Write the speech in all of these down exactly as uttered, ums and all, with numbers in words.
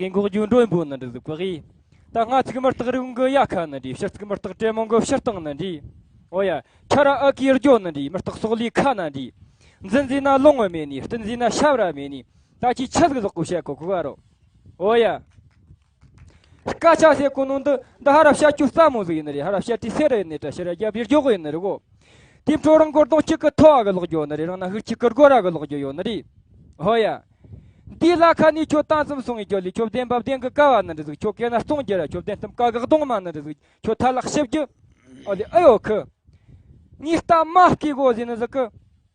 གི་འགོག་རྒྱུ་མགྲོན་པོ་ནི་འདྲ་ཟིག་གི་ཨི། ད་སྔ་ཚིག་མི་རྟག་རིགས་གི་ཡ་ཁ་ནི་འདྲ། ཕྱི་ཚིག་མི་རྟག་དྲེད་མོང་གི་ཕྱིར་བཏང་ནི་འདྲ། ཨོ་ཡ། ཁྱ་ར་ཨ་ཀིའི་རྒྱོ་ནི་འདྲ། མི་རྟག་སོག་ལིའི་ཁ་ནི་འདྲ། འཛིན་ཟིན་ན་ལོང་བ་མེད་ནི། བསྟུན་ཟིན་ན་ཤ་བ་ར་མེད་ནི། ད་ཅི་ཆི་ཟིག་ཟོག་གོ་བཤད་གོ་གོ་བ་རོ། ཨོ་ཡ། སྐད་ཆ་ཟེར་གོ་ནོ་འདི་འདི་ཧ་ར་བཤད་རྒྱུ་སླ་མོ་ཟིག་ཡིན་ནི་རེད། ཧ་ར་བཤད་དུས་སེ་ར་ཡིན་ནི་ད་ཕྱི་ར་རྒྱབ་ཡེ་རྒྱོ་གི་ཡིན་ནི་རེད་གོ། དེ་འཕྲོ་རང་སྒོར་དོང་གཅིག་གི་ཐོ་བ་གི་ལོག་རྒྱུ་ནི་རེད། རང་ན་ཧུར་གཅིག་གི་སྒོ་ར་གི་ལོག་རྒྱུ་ཡོད་ནི་རེད། ཧོ་ཡ། འདི་ལ་ཁ་ནས་ཁྱོད་ཏང་ཙམ་སོང་ངི་རྒྱུ་ལས་ཁྱོད་བདེན་པ་བདེན་གི་ཀ་བ་ནི་འདྲ་ཟིག་ཁྱོད་སྐད་ན་སྟོང་རྒྱུ་ར་ཁྱོད་བདེན་གཏམ་ཀ་གི་གདོང་མ་ནི་འདྲ་ཟིག་ཁྱོད་ཐ་ལག་ཞིབ་རྒྱུ། ཨོ་ལེ་ཨེ་ཡོད་གི། ངས་ལྟ་མ་སྐྱེ་གོ་ཟེར་ནི་ཟིག་གི།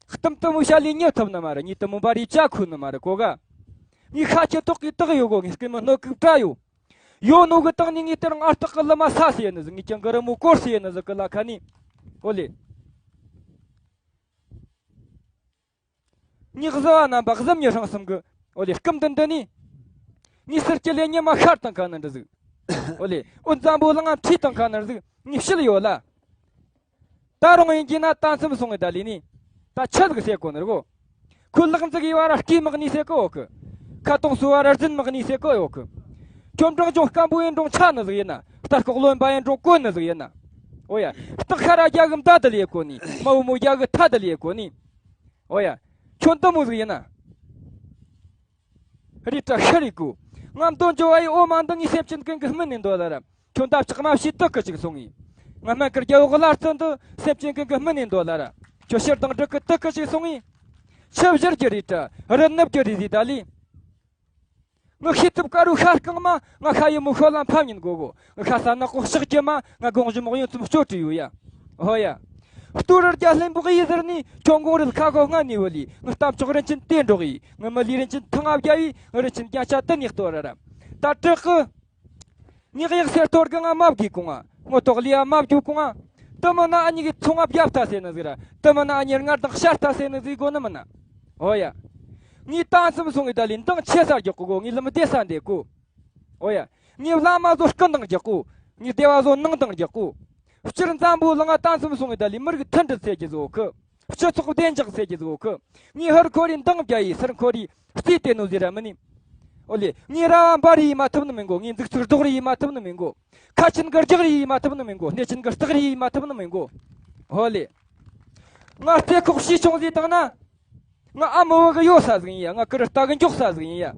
གཏམ་དུ་མོ་བཤད་ལས་ཉེ་ཐུབ་ནི་མ་རེད། ངས་དུ་མོ་བ་རེ་བྱ་ཁུ་ནི་མ་རེད་གོ་ག། ངས་ཤ་ཁྱི་ཏོག་གི་ཏག་ཡོད་གོ། ངས་སྐད་མི་སྣོད་གི་བྲ་ཡོད། ཡོད་ནོ་གི་སྟེང་ནས་ངས་དེ་རིང་ཨ་སྟག་གི་ལི་མ་ས་ཟེར་ནི་ཟིག་ངས་ཀྱང་གི་རི་མོ་སྐོར་ཟེར་ནི་ཟིག་གི་ལ་ཁ་ནས། ཨོ་ལེ། ངས་གཟུ་བ་རྣམ་པ་གཟུ་མྱི་ཧྲང་གསུམ་གི། ཨོ་ལེ་སྐུམ་དུ་འདི་ནས། ངས་ཟུར་གྱི་ལས་ཉི་མ་ཤར་དང་ཁ་ནི་འདྲ་ཟིག་ཨོ་ལེ་འུ་འཛམ་བུ་གླིང་ང་ཁྲིད་དང་ཁ་ནི་འདྲ་ཟིག་ངས་ཕྱིར་ཡོད་ལ། ད་རུང་ཡིན་གྱི་ན་ད་མཚམས་སོང་ངི་ད་ལི་ནི། ད་ཆི་ཟིག་ཟེར་གོ་ནི་རེད་གོ། ཁོ་ལག་འཛུགས་ཡི་བ་ར་སྐེ་མག་ནི་ཟེར་གོ་ཡོད་གི། ཁ་སྟོང་སུ་བ་ར་རྫུན་མག་ནི་ཟེར་གོ་ཡོད་གི། ཁྱོད་འབྲང་ཆུང་སྐམ་པོ་ཡིན་འབྲང་ཆ་ནི་ཟིག་ཡིན་ན། རྟ་ལྐོག་རློན་པ་ཡིན་འབྲང་གོན་ནི་ཟིག་ཡིན་ན། ཨོ་ཡ། སྟག་ཤ་ར་རྒྱ་གི་མདའ་དི་ལི་ཡེ་གོ་ནི། མ་བུ་མོ་རྒྱ་གི་ཐ་དི་ལི་ཡེ་གོ་ནི། ཨོ་ཡ། ཁྱོད་འདི་མོ་ཟིག་ཡིན་ན། རི་བཀྲ་ཤི་རི་ཀུ། ང་མདོ་འཇོ་བ་ཡི་འོ་མ་འདི་ངའི་སེམས་ཅན་ཀུན་གྱི་སྨིན་ནས་འདོད་ལ་ར། ཁྱོད་འདབ་ཆགས་མ་བྱས་དུ་ཀི་ཅིག་སོང་ངི། ང་སྨན་ཁུར་རྒྱ་འོག་ལ་བརྩི་འདི་སེམས་ཅན་ཀུན་གྱི་སྨིན་ནས་འདོད་ལ་ར། ཁྱོད་ཕྱིར་དང་འགྲིག་གི་དུ་ཀི་ཅིག་སོང་ངི། ཆུ་བཞུར་གྱི་རི་བཀྲ་རི་ནུབ་ཀྱི་རི་ཟི་ད་ལི། ང་ཤེས་ཐུབ་དཀའ་རུ་ཤ་རྐང་མ་ང་ཤ་ཡི་མོ་ཤོ་ལ་ཕམ་ཉིན་དགོ་གོ། ང་ཤ་ས་ནག་གོ་ཤག་གྱི་མ་ང་དགོང་གཞི་མོག་ཡོན་ཙམ་སྤྱོད་བྲིས་ཡོད་ཡ། ཧོ་ཡ། སྟོད་ར་རྒྱ་ལྷན་པོ་ཡི་ཟེར་ནི་ཁྱོད་གོང་རིལ་ཁ་གོ་ང་ནི་བུ་ལི་ང་གཏམ་ཆོག་རིན་ཆེན་དེ་འགྲོག་ཡི་ང་མི་ལི་རིན་ཆེན་ཐང་ཨ་བརྒྱ་ཡི་ང་རིན་ཆེན་རྒྱ་ཆ་དི་ནི་གཏོར་ར་ར། ད་དྲག་གི། ཉག་ཡག་སེར་ཐོར་གི་ང་མ་བགྱི་གོང་ང་ངོ་ཐོག་ལི་ཡ་མ་བརྒྱུ་གོང་ང་། དི་མི་ན་ཨ་ཉི་གི་ཚོང་ང་བརྒྱབ་ཐ་སེ་ནི་ཟིག་ར་དི་མི་ན་ཨ་ཉི་སྔར་དང་ཤར་ཐ་སེ་ནི་ཟིག་གོ་ནི་མི་ན། ཧོ་ཡ། ངའི་ཏང་སུམ་སོང་ངི་ད་ལི་འདང་ཆེ་སར་རྒྱག་གོ་གོ་ངའི་ལམ་བདེ་ས་འདེ་གོ། ཨོ་ཡ། ངའི་བླ་མ་ཚོ་སྐུ་འདང་རྒྱག་གོ། ངའི་སྡེ་བ་ཚོ་ནང་འདང་རྒྱག་གོ། སྤྱིར་འཛམ་བུ་གླིང་ང་ཏང་སུམ་སོང་ངི་ད་ལི་མི་རིགས་མཐུན་སྒྲིལ་ཟེར་གྱི་ཟོ་གི། སྤྱི་ཚོགས་བདེ་འཇགས་ཟེར་གྱི་ཟོ་གི། ངའི་ཧར་ཁོ་རི་འདང་བརྒྱ་ཡི་སར་ཁོ་རི་རྩིས་དེ་ནོ་ཟེར་ར་མི་ནི། ཨོ་ལེ་ངའི་ར་བ་འབའ་རི་ཡི་མ་ཐུབ་ནི་མི་མགོ། ངའི་འཛུགས་ཚུགས་རྡོག་རི་ཡི་མ་ཐུབ་ནི་མི་མགོ། ཁ་ཆེན་གི་རྒྱག་རི་ཡི་མ་ཐུབ་ནི་མི་མགོ། སྣེ་ཆེན་གི་སྟག་རི་ཡི་མ་ཐུབ་ནི་མི་མགོ། ཨོ་ལེ། ང་རྩེ་ཁོག་ཤི་ཆུང་ཟིག་བཏང་ན། ང་ཨ་མོ་བ་གི་ཡོད་ས་ཟིག་ཡིན་ཡ། ང་ཀི་རི་རྟ་གི་མགྱོགས་ས་ཟིག་ཡིན་ཡ།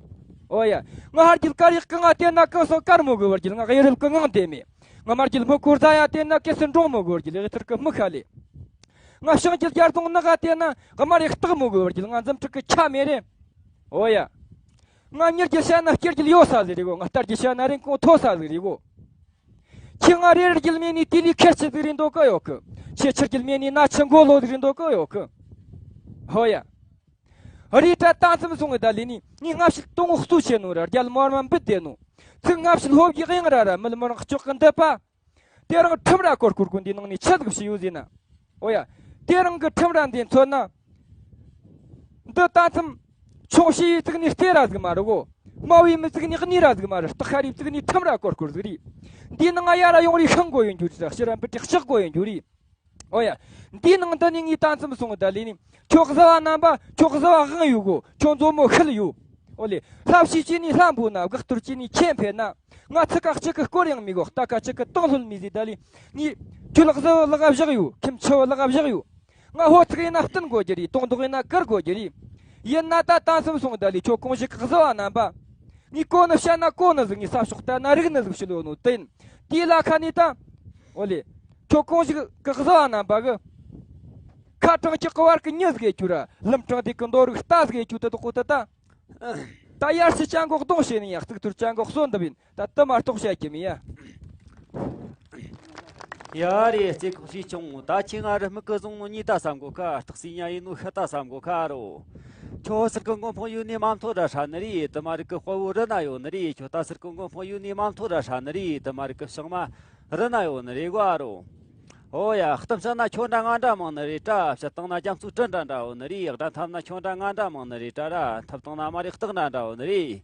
ཨོ་ཡ། ང་ཧར་རྒྱུད་དཀར་ཡག་གི་ང་དེ་ན་ཀི་སོ་དཀར་མོ་གི་བར་རྒྱུད་ང་གཡུ་རལ་གི་ངང་དེ་མེད། ང་མར་རྒྱུད་སྨུ་གུར་ཟ་ཡ་དེ་ན་ཀི་སི་འབྲོང་མོ་གི་བར་རྒྱུད་གཡུ་ཐུར་གི་སྨུ་ཁ་ལེ། ང་བྱང་རྒྱུད་རྒྱ་རྫོང་ནག་ག་དེ་ན་དམར་ཡག་སྟག་མོ་གི་བར་རྒྱུད་ང་འཛུམ་དྲུག་གི་ཆ་མེད་རེད། ཨོ་ཡ། ང་མྱུར་རྒྱུད་བཤད་ན་སྐྱེར་རྒྱུད་ཡོད་ས་ཟིག་རེད་གོ། ང་རྟ་རྒྱུད་བཤད་ན་རིན་གོང་མཐོ་ས་ཟིག་རེད་གོ། ཁྱེད་ང་རེ་རེ་རྒྱུད་མེད་ནི་དེ་ལས་ཁེར་ཆི་ཟིག་རེད་འདོད་གི་ཡོད་གི། ཁྱེད་ཆུ་རྒྱུད་མེད་ནི་ན་ཆུ་མགོ་ལོ་ཟིག་རེད་འདོད་གི་ཡོད་གི། ཧོ་ཡ། རི་བཀྲ་ཏང་ཙམ་སོང་ངི་ད་ལི་ནི་ངས་སྔ་ཕྱི་སྟོང་བ་གཙོ་ཆེ་ནོ་ར་རྒྱལ་མོ་བར་མ་འབུད་དེ་ནོ། ཚིག་སྔ་ཕྱི་ལྷོ་བགྱི་གཡང་ར་ར་མིལ་མོ་རང་ལྕོག་གི་འདི་པ། དེ་རང་ཁྲིམས་ར་སྐོར་སྐོར་གོ་འདི་ནང་ནས་ཆི་ཟིག་བྱས་ཡོད་ཟེར་ན། ཨོ་ཡ། དེ་རང་གི་ཁྲིམས་ར་འདི་མཚོན་ན། འདི་ད་ཐམ། ཆུང་བྱས་ཡི་བཙུགས་ནས་རྩེ་ར་ཟིག་མ་རེད་གོ། དམའ་བའི་མི་བཙུགས་ནས་གནས་ར་ཟིག་མ་རེད། སྟག་ཤ་རའི་བཙུགས་ནས་ཁྲིམས་ར་སྐོར་སྐོར་ཟིག་རེད། འདིའི་ནང་ང་ཡ་ར་ཡོང་རེ་ཤང་གོ་ཡོད་འགྱུར་རེད། ཕྱི་ར་འབུད་དྲི་ལྕག་གོ་ཡོད་འགྱུར་རེད། ཨོ་ཡ། འདིའི་ནང་འདི་ནས་ངས་ད་མཚམས་སོང་ད་ལས་ནས་ཁྱོད་གཟུ་བ་རྣམ་པ་ཁྱོད་གཟུ་བ་དབང་ཡོད་གོ། ཁྱོད་མཛོ་མོ་ཤུལ་ཡོད། ཨོ་ལེ། ལྷ་བྱིས་ཀྱི་ནི་ལྷ་འབུ་ན་བགག་གཏོར་གྱི་ནི་ཁྱེད་འཕེན་ན། ང་ཚིག་ཁ་གཅིག་གི་སྐོར་ཡང་མི་གོ། རྟ་ཁ་གཅིག་གི་སྟོང་ལྷོད་མི་ཟིག་ད་ལི། ངས་ཁྱོད་ལག་ཟ་བ་ལག་བཞག་ཡོད། ཁྱིམ་ཆུ་བ་ལག་བཞག་ཡོད། ང་ཧོ་ཚིག་ཡིན་ན་བསྟུན་དགོས་རྒྱུ་རེད། དོང་དོག་ཡིན་ན་བཀུར་དགོས་རྒྱུ་རེད། ཡིན་ན་ད་ད་མཚམས་སོང་ད་ལི་ཁྱོད་གོང་ཞིག་གི་གཟུ་བ་རྣམ་པ། ངས་གོ་ནི་བཤད་ན་གོ་ནི་ཟིག་ངས་ས་ཕྱོགས་ལྟ་ན་རིག་ནི་ཟིག་ཞུ་ལོ་ནོ་དེ་ཡིན། དེའི་ལ་ཁ་ནས་ད། ཨོ་ལེ། ཁྱོད་གོང་ཞིག་གི་གཟུ་བ་རྣམ་པ་གི། ཁ་གྲངས་ཀྱི་གི་བར་གི་མྱི་ཟིག་གི་རྒྱུ་ར་ལམ་གྲངས་དེ་གི་འདོ་རིག་རྟ་ཟིག་གི་རྒྱུ་དེ་དོག་གོ་དེ་ད། ད་ཡར་སི་ཅང་གོག་གདོང་བྱས་ནས་ཡང་གཙུག་ཐུར་ཅང་གོག་གསོན་འདབ་ཡིན། ད་དུ་མ་གཏོགས་བཤད་ཀྱི་མི་ཡ། ཡ་རེད། རྩེ་ཁོག་ཤས་ཆུང་ངུ་ད་ཁྱེད་ང་རུ་སྨུག་གི་བཟུང་ནོ་གཉིས་ད་བསམ་གོ་ཁ། སྟག་སེ་ཉ་ཡིན་ནོ་ཤི་ད་བསམ་གོ་ཁ་རོ། ཁྱོད་སར་གི་མགོ་འཕང་ཡུལ་ནས་མ་མཐོ་ར་ཧྲ་ནི་རེད། དུ་མ་རིག་གི་དཔའ་བོ་རི་ན་ཡོད་ནི་རེད། ཁྱོད་ད་སར་གི་མགོ་འཕང་ཡུལ་ནས་མ་མཐོ་ར་ཧྲ་ནི་རེད། དུ་མ་རིག་གི་བྱང་མ་རི་ན་ཡོད་ནི་རེད་གོ་ཨ་རོ། ཨོ་ཡ། གཏམ་བཤད་ན་ཁྱོད་འདྲ་ང་འདྲ་མང་ནི་རེད་དྲ། བཤད་སྟངས་ན་རྒྱ་མཚོ་གྲུ་འདྲ་འདྲ་བོ་ནི་རེད། སྒྲ་འཐབ་ན་ཁྱོད་འདྲ་ང་འདྲ་མང་ནི་རེད་དྲ་ར། འཐབ་སྟངས་ན་མ་རེད་སྟག་འདྲ་འདྲ་བོ་ནི་རེད།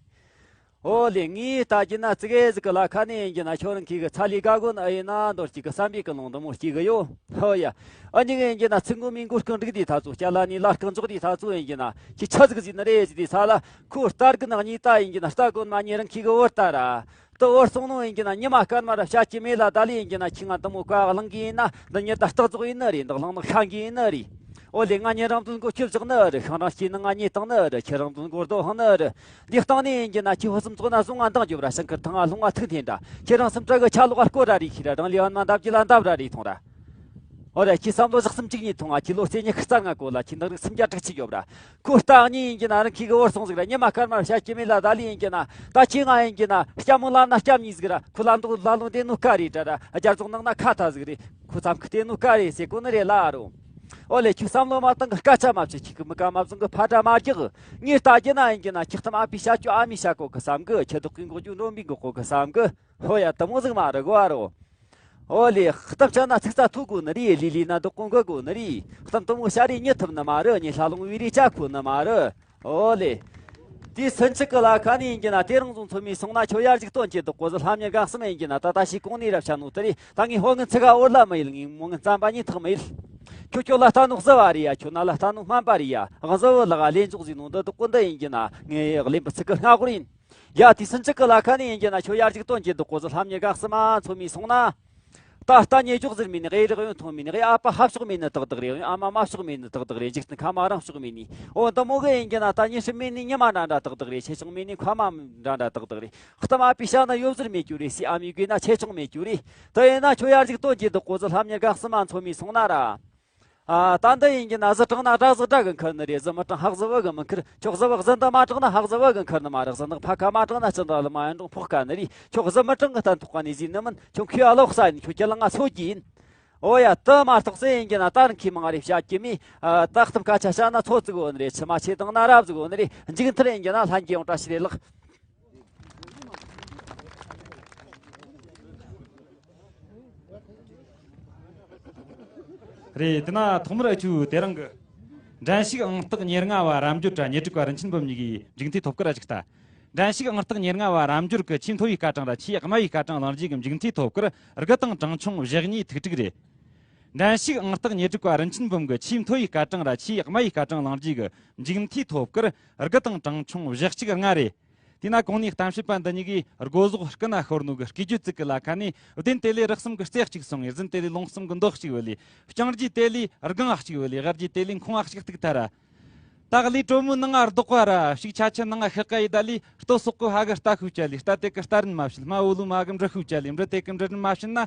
ཨོ་ལེ། ངས་ལྟ་རྒྱུ་ན་ཙི་གེ་ཟིག་གི་ལ་ཁ་ནས་ཡིན་རྒྱུ་ན་ཁྱོད་རང་གི་གི་ཚ་ལས་དགའ་གོ་ནི་ཨེ་ཡིན་ན་མདོར་གཅིག་གི་བསམ་པའི་ཀི་ལོང་འདི་མོ་གཅིག་གི་ཡོད། ཨོ་ཡ། ཨ་ནི་ངས་ཡིན་རྒྱུ་ན་ཚིག་མགོ་མི་མགོ་སྐུ་འགྲིག་དེ་ཐ་ཚོ་སྐྱ་ལ་ནི་ལ་སྐུ་འཇོག་དེ་ཐ་ཚོ་ཡིན་རྒྱུ་ན་ཁྱི་ཆ་ཟིག་ཟིག་ནི་རེད་ཟིག་དེ་ས་ལ་ཁོ་ལྟ་རྒྱུ་ན་གཉིས་ལྟ་ཡིན་རྒྱུ་ན་ལྟ་གོ་ནི་མ་ཉེ་རང་གི་གི་བོར་ལྟ་ར། དུ་བོར་སོང་ནོ་ཡིན་རྒྱུ་ན་ཉི་མ་སྐར་མ་ར་བཤད་ཀྱི་མེད་ལ་ད་ལི་ཡིན་རྒྱུ་ན་ཁྱི་ང་འདི་མོ་བཀའ་བླང་གི་ཡིན་ན་འདི་ཉི་ལྟར་རྟག་རྫོགས་ཡིན་ནི་རེད། འདི་བླང་ནི་ཤ་འགི་ཡིན་ནི་རེད། ཨོ་ལེ། ང་ཉེ་རང་དོན་གོ་ཁྱི་བཞག་ནི་རེད། ཤང་རང་སྐྱེས་ནི་ང་ཉེ་བཏང་ནི་རེད། ཁྱི་རང་དོན་གོ་རྡོ་ཧང་ནི་རེད། འདི་སྟེང་ནས་ཡིན་རྒྱུ་ན་ཁྱི་ཕོ་སུམ་ཚོ་ན་བཟུང་ང་འདང་རྒྱོབ་ར། ཤང་ཁར་ཐང་ང་ལྷུང་ང་ཐུག་འཐེན་ར། ཁྱི་རང་སུམ་ཕྲག་གི་ཆ་ལོག་ང་སྐོར་ར་རེ་ཤི་ར། རང་ལས་བན་མ་འདབ་ཀྱི་ལ་འདབ་ར་རེ་ཐོང་ར། ཨོ་ར། ཁྱི་བསམ་བློ་ཞག་གསུམ་གཅིག་གཉིས་ཐོང་ང་། ཁྱི་ལོ་རྩེ་ཉི་ཤུ་རྩ་ལྔ་གོ་ལ་ཁྱི་འདང་རིགས་སུམ་བརྒྱ་དྲུག་ཅུ་རྒྱོབ་ར། ཁོ་རྟ་གཉིས་ཡིན་གྱི་ན་རང་ཁྱི་གི་བོར་སོང་ཟིག་ར། ཉི་མ་སྐར་མར་བཤད་ཀྱི་མེད་ལ་ད་ལི་ཡིན་གྱི་ན་ད་ཁྱི་ང་ཡིན་གྱི་ན་སྐྱ་མོ་ལ་ན་སྐྱ་མྱི་ཟིག་ར། ཁོ་ལ་འདུག་ལ་ལུང་དེ་ནུ་ཀ་རེད་དྲ་ར། རྒྱ་རྫོང་ནང་ན་ཁ་ཐ་ཟིག་རེད། ཁོ་ཙམ་ཁི་དེ་ནུ་ཀ་རེད་ཟེར་གོ་ནི་རེད་ལ་རོ། ཨོ་ལེ། ཁྱོད་བསམ་བློ་མ་བཏང་གི་སྐད་ཆ་མ་བྱེད། ཁྱི་གི་མི་ཀ་མ་བཟུང་གི་ཕ་དྲ་མ་རྒྱག་ངས་ལྟ་རྒྱུ་ན་ཡིན་གྱི་ན་ཁྱི་ཁྟམ་ཨ་ཕི་བྱ་ཁྱོད་ཨ་མི་བྱ་གོ་གི་བསམ་གི། ཁྱི་བདག་གི་འགོག་རྒྱུ་འགྲོ་མི་འགོག་གོ་གི་བསམ་གི། ཧོ་ཡ། དུ་མོ་ཟིག་མ་རེད་གོ་ཨ་རོ། ཨོ་ལེ། གཏམ་བྱ་ན་ཚིག་རྩ་ཐུག་དགོས་ནི་རེད། ལི་ལི་ན་བདག་གོང་གི་དགོས་ནི་རེད། གཏམ་དུ་མོ་ཤ་རེ་ཉི་ཐུབ་ནི་མ་རེད། ཉི་ཤ་ལོང་བའི་རེ་ཅག་ཁོ་ནི་མ་རེད། ཨོ་ལེ། དེ་སུན་ཆི་གི་ལ་ཁ་ནས་ཡིན་གྱི་ན་དེ་རིང་བཟུང་ཚོ་མི་སོང་ན་ཁྱོད་ཡར་ཅིག་སྟོན་གྱི་འདུག་གོ་ཟི་ལྷམ་ཉེར་གང་གསུམ་ཡིན་གྱི་ན་ད་ད་ཞིག་གོང་ནས་རབ་ཤ་ནོ་དེ་རེད། ད་ངས་ཧོ་ངན་ཚི་ག་འོར་ལ་མི་ཡིལ། ངས་མོ་ངན་རྩམ་པ་ཉིད་ཐག་མི་ཡིལ། ཁྱོད་ཁྱོད་ལ་ལྟ་ནོ་གཟི་བ་རེད་ཡ། ཁྱོད་ན་ལ་ལྟ་ནོ་སྨན་པ་རེད་ཡ། གཟི་བོ་ལག་ལེན་འཇོག་ཟིག་ནོ་འདི་འདུག་གོ་འདི་ཡིན་གྱི་ན་ངས་གླེན་པ་ཚི་གི་སྔ་གོར་ཡིན། ཡ། དེ་སུན་ཆི་གི་ལ་ཁ་ནས་ཡིན་གྱི་ན་ཁྱོད་ཡར་ཅིག་སྟོན་གྱི་འདུག་གོ་ཟི་ལྷམ་ཉེར་གང་གསུམ་མ་ཚོ་མི་སོང་ན། ད་ལྟ་ཉེ་ཅོག་ཟེར་མིན་ནི་ཨེ་རིག་ཡོན་ཐོང་མིན་ནི་ཨེ་ཨ་ཕ་ཧབ་ཕྱོགས་མིན་ནི་ཏག་ཏག་རེད། ཨ་མ་མ་ཕྱོགས་མིན་ནི་ཏག་ཏག་རེད། འཇིག་རྟེན་ཁ་མ་རང་ཕྱོགས་མིན་ནི། ཨོ་འདི་མོ་གི་ཡིན་གྱི་ན་ད་ཉིན་ཧྲིལ་མིན་ནི་ཉི་མ་འདྲ་འདྲ་ཏག་ཏག་རེད། ཆེ་ཆུང་མིན་ནི་ཁ་མ་འདྲ་འདྲ་ཏག་ཏག་རེད། གཏམ་ཨ་ཕའི་ཤ་ན་ཡོད་ཟེར་མེད་རྒྱུ་རེད། སི་ཨ་མའི་དགོས་ན་ཆེ་ཆུང་མེད་རྒྱུ་རེད། དེ་ཡིན་ན་ཁྱོད་ཡར་ཅིག་སྟོན་གྱི་འདུག་གོ་ཟི་ལྷམ་ཉེར་གང་གསུམ་མ་ཚོ་མི་སོང་ན་ར། ཨ། ད་འདི་ཡིན་གྱི་ན་གཟི་དྲངས་ན་སྦྲ་གཟི་སྦྲ་གི་འཁུར་ནི་རེད། གཟི་མི་དྲངས་ཧག་གཟི་བུ་གི་མི་འཁུར། ཁྱོད་གཟི་བུ་གཟི་འདི་མ་དྲངས་ན་ཧག་གཟི་བུ་གི་འཁུར་ནི་མ་རེད། གཟི་ནག་ཕ་ཁ་མ་དྲངས་ན་ཅི་འདྲ་ལ་མ་ཡིན་རུང་ཕོག་དཀའ་ནི་རེད། ཁྱོད་གཟི་མི་དྲངས་གི་སྟན་ཐོག་ག་ནས་ཟིན་ནི་མིན། ཁྱོད་ཁོས་ཨ་ལོག་ས་ཡིན། ཁྱོད་ཁྱེད་ལ་ང་སོད་ཀྱི་ཡིན། ཨོ་ཡ། དུ་མ་གཏོགས་སེ་ཡིན་གྱི་ན་ད་རང་ཁྱི་མང་རེ་བཤད་ཀྱི་མེད། ཨ། ད་གཏམ་སྐད་ཆ་བཤད་ན་ཚོད་ཙིག་འོ་ནི་རེད། ཕྱི་མ་ཆེ་དང་ན་རབ་ཟིག་འོ་ནི་རེད། མཇུག་མཐར་ཡིན་གྱི་ན་ལྷན་གྱི་ཡོང་བཀྲ་ཤིས་རེ་ལགས། རེད། དེ་ན་ཐོག་མར་ཨ་ཆུ་དེ་རིང་གི་འགྲན་ཞུགས་ཨང་རྟགས་ཉེར་ལྔ་བ་རབ་འབྱོར་ར་ཉེར་དྲུག་པ་རིན་ཆེན་འབུམ་གཉིས་ཀྱི་མཇུག་མཐའི་ཐོབ་སྐར་ཨ་ཅིག་ལྟ། འགྲན་ཞུགས་ཨང་རྟགས་ཉེར་ལྔ་བ་རབ་འབྱོར་གྱི་ཆེས་མཐོ་བའི་སྐར་གྲངས་ར་ཆེས་དམའ་བའི་སྐར་གྲངས་གླེང་རྗེས་ཀྱི་མཇུག་མཐའི་ཐོབ་སྐར་དགུ་དང་གྲངས་ཆུང་བཞི་གཉིས་ཐིག་དྲུག་རེད། འགྲན་ཞུགས་ཨང་རྟགས་ཉེར་དྲུག་པ་རིན་ཆེན་འབུམ་གྱི་ཆེས་མཐོ་བའི་སྐར་གྲངས་ར་ཆེས་དམའ་བའི་སྐར་གྲངས་གླེང་རྗེས་ཀྱི་མཇུག་མཐའི་ཐོབ་སྐར་དགུ་དང་གྲངས་ཆུང་བཞི་གཅིག་ལྔ་རེད། དེས་ན་གོང་ནས་གཏམ་བཤད་པ་འདི་གཉིས་ཀྱིས་སྒོ་ཟོག་སྐུ་ན་ཤོར་ནོ་གི་སྐེ་རྒྱུད་ཙིག་གི་ལ་ཁ་ནས་བདུན་དེ་ལས་རགས་གསུམ་གི་རྩེ་གཅིག་སོང་ངེ་རྫུན་དེ་ལས་ལུང་གསུམ་གི་མདོ་གཅིག་བུ་ལས་རྐྱང་རྒྱུད་དེ་ལས་སྒང་གཅིག་བུ་ལས་ཝར་རྒྱུད་དེ་ལས་ཁོང་གཅིག་གཏུག་ཐལ་ར། ད་ག་ལས་གྲོ་མོའི་ནང་ང་རྡོག་པ་ར་ཕྱུགས་ཆ་ཆ་ནང་ང་ཤི་ཀ་ཡི་ད་ལས་ལྟོ་སོག་གི་ཕ་གི་རྟ་ཤུགས་ཅལ་ལས་རྟ་དེ་གི་རྟ་རིན་མ་བྱིན། མ་བོ་ལུ་མ་གི་འབྲི་ཤུགས་ཅལ་ལས་འབྲི་དེ་གི་འབྲི་རིན་མ་བྱིན་ན།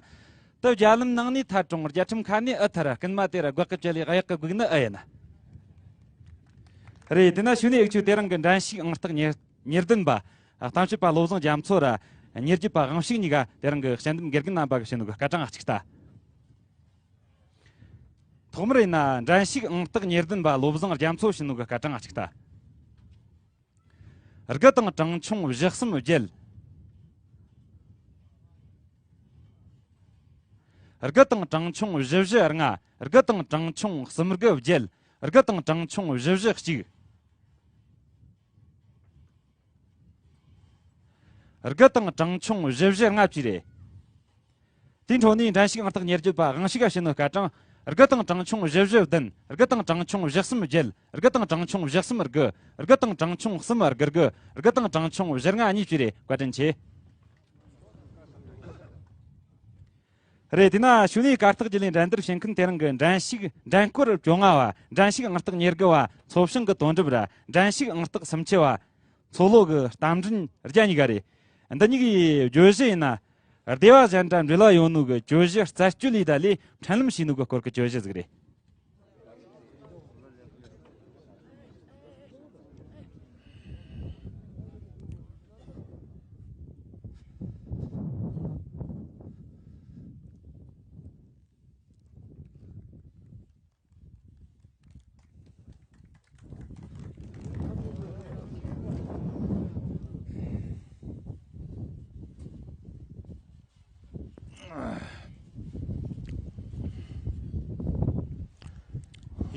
ད་རྒྱ་ལམ་ནང་ནས་ཐར་གྲོང་རྒྱ་ཁྲིམས་ཁ་ནས་ཨེ་ཐར་རྐུན་མ་དེ་ར་སྒོག་གི་ཅལ་ལས་གཡག་གི་སྒུག་ནི་ཨེ་ཡིན། རེད། དེ་ན་ཞུ་ནས་ཨུ་ཆུ་དེ་རིང་གི་འགྲན་ཞུགས་ཨང་རྟགས་ཉེར་ཉེར་བདུན་པ། གཏམ་བཤད་པ་བློ་བཟང་རྒྱ་མཚོ་ར་ཉེར་བརྒྱད་པ་དབང་ཕྱུག་གཉིས་ཀ་དེ་རིང་གི་དཔྱད་འདེམས་དགེ་རྒན་རྣམ་པ་གི་བྱིན་ནོ་གི་སྐར་གྲངས་གཅིག་ལྟ། ཐོག་མར་ཡིན་ན་འགྲན་ཞུགས་ཨང་རྟགས་ཉེར་བདུན་པ་བློ་བཟང་རྒྱ་མཚོ་བྱིན་ནོ་གི་སྐར་གྲངས་གཅིག་ལྟ། དགུ་དང་གྲངས་ཆུང་བཞི་གསུམ་བརྒྱད། དགུ་དང་གྲངས་ཆུང་བཞི་བཞི་ལྔ། དགུ་དང་གྲངས་ཆུང་གསུམ་དགུ་བརྒྱད། དགུ་དང་གྲངས་ཆུང་བཞི་བཞི་གཅིག། དགུ་དང་གྲངས་ཆུང་བཞི་བཞི་ལྔ་བཅས་རེད། དེའི་འཕྲོ་ནས་འགྲན་ཞུགས་ཨང་རྟགས་ཉེར་བརྒྱད་པ་དབང་ཕྱུག་ག་བྱིན་ནོ་སྐར་གྲངས་དགུ་དང་གྲངས་ཆུང་བཞི་བཞི་བདུན། དགུ་དང་གྲངས་ཆུང་བཞི་གསུམ་བརྒྱད། དགུ་དང་གྲངས་ཆུང་བཞི་གསུམ་དགུ། དགུ་དང་གྲངས་ཆུང་གསུམ་དགུ་དགུ། དགུ་དང་གྲངས་ཆུང་བཞི་ལྔ་གཉིས་བཅས་རེད། བཀའ་དྲིན་ཆེ། རེད། དེ་ན་ཞུ་ནས་སྐར་རྟགས་བརྒྱུད་ལས་འགྲན་བསྡུར་བྱེད་མཁན་དེ་རིང་གི་འགྲན་ཞུགས་འགྲན་སྐོར་བཅོ་ལྔ་བ། འགྲན་ཞུགས་ཨང་རྟགས་ཉེར་དགུ་བ་མཚོ་བྱང་གི་དོན་གྲུབ་ར། འགྲན་ཞུགས་ཨང་རྟགས་སུམ་ཅུ་བ་མཚོ་ལྷོ་གི་རྟ་མགྲིན་རྒྱལ་གཉིས་ཀ་རེད། འདི་གཉིས་ཀྱི་བརྗོད་གཞི་ཡིན་ན། སྡེ་བ་གཞན་དྲ་འབྲེལ་བ་ཡོད་ནོ་གི་བརྗོད་གཞི་རྩད་གཅོད་ལས་ད་ལས་ཕྲན་ལམ་བྱས་ནོ་གི་སྐོར་གྱི་བརྗོད་གཞི་ཟིག་རེད།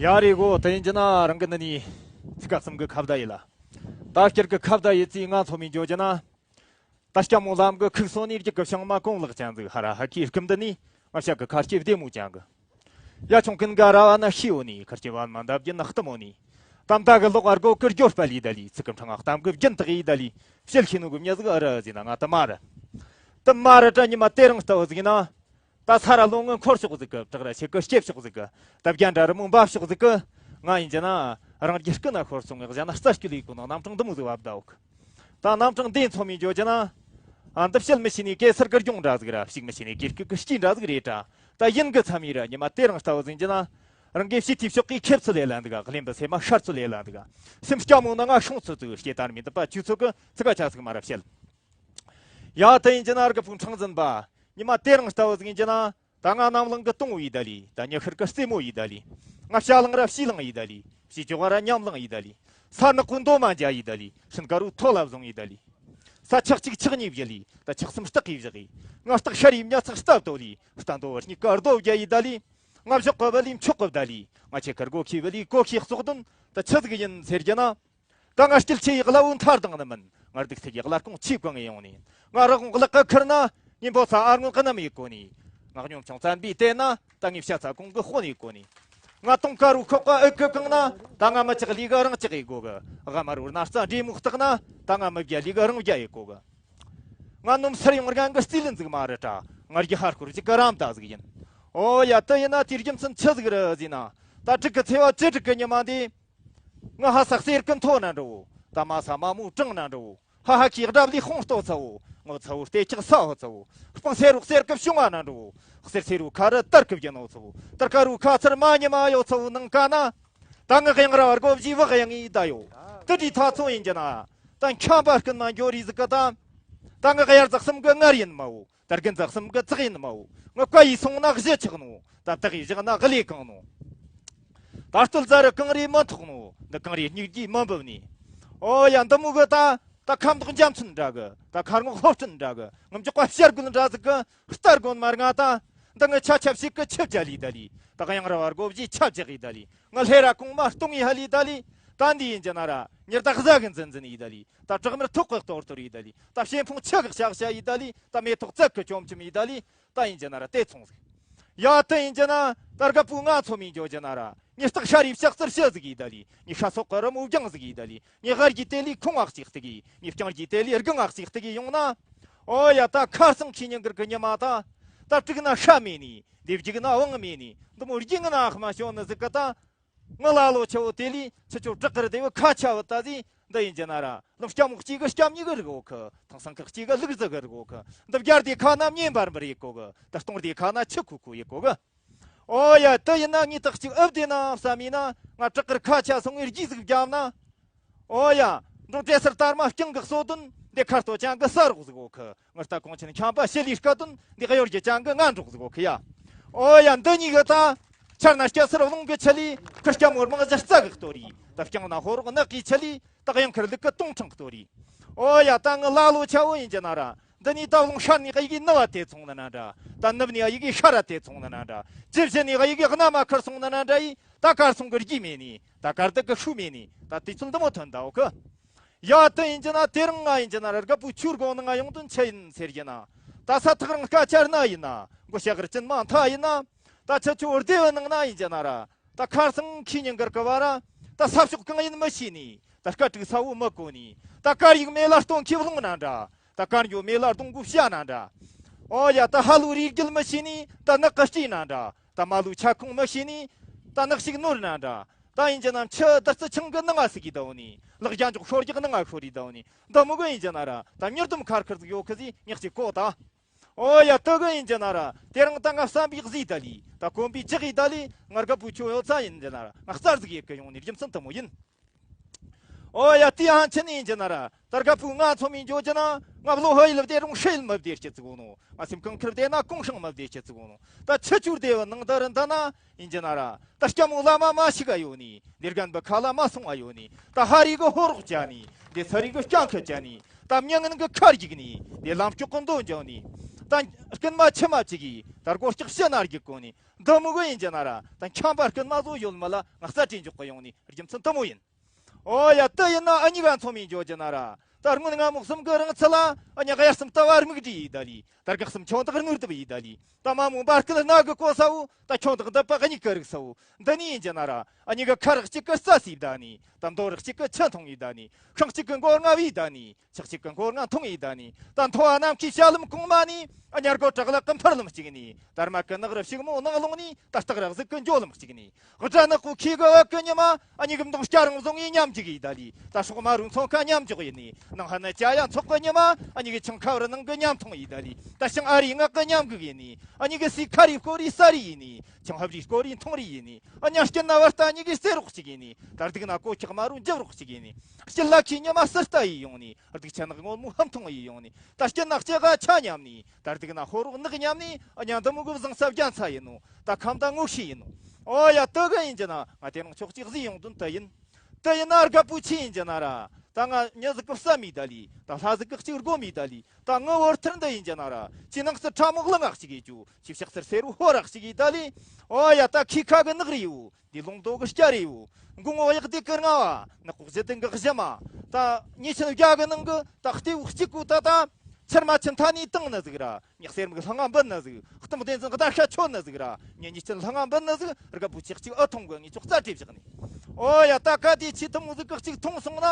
ཡ་རེད་གོ། དེ་ཡིན་གྱི་ན་རང་གི་འདི་ནས་ཚིག་ཁ་གསུམ་གི་ཁ་བརྡ་ཡིན་ལ། ད་སྤྱིར་གི་ཁ་བརྡ་ཡིན་ཚེ་ང་ཚོ་མི་འཇོག་གྱི་ན། ད་སྐྱ་མོ་ལམ་གི་ཁུག་སོ་ནས་རྒྱུག་གི་བྱང་མ་གོང་ལག་ཅན་ཟིག་ཧ་ར་ཧ་ཁིའི་སྐུམ་འདི་ནས་ང་ཤ་གི་ཁར་སྐྱེ་བདེ་མོ་ཅན་གི། ཡ་ཆུང་ཀུན་དགའ་ར་བ་ན་ཤི་འོ་ནི་ཁར་སྐྱེ་བ་མ་འདབ་རྒྱུ་ན་གཏི་མོ་ནི། ད་མདའ་གི་ལོག་ཨར་གོ་ཀི་སྐྱོར་སྤ་ལི་ད་ལི་ཚིག་གི་འཕྲང་ཨ་གཏམ་གི་རྒྱུན་དག་ཡི་ད་ལི། བཤད་ཤེས་ནོ་གི་མྱི་ཟིག་ཨ་ར་ཟིན་ན་ང་དུ་མ་ར། དུ་མ་ར་དྲ་ཉི་མ་དེ་རིང་ལྟ་བུ་ཟིག་ཡིན་ན། ད་ས་ར་ལོ་ངོ་འཁོར་ཕྱོགས་ཟིག་གི་བྲག་ར་ཆེ་གི་སྐྱེ་ཕྱོགས་ཟིག་གི། ད་བརྒྱ་འདྲ་རི་མོ་འབབ་ཕྱོགས་ཟིག་གི། ང་ཡིན་རྒྱུ་ན། རང་རྒྱུ་སྐུ་ན་ཤོར་སོང་ངས་གཞན་ན་རྩ་སྐྱིད་ལས་གོ་ནོ་རྣམ་གྲངས་འདི་མོ་ཟིག་བབ་ད་འོག་ད་རྣམ་གྲངས་འདི་མཚོ་མི་འཇོ་རྒྱུ་ན། ཨ་འདི་བཤད་མི་ཤེས་ནི་གེ་སར་གི་སྒྲུང་འདྲ་ཟིག་ར་ཞིག་མི་ཤེས་ནི་གེ་སྐུ་གི་སྐྱིད་འདྲ་ཟིག་རེད་དྲ། ད་ཡིན་གི་མཚམས་ཡིན་ར་ཉི་མ་དེ་རིང་ལྟ་བུ་ཟིན་རྒྱུ་ན། རང་གི་ཕྱི་ཐིབ་ཕྱོགས་ཀྱི་ཁེབས་ཚུལ་ལས་ལ་འདུག་ག་གླིང་པི་སེ་མ་ཤར་ཚུལ་ལས་ལ་འདུག་ག་སེམས་སྐྱ་མོ་ན་ང་སྲུང་ཚུལ་ཚུལ་སྐྱེ་དར་མི་འདི་པ་ཆུ་ཚོད་གི་ཚིག་ག་ཆ་ཟིག་མ་ར་བཤད། ཡ་དེ་ཡིན་རྒྱུ་ན་རྒད་པོ་འཕྲང་འཛིན་པ། ཉི་མ་དེ་རིང་ལྟ་བུ་ཟིག་ཡིན་རྒྱུ་ན། ད་ང་གནམ་གླིང་གི་དུང་བོ་ཡི་ད་ལི། ད་ཉི་ཤར་གི་རྩེ་མོ་ཡི་ད་ལི། ང་བྱ་གླང་ར་བྱིའུ་གླིང་ཡི་ད་ལི། བྱིའུ་ཅོག་ར་ཉམས་གླིང་ཡི་ད་ལི། ས་ནག་པོ་མདོ་མ་འཇའ་ཡི་ད་ལི། སྲིན་དཀར་བོ་ཐོ་ལ་བཟུང་ཡི་ད་ལི། ས་ཆག་གཅིག་ཆག་གཉིས་བཞི་ལི། ད་ཆག་གསུམ་སྟག་གིས་བཞག་གི། ང་སྟག་ཤར་ཡི་ཉ་ཚག་སྟབས་དོ་ལི། སྟ་མདོ་བར་གཉིས་ཀ་རྡོ་བརྒྱ་ཡི་ད་ལི། ང་བཞག་གི་བ་ལི་མཆོག་གི་ད་ལི། ང་ཆེ་ཁར་སྒོ་ཁྱི་བ་ལི་གོ་ཁྱི་གཙོག་དོན། ད་ཆི་ཟིག་ཡིན་ཟེར་རྒྱུ་ན། ད་ང་སྐྱིད་ཆེ་ཡི་གླ་བོ་མཐར་ལྡང་ནི་མིན། ང་སྡུག་ཚད་ཀྱི་གླ་སྐོང་ཆེ་གང་ཡོང་ནི། ང་རག་གོང་གླག་གི་ཁུར་ན། ཉིན་པོ་ཚ་ཨར་ངོ་གི་ནམ་ཡི་གོ་ནི། ང་སྙོམ་ཆུང་བཙན་པའི་དེ་ན། ད་ངའི་བྱ་ཚ་གོང་གི་དཔོན་ཡི་གོ་ནི། ང་དུང་དཀར་བོ་ཁོག་གི་ཨུ་ཁུ་གང་ན། ད་ང་མི་ཆག་ལི་གི་རང་ཆག་ཡི་གོ་གི། ཨ་མ་རུ་ན་རྩ་འདྲེ་མོ་བཏགས་ན། ད་ང་མི་བརྒྱ་ལི་གི་རང་བརྒྱ་ཡི་གོ་གི། ང་ནུབ་སར་ཡོང་རྒན་གི་རྩིས་ལེན་ཟིག་མ་རེད་དྲ། ང་རྒྱུ་ཧར་ཁོར་ཅིག་གི་རམ་ད་ཟིག་ཡིན། ཨོ་ཡ་དེ་ཡིན་ན་དེའི་རྒྱུ་མཚན་ཆི་ཟིག་རེད་ཟེར་ན། ད་དྲུག་གི་ཚེ་བ་བཅུ་དྲུག་གི་ཉི་མ་འདི། ང་ཧ་ས་གསེར་གི་མཐོ་ན་འགྲོ། ད་མ་ས་མ་མོ་གྲང་ན་འགྲོ། ཧ་ཧ་ཁྱི་དགྲ་བླའི་ཁོང་ལྟོ་ཚ་བོ། ངོ་ཚ་བོ་ལྟེ་ཁྱག་ས་བོ་ཚ་བོ། སྤང་སེ་རུ་གསེར་གི་བྱུང་བ་ན་འགྲོ། གསེར་སེ་རུ་ཁ་རི་དར་གི་བརྒྱ་ནོ་ཚ་བོ། དར་ཁ་རུ་ཁ་ཚར་མ་ཉི་མ་ཡོ་ཚ་བོ་ནང་ཀ་ན། ད་ངི་གཡང་ར་བར་གོ་བཞི་བག་གཡང་ཡི་ད་ཡོ། དུ་དྲི་ཐ་ཚོ་ཡིན་གྱི་ན། ད་འཁྱམ་པ་སྐུན་མ་འགྱོ་རི་ཟིག་གི་ད། ད་ངི་གཡར་ཛག་གསུམ་གི་ངར་ཡིན་མ་བོ། ད་རྒན་ཛག་གསུམ་གི་ཙག་ཡིན་མ་བོ། ངི་བཀའ་ཡི་སོང་ན་གཞི་ཆག་ནོ། ད་བདག་ཡི་བཞག་ན་གླེ་གང་ནོ། ད་སྟོད་ཟ་རུ་གངས་རི་མི་ཐོག་ནོ། འདི་གངས་རི་སྙིགས་རྒྱུའི་མི་འབབ་ནི། ཨོ་ཡ་འདི་མོ་གི་ད། ད་ཁ་མདོག་འཇམ་ཚོན་འདྲ་གི། ད་ཁ་རྔོག་ལྷོ་སྤྲིན་འདྲ་གི། ངི་མགྱོགས་པ་བྱ་རྒོད་འདྲ་ཟིག་གི། རྟ་རྒོད་མར་ང་ད། འདི་ངི་ཆ་ཆ་ཞིག་གི་ཆབ་རྒྱ་ལི་ད་ལི། ད་གཡང་ར་བར་གོ་བཞི་ཆབ་རྒྱག་ཡི་ད་ལི། ང་ལྷེ་ར་གོང་མ་སྟོང་ཡི་ཧ་ལི་ད་ལི། ད་འདི་ཡིན་གྱི་ན་ར། ཉི་ཟླ་གཟའ་གི་འཛིན་འཛིན་ཡི་ད་ལི། ད་བྲག་དམར་ཐོག་གི་གཏོར་གཏོར་ཡི་ད་ལི། ད་ཤེ་ཕུང་ཆུ་གི་ཤག་ཤ་ཡི་ད་ལི། ད་མེ་ཏོག་བཙག་གི་ཅོམ་ཅོམ་ཡི་ད་ལི། ད་ཡིན་གྱི་ན་ར་དེ་ཚོང་ཟིག་ཡ་དེ་ཡིན་གྱི་ན་ད་རྒད་པོ་ང་ཚོ་མི་འགྱོ་གྱི་ན་ར། ཉི་སྟག་ཤ་རི་ཕྱག་རྩར་ཤི་ཟིག་ཡི་ད་ལི། ཉི་ཤ་སོག་གི་རི་མོ་རྒྱང་ཟིག་ཡི་ད་ལི། ཉི་ཧར་གྱི་དེ་ལི་ཁོང་ཨག་ཅིག་སྟེ་གི། ཉི་རྐྱང་གྱི་དེ་ལི་རྒང་ཨག་ཅིག་སྟེ་གི་ཡོང་ན། ཨོ་ཡ་ད་ཁར་སང་ཁྱི་ཉིན་དཀར་གི་ཉི་མ་ད། ད་དྲུག་ན་ཤ་མེད་ནི། དེ་བརྒྱུག་ན་དབང་མེད་ནི། འདི་མོ་རྒྱུག་ན་ཨག་མ་ཤོ་ནི་ཟིག་གི་ད། ང་ལ་ལོ་ཆེ་བོ་དེ་ལི་ཆུ་ཆུ་བྲག་གི་རི་དེ་བོ་ཁ་ཆ་བོ་ད་ཟི་འདི་ཡིན་གྱི་ན་ར། ལམ་སྐྱ་མོ་གཅིག་གི་སྐྱ་མྱི་གི་རིག་འོ་ཁི། ཐང་སང་ཁི་གཅིག་གི་ལུག་རྫི་གི་རིག་འོ་ཁི། འདི་བརྒྱར་དེ་ཁ་ན་མྱེ་འབར་འབར་ཡི་གོ་གི། ད་སྟོང་དེ་ཁ་ན་ཆུ་ཁུ་ཁུ་ཡི་གོ་གི། ཨོ་ཡ་དེ་ཡིན་ན་ངའི་ཐག་གཅིག་ཨབ་དེ་ན་བསམ་ཡིན་ན། ང་བྲག་གི་ཁ་ཆ་སོང་ངའི་རྒྱུས་ཟིག་བརྒྱབ་ན། ཨོ་ཡ། འབྲོང་བྲེ་སར་དར་མ་རྐྱང་གི་གསོ་དོན་འདི་ཁ་ལྟོ་ཅང་གི་ས་རོགས་ཟིག་འོ་ཁི། ངར་ལྟ་གོང་ཆེན་འཁྱམ་པ་ཞི་ལིའི་སྐད་དོན་འདི་གཡོར་གྱི་ཅང་གི་ང་འབྲོག་ཟིག་གོ་ཁི་ཡ། ཨོ་ཡ་འདི་གཉིས་གི་ད། ཆར་ན་སྐྱ་སེར་རླུང་གི་ཆི་ལི། ཁུར་སྐྱ་མོར་མང་གཞི་རྩ་གི་གཏོ་རི། ད་རྐྱང་ན་ཧོ་རོག་ནག་གི་ཆི་ལི། ད་གཡང་ཁུར་ལུག་གི་སྟོང་ཕྲེང་གཏོ་རི། ཨོ་ཡ་ད་ངི་ལ་ལོ་ཆ་བོ་ཡིན་གྱི་ན་ར། འདི་ནི་ད་རླུང་ཤར་ནས་གཡུག་གི་ནུབ་བ་དེ་ཚོང་ནི་ན་འདྲ། ད་ནུབ་ནས་གཡུག་གི་ཤར་བ་དེ་ཚོང་ནི་ན་འདྲ། ཇི་བཞིན་ནས་གཡུག་གི་གནམ་མ་ཁུར་སོང་ནི་ན་འདྲ་ཡི། ད་གར་སོང་གི་རྒྱུས་མེད་ནི། ད་གར་སྡུག་གི་ཤུགས་མེད་ནི། ད་དུས་ཚོད་འདི་མོ་ཐོན་ད་འོ་ཁི། ཡ་དེ་ཡིན་གྱི་ན་དེ་རིང་ང་ཡིན་གྱི་ན་ར་རྒད་པོ་ཆུར་དགོང་ནི་ང་ཡོང་དོན་ཆི་ཡིན་ཟེར་གྱི་ན། ད་ས་ཐག་རིང་སྐད་ཆ་རྣ་ཡིན་ན། མགོ་ཞྭ་གར་གཅིན་མ་མཐའ་ཡིན་ན། ད་ཆུ་ཆུ་བར་སྡེ་བའི་ནང་ན་ཡིན་གྱི་ན་ར། ད་ཁར་སང་ཁྱི་ཉིན་དཀར་གི་བ་ར། ད་ས་ཕྱོགས་གང་ཡིན་མི་ཤེས་ནི། ད་སྐད་དྲུག་ས་བོ་མི་གོ་ནི། ད་དཀར་ཡིག་མེ་ལ་སྟོན་ཁྱི་བློང་ན་འདྲ། ད་དཀར་འགྱོ་མེ་ལ་སྡོང་གུ་བྱ་ན་འདྲ། ཨོ་ཡ་ད་ཧ་ལུ་རིག་རྒྱུད་མི་ཤེས་ནི། ད་ནག་གི་སྐྲི་ན་འདྲ། ད་མ་ལུ་ཆ་ཁུང་མི་ཤེས་ནི། ད་ནག་ཞིག་ནོར་ན་འདྲ། ད་ཡིན་གྱི་ནམ་ཆུ་དར་རྩི་ཆང་གི་ནང་ང་སི་གི་ད་འོ་ནི། ལག་རྒྱ་འཇོག་ཤོར་རྒྱག་ནང་ང་ཤོར་རི་ད་འོ་ནི། འདི་མོ་གི་ཡིན་གྱི་ན་ར། ད་མྱུར་དུམ་ཁར་ཁར་ཟིག་ཡོད་ཁི་ཟི་ཉག་ཅིག་གོ་ད། ཨོ་ཡ་དེ་གི་ཡིན་གྱི་ན་ར། དེ་རིང་ད་ང་བསམ་པའི་གཟིགས་ད་ལི། ད་གོམ་པའི་ལྕགས་ཡི་ད་ལི། ང་རྒད་པོ་ཆུ་ཡོད་ཚ་ཡིན་གྱི་ན་ར། ང་རྩར་ཟིག་ཡེ་གི་ཡོང་ནི་རྒྱུ་མཚན་དེ་མོ་ཡིན། ཨོ་ཡ་དེ་ཧན་ཆེན་ཡིན་གྱི་ན་ར། ད་རྒད་པོ་ང་ཚོ་མི་འགྱོ་གྱི་ན། ང་བློ་ཧ་ཡིལ་བདེ་རུང་ཧྲེ་ཡིལ་མི་བདེ་སྐྱེ་ཙི་གོ་ནོ། ང་སེམས་གང་ཁེར་བདེ་ན་གོང་ཧྲང་མི་བདེ་སྐྱེ་ཙི་གོ་ནོ། ད་ཆུ་ཆུར་བདེ་བ་ནང་ད་ར་འདི་ན་ཡིན་གྱི་ན་ར། ད་སྐྱ་མོ་བླ་མ་མ་ཞིག་ག་ཡོད་ནི། ལས་རྒན་པ་ཁ་ལ་མ་སོང་བ་ཡོད་ནི། ད་ཧ་རི་གི་ཧོ་རོག་བྱ་ནི། དེ་ས་རི་གི་སྐྱང་ཁ་བྱ་ནི། ད་མྱ་ངན་གི་ཁར་རྒྱུག་ནི། དེ་ལམ་ཀྱོག་གི་མདོ་འཇོག་ནི། ད་རྐུན་མ་ཆི་མ་བཅུག་གི། ད་སྒོ་ལྕགས་ཕྱི་ན་རྒྱུག་གོ་ནི། འདི་མོ་གི་ཡིན་གྱི་ན་ར། ད་འཁྱམ་པ་རྐུན་མ་བཟོ་ཡོད་མ་ལ་ང་རྩ་དྲིན་འཇོག་གི་ཡོང་ནི་རྒྱུ་མཚན་དེ་མོ་ཡིན། ཨོ་ཡ་དེ་ཡིན་ན་ཨ་ཉི་ག་ཚོ་མི་འགྱོ་གྱི་ན་ར། ད་སྔོན་སྔ་མོ་གསུམ་གི་རིང་ཚུལ་ལ་ཨ་ཉི་གཡར་གསུམ་ལྟ་བ་རྨིག་སྒྲིལ་ཡིན་ད་ལི། ད་དགག་གསུམ་ཁྱོང་བདག་དངོས་གྲུབ་ཡིན་ད་ལི། ད་མ་མོ་འབར་སྐད་རྣ་གི་གོ་ས་བོ། ད་ཁྱོང་བདག་འདི་པ་གཉིས་ཀི་རིག་ས་བོ། འདི་ནི་ཡིན་གྱི་ན་ར། ཨ་ཉི་གི་ཁ་རག་གཅིག་གི་རྩ་སི་ད་ནི། ད་མདོ་རག་གཅིག་གི་ཆུ་འཐུང་ཡིན་ད་ནི། ཤིང་གཅིག་གི་མགོ་ལྔ་བི་ད་ནི། ཆག་གཅིག་གི་མགོ་ལྔ་འཐུང་ཡིན་ད་ནི། ད་མཐོ་བ་ནམ་མཁའི་བྱ་ལམ་གོང་མ་ནི། ཨ་ཉར་གོ་བྲག་ལ་གི་འཕུར་ལམ་གཅིག་ནི། ད་རྨ་གི་ནགས་རི་ཕྱུག་མོ་ནགས་ཀློང་ནི། ད་སྟག་ར་གཟིག་གི་འགྱོ་ལམ་གཅིག་ནི། དགྲ་ནག་པོ་ཁྱི་གི་བ་གི་ཉི་མ། ཨ་ཉི་གི་མདོག་སྐྱ་རང་བཟུང་ཡིན་མཉམ་འཇུག་ཡིན་ད་ལི། ད་སྲོག་མ་རུང་ཚོང་ཁ་མཉམ་འཇོག་ཡིན་ནི། ནང་ཧ་ན་ཅ་ཡ་ཚོགས་གི་ཉི་མ། ཨ་ཉི་གི་ཆང་ཁ་བར་ནང་གི་མཉམ་འཐུང་ཡིན་ད་ལི། ད་ཤིང་ཨ་རིའི་ངག་གི་མཉམ་འགུག་ཡིན་ནི། ཨ་ཉི་གི་སི་ཁ་རི་སྐོ་རི་ས་རི་ཡིན་ནི། ཆང་ཧབ་རི་སྐོ་རི་འཐུང་རི་ཡིན་ནི། ཨ་ཉ་སྐྱིད་ན་བར་ལྟ་ཉི་གི་རྩེ་རོགས་གཅིག་ཡིན་ནི། ད་སྡུག་ན་གོ་ཁྱག་མ་རུང་འཇབ་རོགས་གཅིག་ཡིན་ནི། སྐྱིད་ལ་ཁྱི་ཉི་མ་སིར་ལྟ་ཡིན་ཡོང་ནི། སྡུག་ཆེ་ནག་སྔོན་མོ་ཧམ་འཐུང་ཡིན་ཡོང་ནི། ད་སྐྱིད་ན་ལྕེ་ག་ཆ་མཉམ་ནི། ད་སྡུག་ན་ཧོ་རོག་ནག་མཉམ་ནི། ཨ་ཉ་འདི་མོ་གི་བཟང་ས་རྒྱ་མཚོ་ཡིན་ནོ། ད་ཁམས་ད་ངོ་ཤེས་ཡིན་ནོ། ཨོ་ཡ་དེ་གི་ཡིན་གྱི་ན་ང་དེ་རིང་ཕྱོགས་གཅིག་བཟི་ཡོང་དོན་དེ་ཡིན། དེ་ཡིན་ན་རྒད་པོ་ཆེ་ཡིན་གྱི་ན་ར། ད་ང་མྱི་ཟིག་གི་བསམ་མི་ད་ལི། ད་ལྷ་ཟིག་གི་གཅིག་སྒོ་མི་ད་ལི། ད་ངི་བོར་ཐུར་འདི་ཡིན་གྱི་ན་ར། ཁྱི་ནང་སི་ཁྲ་མོག་ལི་ང་གཅིག་ཡིན་རྒྱུ། ཁྱི་ཕྱག་སིར་སེར་བོ་ཧོ་ར་གཅིག་ཡིན་ད་ལི། ཨོ་ཡ་ད་ཁྱི་ཁ་གི་ནག་རི་བོ། འདི་ལུང་རྡོ་གི་སྐྱ་རི་བོ། མགོ་ངོ་གཡག་སྡེ་གི་རྔ་བ། ནག་པོ་གཞི་ལྡན་གི་གཞི་མ། ད་ཉི་ཆེན་རྒྱ་གི་ནང་གི་ད་ལྟེ་བོ་གཅིག་གོ་ད་ད། ཚེར་མ་ཆེན་ཐ་ནི་བཏང་ནི་ཟིག་ར། ཉག་སེར་མིག་ལྷང་ང་འབུད་ནི་ཟིག། གཏམ་བདེན་ཚང་གི་ད་ཤ་ཆོད་ནི་ཟིག་ར། ཉེ་ཉེ་ཅན་ལྷང་ང་འབུད་ནི་ཟིག། རྒད་པོ་ཆེ་གཅིག་ཨ་ཐུང་གི་ངས་ཅོག་རྩ་བྲིས་བཞག་ནི། ཨོ་ཡ་ད་ག་དེ་ཆེ་ཐུང་ཟིག་གི་གཅིག་ཐུང་སོང་ན།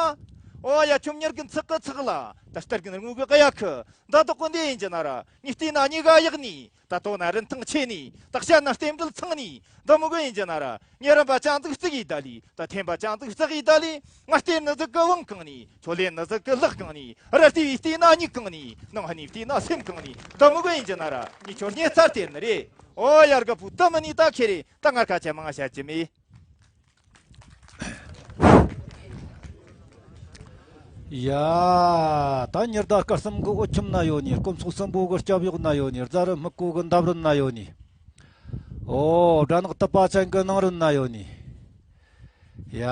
ཨོ་ཡ་ཁྱོད་མྱུར་གི་ཚག་གི་ཚག་ལ། ད་སྟར་གི་ནི་རྔུལ་གི་གཡའ་ཁུ། ད་དོག་གི་འདི་ཡིན་གྱི་ན་ར། ངས་བལྟས་ན་གཉིས་ཀ་ཡག་ནི། ད་དོ་ན་རིན་ཐང་ཆེ་ནི། ད་བཤད་ན་རྟེན་འབྲེལ་ཚང་ནི། འདི་མོ་གི་ཡིན་གྱི་ན་ར། ཉེ་རིམ་པ་ཅང་ཟིག་བརྩིགས་ཡི་ད་ལི། ད་ཐེམ་པ་ཅང་ཟིག་བརྩིགས་ཡི་ད་ལི། ང་ལྟས་ནི་ཟིག་གི་བང་གང་ནི། ཁྱོད་ལས་ནི་ཟིག་གི་ལག་གང་ནི། ར་ལྟས་བི་བལྟས་ན་མྱིག་གང་ནི། ནང་ཧ་ནི་བལྟས་ན་སེམས་གང་ནི། འདི་མོ་གི་ཡིན་གྱི་ན་ར། ངས་ཁྱོད་ཉེ་ཚར་སྟེར་ནི་རེད། ཨོ་ཡར་ག་བུ་ད་མི་ནི་ད་ཁེ་རེད། ད་ངར་ཁ་ཆེ་མང་བཤད་ཀྱི་མེད། ཡ། ད་ཉི་ཟླ་སྐར་གསུམ་གི་འོད་ཁྱིམ་ན་ཡོད་ནི། སྐོམ་སོགས་སྲིན་པོ་གི་སྐྱབས་གཡོག་ན་ཡོད་ནི། རྫ་རི་སྨུག་པོ་གི་འདབས་རི་ན་ཡོད་ནི། ཨོ། སྦྲ་ནག་དུ་པ་ཅན་གི་ནང་རི་ན་ཡོད་ནི། ཡ།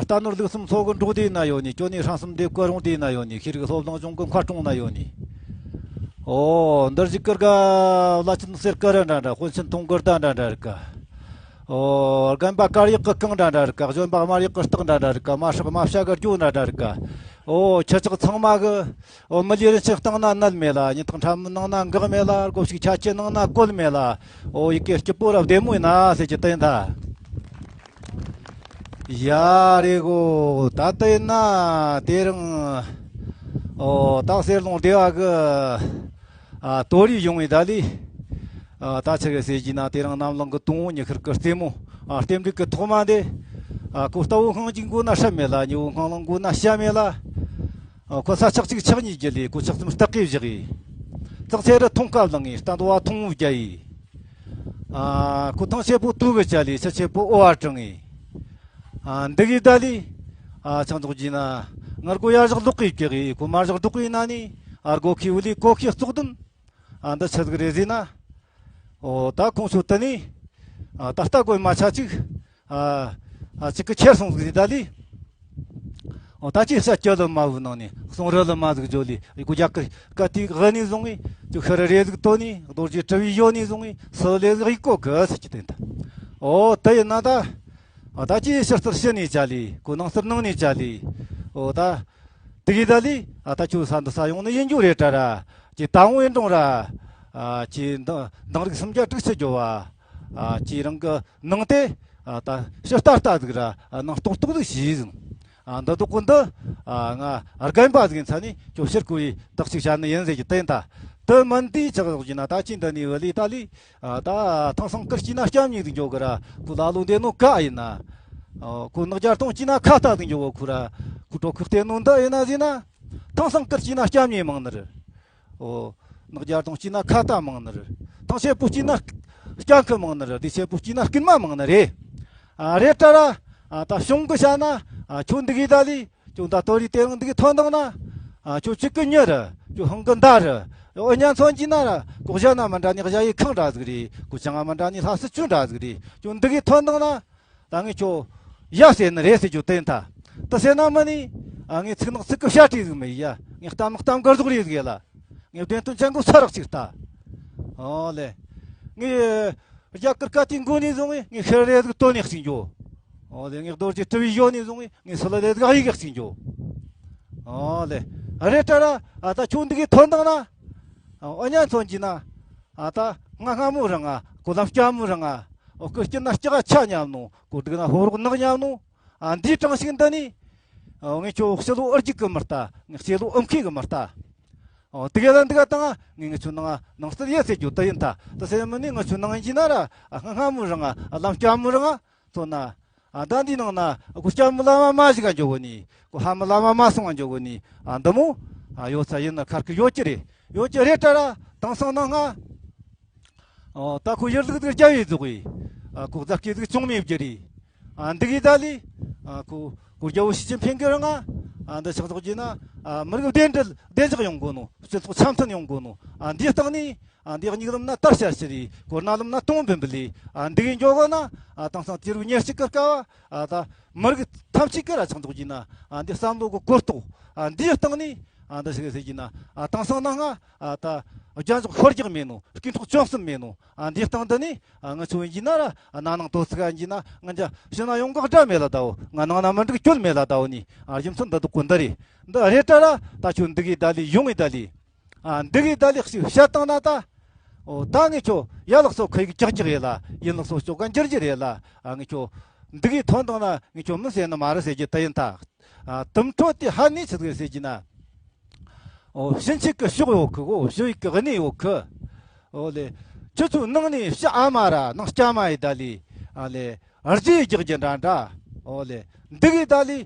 རྟ་ནོར་ལུག་གསུམ་ཚོ་གི་འབྲོག་སྡེ་ན་ཡོད་ནི། ཅོ་ནེ་ཧྲང་གསུམ་སྡེ་བཀའ་རོང་སྡེ་ན་ཡོད་ནི། ཤེས་རིག་སློབ་གླིང་གཞུང་གི་མཁར་གྲོང་ན་ཡོད་ནི། ཨོ། འདིར་གཞིག་གི་རྒ་བླ་ཆེན་གསེར་དཀར་ར་འདྲ་འདྲ། དཔོན་ཆེན་ཐུང་གི་རྟ་འདྲ་འདྲ་རིག་ག། ཨོ། རྒན་པ་དཀར་ཡག་གི་རྐང་འདྲ་འདྲ་རིག་ག། གཞོན་པ་དམར་ཡག་གི་སྟག་འདྲ་འདྲ་རིག་ག། མ་ཧྲག་མ་བྱ་གི་རྒྱུ་འདྲ་འདྲ་རིག་ག། ཨོ། ཁྱི་ཅག་ཚང་མ་གི། ཨོ། མི་ལུས་རིན་ཆེན་སྟེང་ན་ནད་མེད་ལ། ཉི་ཐག་ཕྲ་མོ་ནང་ན་འགག་མེད་ལ། སྒོ་ཕྱུགས་ཆ་ཆེ་ནང་ན་བཀོལ་མེད་ལ། ཨོ། ཡི་གེ་སྐྱིད་པོ་ར་བདེ་མོ་ཡིན་ན་ཟེར་གྱི་དེ་ཡིན་ད། ཡ་རེད་གོ། ད་ལྟ་ཡིན་ན་དེ་རིང་། ཨོ། ད་གསེར་ལུང་སྡེ་བ་གི། ཨ། དོ་རིས་ཡོང་བའི་ད་ལི། ཨ། ད་ཆི་གི་ཟེར་གྱི་ན་དེ་རིང་གནམ་ལངས་གི་དུང་བོ་ཉི་ཤར་གི་རྩེ་མོ། ཨ། རྟེན་འབྲེལ་གི་ཐོག་མ་འདི། ཨ། ཁོ་རྟ་བོ་ཤིང་གཅིག་མགོ་ན་ཧྲ་མེད་ལ། ཉི་བོ་ཤིང་གླང་མགོ་ན་ཤ་མེད་ལ། ཨ། ཁོ་ས་ཆག་གཅིག་ཆག་གཉིས་བརྒྱུད་ལས། ཁོ་ཆག་གསུམ་སྟག་གིས་བཞག་ཡི། ཙག་ཚེ་རུ་ཐོང་ཁ་བླངས་ཡི། རྟ་འདོ་བ་ཐོང་བུ་རྒྱ་ཡི། ཨ། ཁོ་ཐང་ཆེ་པོ་དུ་གི་བྱ་ལས། ཆུ་ཆེ་པོ་ཨོ་བ་དྲངས་ཡི། ཨ། འདི་གི་ད་ལི། ཨ། ཆང་འཇོག་གྱིས་ན། ངར་གོ་ཡར་བཞག་ལོག་གི་བཀྱག་ཡི། ཁོ་མར་བཞག་ལྡོག་གི་ན་ནི། ཨ། སྒོ་ཁའི་བུ་ལི་གོ་ཁའི་བཙོག་དུན། ཨ། འདི་ཆི་ཟིག་རེད་ཟེར་ན། ཨོ། ད་ཁོང་ཚོ་དུ་ནི། ཨ། ད་རྟ་གོན་མ་ཆ་གཅིག། ཨ། ཨ། གཅིག་གི་ཁྱེར་སོང་ཟིག་ད་ལི། ཨོ། ད་ཅི་ས་སྐྱ་ལོ་མ་བུ་ནང་ནས་གསུང་རི་ལོ་མ་ཟིག་བརྗོད་ལི། ཡི་གུ་རྒྱ་གི་ཀ་ཏི་གི་ནི་བཟུང་ངི། ཅུ་ཤི་རི་རེ་ཟིག་ཏོ་ནི། རྡོ་རྗེ་གྲུ་བའི་ཡོ་ནི་བཟུང་ངི། སི་ལེ་ཟིག་ཡི་གོ་གི་ས་ཅི་དེ་འདྲ། ཨོ། དེ་ཡིན་ན་ད། ཨ། ད་ཅི་ཕྱི་ལྟར་ཕྱི་ནས་བྱ་ལི། ཁོ་ནང་ལྟར་ནང་ནས་བྱ་ལི། ཨོ། ད། དེ་གི་ད་ལི། ཨ། ད་ཁྱོད་ས་འདི་ས་ཡོང་ནི་ཡིན་རྒྱུ་རེད་དྲ་ར། ཅི་ད་འོང་ཡིན་འགྲོང་ར། ཨ། ཅི་འདང་འདང་རིགས་སུམ་བརྒྱ་དྲུག་ཅུ་འགྱོ་བ། ཨ། ཅི་རང་གི་ནང་དེ། ཨ། ད་ཕྱི་ལྟ་ལྟ་ཟིག་ར། ཨ། ནང་རྟོག་རྟོག་ཟིག་བྱས་ཟིན། ཨ། འདི་དོག་གི་འདི། ཨ། ང་རྒན་པ་ཟིག་ཡིན་ཚ་ནི་ཁྱོད་ཕྱིར་གོ་ཡི་བརྟག་ཞིབ་བྱ་ནི་ཡིན་ཟེར་གྱི་དེ་ཡིན་ད། དེ་མིན་དེའི་ཆག་ཟོག་གྱི་ན་ད་ཅི་འདི་ནས་བུ་ལི་ད་ལི། ཨ། ད་ཐང་སང་ཀིར་སྐྱིད་ན་སྐྱམ་ཉིད་དུ་འགྱོ་གི་ར། ཁོ་ལ་ལོ་འདི་ནོ་ཀ་ཡིན་ན། ཨོ། ཁོ་ནག་རྒྱལ་སྟོང་སྐྱིད་ན་ཁ་ལྟ་དུ་འགྱོ་གི་ཁོ་ར། ཁོ་གྲོ་ཁུག་བལྟས་ནོ་འདི་ཡིན་ན་ཟིན་ན། ཐང་སང་ཀིར་སྐྱིད་ན་སྐྱམ་ཉིད་མང་ནི་རེད། ཨོ། ནག་རྒྱལ་སྟོང་སྐྱིད་ན་ཁ་ལྟ་མང་ནི་རེད། ཐང་ཆེ་པོ་སྐྱིད་ན་སྐྱ་ཁུ་མང་ནི་རེད། དེ་ཆེ་པོ་སྐྱིད་ན་རྐུན་མ་མང་ནི་རེད། ཨ། རེད་དྲ་ར། ཨ། ད་གཞུང་གི་བྱ་ན། ཨ། ཁྱོད་འདི་གི་ད་ལི། ཁྱོད་ད་དོ་རི་དེ་རིང་འདི་གི་ཐོན་འདང་ན། ཨ། ཁྱོད་གཅིག་གི་མྱི་རེད། ཁྱོད་ཧང་གི་མདའ་རེད། འོ་ཉན་ཚོན་གྱི་ན་ར། ལྐོག་བྱ་ན་མི་འདྲ་ནི་གཞའ་ཡི་ཁང་འདྲ་ཟིག་རེད། ཁོ་ཅང་ང་མི་འདྲ་ནི་ལྷ་སི་ཆུ་འདྲ་ཟིག་རེད། ཁྱོད་འདི་གི་ཐོན་འདང་ན། ད་ངས་ཁྱོད་ཡ་ཟེར་ནི་རེད་ཟེར་རྒྱུ་དེ་ཡིན་ད། དེ་ཟེར་ན་མི་ནི། ཨ། ངས་ཚིག་ནག་ཚིག་གི་བཤད་ཁྲིད་ཟིག་མི་ཡ། ངས་གཏམ་ནག་གཏམ་གར་ཟོག་རེད་ཟིག་ཡ་ལ། ངས་བདེན་དོན་ཅན་གོ་ས་རག་ཅིག་ལྟ། ཨོ་ལེ། ངས་རྒྱ་གར་ཀ་ཏི་མགོ་ནས་བཟུང་ངས་ངས་ཤེར་རེ་ཟིག་དོན་ནས་གཅིག་འགྱོ། ཨོ་ལེ། ངས་རྡོ་རྗེ་གྲུ་བའི་ཡོ་ནས་བཟུང་ངས་ངས་སི་ལ་ལེ་ཟིག་ཨ་ཡིག་གཅིག་འགྱོ། ཨོ་ལེ། རེད་དྲ་ར། ཨ་ད་ཁྱོད་འདི་གའི་ཐོན་དང་ན། ཨ་ཨོ་ཉན་ཚོན་གྱི་ན། ཨ་ད་ང་སྔ་མོ་རང་ང་གོ་ལམ་སྐྱ་མོ་རང་ང་། ཨོ་ཀི་སྐྱིད་ན་སྐྱ་ག་ཆ་ཉམས་ནོ། གོ་སྡུག་ན་ཕོ་རོག་ནག་ཉམས་ནོ། ཨ་འདིའི་གྲངས་ཤིག་འདི་ནི། ཨོ་ངས་ཁྱོད་ཕྱི་ལོ་ཨུར་རྒྱུག་གི་མི་ལྟ། ངས་ཕྱི་ལོ་ཨུམ་ཁི་གི་མི་ལྟ། ཨོ་དེ་ག་ལ་འདི་ག་དང་ང་ངས་ཁྱོད་ནང་ནང་སྟེ་ཡེ་ཟེར་རྒྱུ་དེ་ཡིན་ད། དེ་ཟེར་མི་ནི་ང་ཁྱོད་ནང་ཡིན་གྱི་ན་ར། ཨ་སྔ་སྔ་མོ་རང་ང་ལམ་སྐྱ་མོ་རང་ང་ཐོན་ན། ཨ་ད་འདི་ནང་ན་ཨ་ཁུ་སྐྱ་མོ་ལ་མ་མ་ཞིག་ག་འཇོག་གོ་ནི། ཁུ་ཧ་མོ་ལ་མ་མ་སོང་ང་འཇོག་གོ་ནི། ཨ་འདི་མོ་ཨ་ཡོད་ས་ཡིན་ན་ཁར་གི་ཡོད་ཀྱི་རེད། ཡོད་ཀྱི་རེད་དྲ་ར། དེང་སང་ནང་ང་། ཨོ་ད་ཁོ་ཡར་ལུག་དེ་རྒྱ་ཡི་རྫོགས་ཡི། ཨ་ཁོ་རྫ་སྐྱེས་ཟིག་ཅུང་མེད་རྒྱུ་རེད། ཨ་འདི་གི་ད་ལི། ཨ་ཁོ་ཁོ་རྒྱལ་བོ་ཞི་ཅིན་ཕིང་གི་རང་ང་། ཨ་འདི་ཕྱག་རྫོགས་རྒྱུ་ན། ཨ་མི་རིགས་བདེ་འབྲེལ་བདེ་འཇགས་ཡོང་དགོ་ནོ། སྤྱི་ཚོགས་འཆམ་མཐུན་ཡོང་དགོ་ནོ། ཨ་འདིའི་སྟེང་ནས། ཨ་འདི་གཉིས་ལམ་ན་དར་ཤར་ཤར་རེད། གོར་ན་ལམ་ན་དུང་འབེན་འབེན་ལི། ཨ་འདི་གི་འཇོག་གོ་ན། ཨ་དེང་སང་དུས་རབས་ཉེར་གཅིག་གི་སྐབས། ཨ་ད་མི་རིགས་ཐམས་ཅད་ཀྱི་ར་ཕྱག་རྫོགས་རྒྱུ་ན། ཨ་འདི་བསམ་བློ་གི་གོ་རྟོགས། ཨ་འདིའི་སྟེང་ནས། ཨ་འདི་ཞིག་ཟེར་གྱི་ན། ཨ་དེང་སང་ནང་ང་། ཨ་ད་རྒྱ་འཇོག་ཤོར་རྒྱག་མེད་ནོ། རྐུན་འཕྲོག་བཅོམ་གསུམ་མེད་ནོ། ཨ་འདིའི་སྟེང་འདི་ནས། ཨ་ང་ཚོ་ཡིན་གྱི་ན་ར། ཨ་ན་ནང་དོ་ཚིག་ཨ་ཡིན་གྱི་ན། ང་འཇའ་ཕྱི་ན་ཡོང་གི་དགྲ་མེད་ལ་ད་འོ། ང་ནང་ན་མི་འགྲིག་སྐྱོན་མེད་ལ་ད་འོ་ནི། ཨ་རྒྱུ་མཚན་འདི་དག་གོ་འདི་རེད། འདི་རེད་དྲ་ར། ད་ཁྱོད་འདི་གི་ད་ལི་ཡོང་ངི་ད་ལི། ཨ་འདི་གི་ད་ལི་ཞིག་བཤད་བཏང་ན་ད། འོ་ད་ངས་ཁྱོད་ཡ་ལགས་སོ་ཁ་ཡིག་ཀྱག་ཀྱག་ཡེ་ལ། ཡིན་ལགས་སོ་ཅོ་ག་འགྱུར་གྱི་རེད་ལ། ཨ་ངས་ཁྱོད་འདི་གི་ཐོན་བཏང་ན་ངས་ཁྱོད་མི་ཟེར་ནི་མ་རེད་ཟེར་གྱི་ད་ཡིན་ད། ཨ་དུམ་ཁྲོད་དེ་ཧ་ནི་ཆི་ཟིག་ཟེར་གྱི་ན། ཨོ་ཕྱིན་ཆད་ཀྱི་ཕྱོགས་ཡོད་གི། ཨོ་ཕྱི་ཡིག་གི་གནས་ཡོད་གི། ཨོ་ལེ། ཁྱོད་ཚོའི་ནང་ནས་ཕྱི་ཨ་མ་ར་ནང་སྐྱ་མ་ཡི་ད་ལི། ཨ་ལེ། རྗེས་རྒྱག་རྒྱུ་འདྲ་འདྲ། ཨོ་ལེ། འདི་གི་ད་ལི།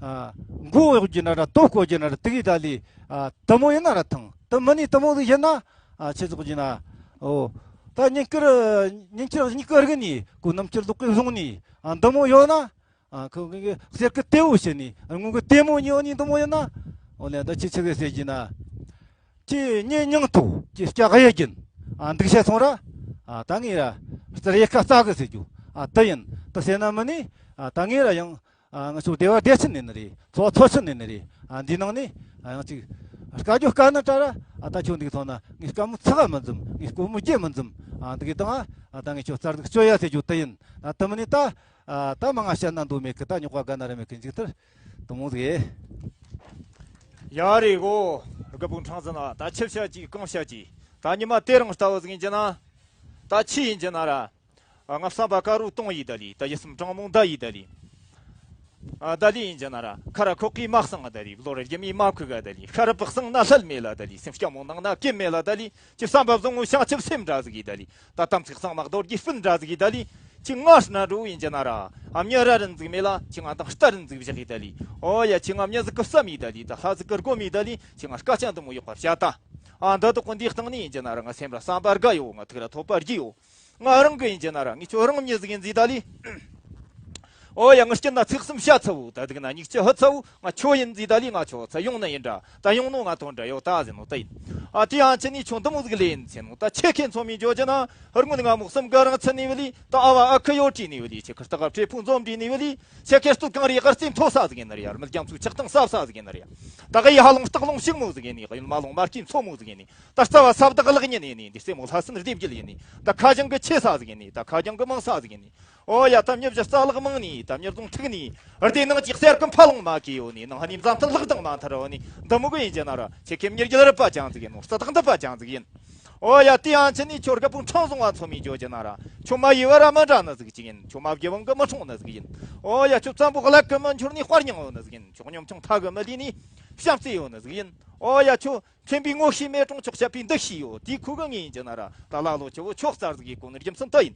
ཨ་མགོ་གཡོག་རྒྱུ་འདྲ་འདྲ། ལྟོ་བསྐོལ་རྒྱུ་འདྲ་འདྲ། དེ་གི་ད་ལི། ཨ་དུ་མོ་ཡིན་ན་ར་ཐང་། དུ་མི་ནི་དུ་མོ་ཟིག་ཡིན་ན། ཨ་ཆི་ཟིག་རྒྱུ་ན། ཨོ་ད་ཉིན་དཀར་ཉིན་ཁྱེར་ཉིན་དཀར་གི་ནི་གོ་ནམ་ཁྱེར་ལོག་གི་བཟུང་ནི། ཨ་འདི་མོ་ཡོད་ན། ཨ་ཁོ་གི་གསེར་གི་ལྟེ་བོ་བྱས་ནི། ཨ་དངུལ་གི་ལྟེ་མོ་ཉོ་ནི་འདི་མོ་ཡིན་ན། ཨོ་ལེ། ད་ཁྱེད་ཆི་གི་ཟེར་གྱི་ན། ཁྱེད་ངའི་སྙིང་ཐོ་ཁྱེད་སྐྱ་ག་ཡ་གྱིན། ཨ་འདུག་བྱས་སོང་ར། ཨ་ད་ངས་ར་སྟར་ཡེ་ཁ་རྩ་གི་ཟེར་རྒྱུ། ཨ་དེ་ཡིན། དེ་ཟེར་ན་མི་ནི། ཨ་ད་ངས་ར་ཡང་། ཨ་ང་ཚོ་བདེ་བ་བདེ་ཆེན་ནས་ནི་རེད། འཚོ་བ་འཚོ་ཆེན་ནས་ནི་རེད། ཨ་འདི་ནང་ནས། ཨ་ཡང་ཅིག་དཀའ་རྒྱུ་དཀའ་ནི་དྲ་ར། ཨ་ད་ཁྱོད་འདུག་སོང་ན་ངས་དཀའ་མོ་ཚ་ག་མི་འཛུམ། ངས་སྐོར་མོ་རྒྱས་མི་འཛུམ། ཨ་འདུག་གི་དང་། ཨ་ད་ངས་ཁྱོད་རྩར་འདུག་སྤྱོད་ཡ་ཟེར་རྒྱུ་དེ་ཡིན། ཨ་དེ་མི་ནི་ད། ཨ་ད་མ་ང་བཤད་ན་འདུག་མེད་གི། ད་རྙོག་པ་ག་ན་ར་མེད་གི། འཇིག་ཐར་དུ་མོ་ཟིག་ཡ་རེད་གོ། རྒད་པོ་འཕྲང་ཟིན་ན་ད་ཆི་བཤད་ཀྱི་གང་བཤད་ཀྱི། ད་ཉི་མ་དེ་རིང་ལྟ་བུ་ཟིག་ཡིན་གྱི་ན། ད་ཆི་ཡིན་གྱི་ན་ར། ཨ་ང་བསམ་པ་དཀར་རོ་སྟོང་ཡིས་ད་ལི། ད་ཡིད་སེམས་དྲང་མོ་མདའ་ཡིས་ད་ལི། ཨ་ད་ལི་ཡིན་གྱི་ན་ར། ཁ་ར་ཁོག་གིས་མ་གསང་ད་ལི། བློ་ར་རྒྱ་མིས་མ་ཁུག་ག་ད་ལི། ཤ་ར་བག་གསང་ན་ལྷད་མེད་ལ་ད་ལི། སེམས་སྐྱ་མོ་ནང་ན་སྐྱིད་མེད་ལ་ད་ལི། ཅི་བསམ་པ་བཟང་ངོ་བྱང་ཆུབ་སེམས་འདྲ་ཟིག་ཡིས་ད་ལི། ད་དམ་ཚིག་གཙང་མ་རྡོ་རྗེ་སྤུན་འདྲ་ཟིག་ཡིས་ད་ལི། ཅི་ང་སྣ་འགྲོ་ཡིན་གྱི་ན་ར། ཨ་མྱི་ར་རིན་ཟིག་མེད་ལ། ཅི་ང་དང་རྟ་རིན་ཟིག་བཞག་ཡིས་ད་ལི། ཨོ་ཡ་ཅི་ང་མྱི་ཟིག་གི་བསམ་ཡིས་ད་ལི། ད་ལྷ་ཟིག་གི་སྒོམ་ཡིས་ད་ལི། ཅི་ང་སྐད་ཅང་འདི་མོ་ཡོད་པ་བཤད་ད། ཨ་འདི་དག་གི་འདིའི་སྟེང་ནས་ཡིན་གྱི་ན་ར། ང་སེམས་ར་བསམ་པ་དགའ་ཡོད། ང་ཐུགས་ར་ཐོབ་པ་རྒྱུ་ཡོད། ང་རང་གི་ཡིན་གྱི་ན་ར། ངས་ཁྱོད་རང་མྱི་ཟིག་ཡིན་ཟིག་ད་ལི། ཨོ་ཡ་ངི་སྐྱིད་ན་ཚིག་གསུམ་བཤད་ཚ་བོ། ད་དུག་ན་མྱིག་ཆུ་ཧུད་ཚ་བོ། ང་ཁྱོད་ཡིན་ཟིག་ད་ལི། ང་ཁྱོད་ཚ་ཡོང་ནི་ཡིན་འདྲ། ད་ཡོང་ནོ་ང་ཐོན་འདྲ་ཡོད་ད་ཟེར་ནོ་ད་ཡིན། ཨ་དེ་ཡང་ཆི་ནི་ཁྱོད་འདི་མོ་ཟིག་ལས་ཡིན་ཟེར་ནོ། ད་ཁྱེད་ཁྱེད་ཚོ་མི་འཇོག་གྱི་ན། ཧུར་ངོ་ནི་ང་མོ་གསུམ་ག་རང་ཚུད་ནི་བི་ལི། ད་ཨ་བ་ཨ་ཁུ་ཡོད་བྲིས་ནི་བི་ལི། ཁྱེད་ཁུར་ལྟ་ག་བྲེ་ཕུང་འཛོམས་བྲིས་ནི་བི་ལི། ཁྱེད་ཁེར་སྟོད་གངས་རིའི་དཀར་རྩེ་མཐོ་ས་ཟིག་ཡིན་ནི་རེད་ཡ། རྨི་ལྗང་ཚོའི་ཆགས་སྟངས་ཟབ་ས་ཟིག་ཡིན་ནི་རེད་ཡ། ད་ག་ཡི་ཧ་ལོང་སྟག་ལོང་ཕྱུག་མོ་ཟིག་ཡིན་ནི། གཡོན་མ་ལོང་མ་སྐྱེས་མཚོ་མོ་ཟིག་ཡིན་ནི། ད་རྩ་བ་ས་བདག་ལག་ཉིན་ཡིན་ནི། འདི་རྩེ་མོ་ལྷ་སྲིན་སྡེ་བརྒྱད་ཡིན་ནི། ད་ཁ་བྱང་གི་ཆེ་ས་ཟིག་ཡིན་ནི། ད་ཁ་བྱང་གི་མང་ས་ཟིག་ཡིན་ནི། ཨོ་ཡ་ད་མྱི་བཞི་རྩ་ལག་མང་ནི། ད་མྱི་རྫོང་འཁྲུག་ནི། སྡེ་ནང་གི་གསེར་གི་འཕར་ལོང་མ་གི་ཡོད་ནི། ནང་ཧ་ནི་འཛམ་ཐང་ལག་དང་མ་ཐར་ཡོད་ནི། འདི་མོ་གི་ཡིན་གྱི་ན་ར། ཁྱེད་ཁེ་མྱི་རྒྱལ་རབ་པ་ཅང་ཟིག་ཡིན་ནོ། རྩ་དག་འདི་པ་ཅང་ཟིག་ཡིན། ཨོ་ཡ་དེ་ཡང་ཆི་ནི་ཁྱོད་རྒད་པོ་འཕྲང་བཟུང་བ་ཚོ་མི་འཇོག་གྱི་ན་ར། ཁྱོད་མ་ཡི་བ་ར་མི་འདྲ་ནི་ཟིག་ཅིག་ཡིན། ཁྱོད་མ་བགྱི་བང་གི་མི་འཁྲུངས་ནི་ཟིག་ཡིན། ཨོ་ཡ་ཁྱོད་བཙན་པོ་གླག་གི་མི་འཆོར་ནི་དཔའ་རྙིང་ཡོད་ནི་ཟིག་ཡིན། ཁྱོད་ཉམ་ཆུང་ཐ་གི་མི་ལུས་ནི་བྱམས་བརྩེ་ཡོད་ནི་ཟིག་ཡིན། ཨོ་ཡ་ཁྱོད་མཁྱེན་པའི་ངོ་ཤེས་མེད་རུང་ཆོག་བཤད་པའི་འདུ་ཤེས་ཡོད། དེའི་ཁུ་གི་ངས་ཡིན་གྱི་ན་ར། ད་ལ་ལོ་ཆུ་བོ་ཁྱོད་རྩར་ཟིག་གི་གོ་ནི་རྒྱུ་མཚན་དུ་ཡིན།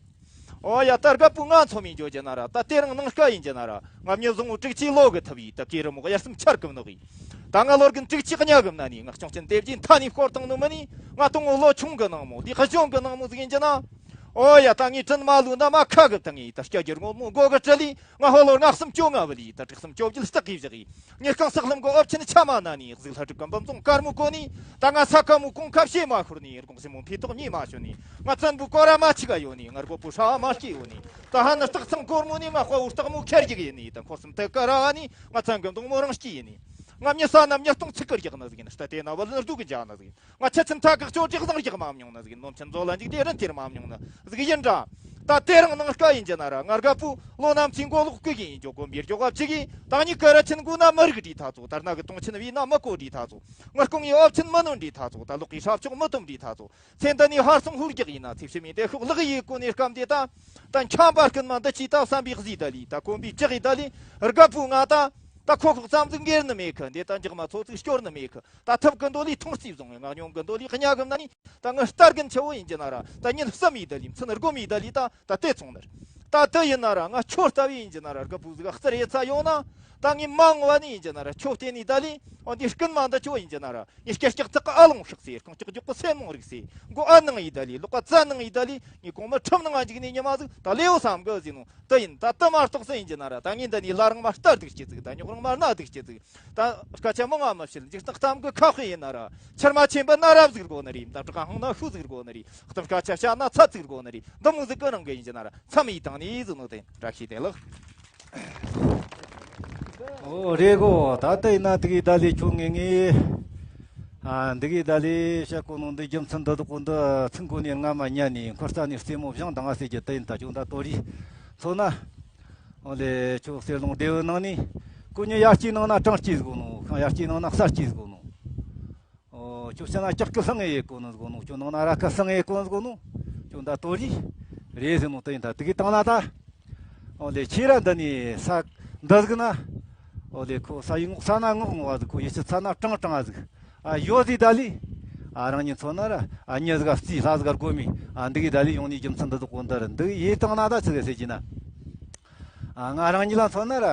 ཨོ་ཡ་ད་རྒད་པོ་ང་ཚོ་མི་འཇོག་གྱི་ན་ར། ད་དེ་རིང་ནངས་ཀ་ཡིན་གྱི་ན་ར། ང་མྱི་བཟང་བོ་དྲུག་ཅུའི་ལོ་གི་ཐུབ་ཡིས། ད་ཀེ་རི་མོ་གཡར་སེམས་ཆར་གི་མི་ནོག་ཡིས། ད་ང་ལོ་རྒན་དྲུག་ཅུ་གཉའ་གི་མ་ནི། ང་སྐྱོང་ཆེན་དེབ་ཀྱི་མཐའ་ནས་བསྐོར་བཏང་ནོ་མ་ནི། ང་དང་བོ་ལོ་ཆུང་གི་ནང་མོ་འདི་ཧ་ཅང་གི་ནང་མོ་ཟིག་ཡིན་གྱི་ན། ཨོ་ཡ་ད་ངའི་དྲིན་མ་ལུས་ན་མ་ཁ་གི་བཏང་ངས། ད་སྐྱ་རྒྱུ་རྔོན་མོ་མགོ་གི་དྲིལ་ལི། ང་ཧོ་ལོ་ལྔ་གསུམ་བཅོ་ལྔ་བུ་ལི། ད་དྲུག་གསུམ་བཅོ་བརྒྱད་སྟག་གིས་བཞག་ཡིས། ངས་རྐང་སག་ལྷམ་གོ་ཨོབ་ཆེན་ཆ་མ་ན་ནི། གཟུགས་ལྷ་ཕྲུག་གི་འབུམ་རྫོང་དཀར་མོ་གོ་ནི། ད་ང་ས་ཁ་མོ་གོང་ཁ་བྱེ་མ་ཤོར་ནི། དགོང་ཞི་མོ་འཕེལ་ཐོག་ཉེས་མ་ཤོར་ནི། ང་བཙན་པོའི་སྐོར་ར་མ་ཆི་ག་ཡོད་ནི། ང་རྒོད་པོ་ཧྲ་མ་སྐྱེས་ཡོད་ནི། ད་ཧ་ནི་སྟག་ཚང་སྒོར་མོ་ནི། ང་དཔའ་བོ་སྟག་མོ་ཁེར་རྒྱུག་ཡིན་ནི། ད་འཁོར་གསུམ་དེ་ཀ་ར་ནི། ང་བཙན་གི་མདུང་མོ་རང་སྐྱེས་ཡིན་ནི། ང་མྱི་ས་ན་མྱི་སྟོང་ཚིག་གི་རྒྱག་ནི་ཟིག་ཡིན། རྟ་དེ་ན་བལ་ནི་རྡུ་གི་འཇག་ནི་ཟིག་ཡིན། ང་ཆུ་ཆེན་ཐག་གི་ཅོ་ཅིག་བཟང་རྒྱག་མ་མྱོང་ནི་ཟིག་ཡིན། ནོམ་ཆེན་མཛོ་ལ་འཇིག་དེ་རིན་ཐེར་མ་མྱོང་ནི་ཟིག་ཡིན་འདྲ། ད་དེ་རིང་ནངས་ཀ་ཡིན་གྱི་ན་ར། ང་རྒད་པོ་ལོ་ན་མཚན་མགོ་ལོག་ཀི་གི་ཡིན་ཅོ། གོམ་པའི་རྒྱོ་ག་བཅུ་གི། ད་ཉི་ཀ་ར་ཆེན་དགུ་ན་མི་རིགས་བྲིས་ཐ་ཚོ། ད་རྣ་གི་དུང་ཆེན་བི་ན་མི་གོ་བྲིས་ཐ་ཚོ། ངར་སྐུང་ཡི་ཨོབ་ཆེན་མི་ནོན་བྲིས་ཐ་ཚོ། ད་ལོག་གི་ཧྲབ་ཆོག་མི་དོམ་བྲིས་ཐ་ཚོ། ཚེ་འདི་ནས་ཧར་སོང་ཧུར་རྒྱག་ཡིན་ན། ཚེ་ཕྱི་མའི་དེ་ཤོག་ལག་ཡི་གོ་ནས་སྐམ་དེ་ད། ད་འཁྱམ་པ་རྐུན་མ་འདི་ཅི་ད་བསམ་པའི་གཟི་ད་ལི། ད་གོམ་པའི་ལྕགས་ཡི་ད་ལི། རྒད་པོ་ང་ད། ད་ཁོ་ཁོག་ཙམ་ཟིག་འགེར་ནི་མེད་ཁི། འདི་ད་འཇག་མ་ཚོ་ཚིག་སྐྱོར་ནི་མེད་ཁི། ད་ཐབས་ཀི་འདོ་ལི་ཐུང་རྩིས་བཟུང་བའི་ང་ཉོང་གི་འདོ་ལི་གཉའ་གི་ན་ནི། ད་ངི་རྟ་རྒན་ཆེ་བོ་ཡིན་གྱི་ན་ར། ད་ཉིན་གསུམ་ཡི་ད་ལི། མཚན་སྒོམ་ཡི་ད་ལི། ད་ད་དེ་ཚོང་ནར། ད་དེ་ཡིན་ན་ར། ང་ཁྱོད་ལྟ་བུ་ཡིན་གྱི་ན་ར། རྒད་པོ་ཟིག་རྩར་ཡེ་ཚ་ཡོང་ན། ད་ངི་མ་འོངས་པ་ནི་ཡིན་གྱི་ན་ར། ཁྱོད་བལྟས་ནི་ད་ལི། འོ་འདི་རྐུན་མ་འདི་ཁྱོད་ཡིན་གྱི་ན་ར། ངས་སྐྱ་སྐྱག་ཚག་གི་ཨ་ལོང་ཧྲག་སེ། རྐང་ལྕགས་རྒྱུག་གི་སེན་མོ་རིག་སེ། མགོ་ཨ་ནང་ཡི་ད་ལི། ལོག་པ་རྩ་ནང་ཡི་ད་ལི། ངས་གོང་མ་ཁྲིམས་ནང་ང་འཇིག་ནས་ཉི་མ་ཟིག་ད་ལེའོ་བསམ་གི་ཟིན་ནོ། ད་ཡིན་ད་ད་མ་གཏོགས་སུ་ཡིན་གྱི་ན་ར། ད་ངས་འདི་ནས་ལ་རང་མ་རྟ་སྡུག་སྐྱེ་ཟིག་ད་རྙོག་རང་མ་སྣ་སྡུག་སྐྱེ་ཟིག་ད་སྐད་ཆ་མང་ང་མ་བཤད། འཇིག་སྟག་གཏམ་གི་ཁ་དཔེ་ཡིན་ན་ར། ཆར་མ་ཆེན་པོ་ན་རབ་ཟིག་དགོ་ནི་རེད། ད་བྲག་ཧང་ན་ཤུ་ཟིག་དགོ་ནི་རེད། གཏམ་སྐད་ཆ་བཤད་ན་ཚ་ཟིག་དགོ་ནི་རེད། འདི་མོ་ཟིག་གི་རང་གི་ཡིན་གྱི་ན་ར། མཚམས་ཡི་དང་ནི་ཟིན་ནོ་དེ་བཀྲ་ཤིས་བདེ་ལེགས། ཨོ་རེད་གོ། ད་ལྟ་ཡིན་ན་དེ་གི་ད་ལས་ཁྱོད་ངེས་ངེས། ཨ་འདི་གི་ད་ལས་བཤད་གོ་ནོ་འདི་རྒྱུ་མཚན་འདི་དག་གོ་འདི་ཚིག་གོ་ནས་སྔ་མ་ཉན་ནས་འཁོར་རྩ་ནས་རྩེ་མོ་བཞེངས་དང་ང་ཟེར་གྱི་དེ་ཡིན། ད་ཁྱོད་ད་དོ་རི་ཚོ་ན། ཨོ་ལེ་ཁྱོད་གསེར་ལུང་སྡེ་བའི་ནང་ནས་ཁོ་ཉི་ཡར་སྐྱེས་ནང་ན་གྲངས་སྐྱེས་ཟིག་གོ་ནོ། ཤང་ཡར་སྐྱེས་ནང་ན་གསར་སྐྱེས་ཟིག་གོ་ནོ། ཨོ་ཁྱོད་ཕྱི་ན་ལྕགས་ཀྱི་ལྷང་ངེ་ཡེ་གོ་ནོ་ཟིག་གོ་ནོ། ཁྱོད་ནང་ན་ར་ཁ་ལྷང་ངེ་ཡེ་གོ་ནོ་ཟིག་གོ་ནོ། ཁྱོད་ད་དོ་རི་རེད་ཟེར་ནོ་དེ་ཡིན། ད་དེ་གི་སྟེང་ན་ད། ཨོ་ལེ་ཁྱེད་ར་འདི་ནས་ས་འདི་ཟིག་ན། ཨོ་ལེ་ཁོ་ས་ཡི་ངོགས་ས་ན་ངོགས་ངོ་བ་ཟིག་ཁོ་ཡི་ཕྱི་ཚ་ན་གྲང་གྲང་བ་ཟིག་ཨ་ཡོད་ཟིག་ད་ལི། ཨ་རང་ཉིད་ཚོ་ན་ར། ཨ་མྱི་ཟིག་རྩིས་ལྷ་ཟིག་དགོ་མི། ཨ་འདི་གི་ད་ལི་ཡོང་ནི་རྒྱུ་མཚན་འདི་དག་གོ་འདི་ར་འདི་ཡེ་སྟེང་ན་ད་ཆི་ཟིག་ཟེར་གྱི་ན། ཨ་ང་རང་ཉིད་ལ་མཚོན་ན་ར།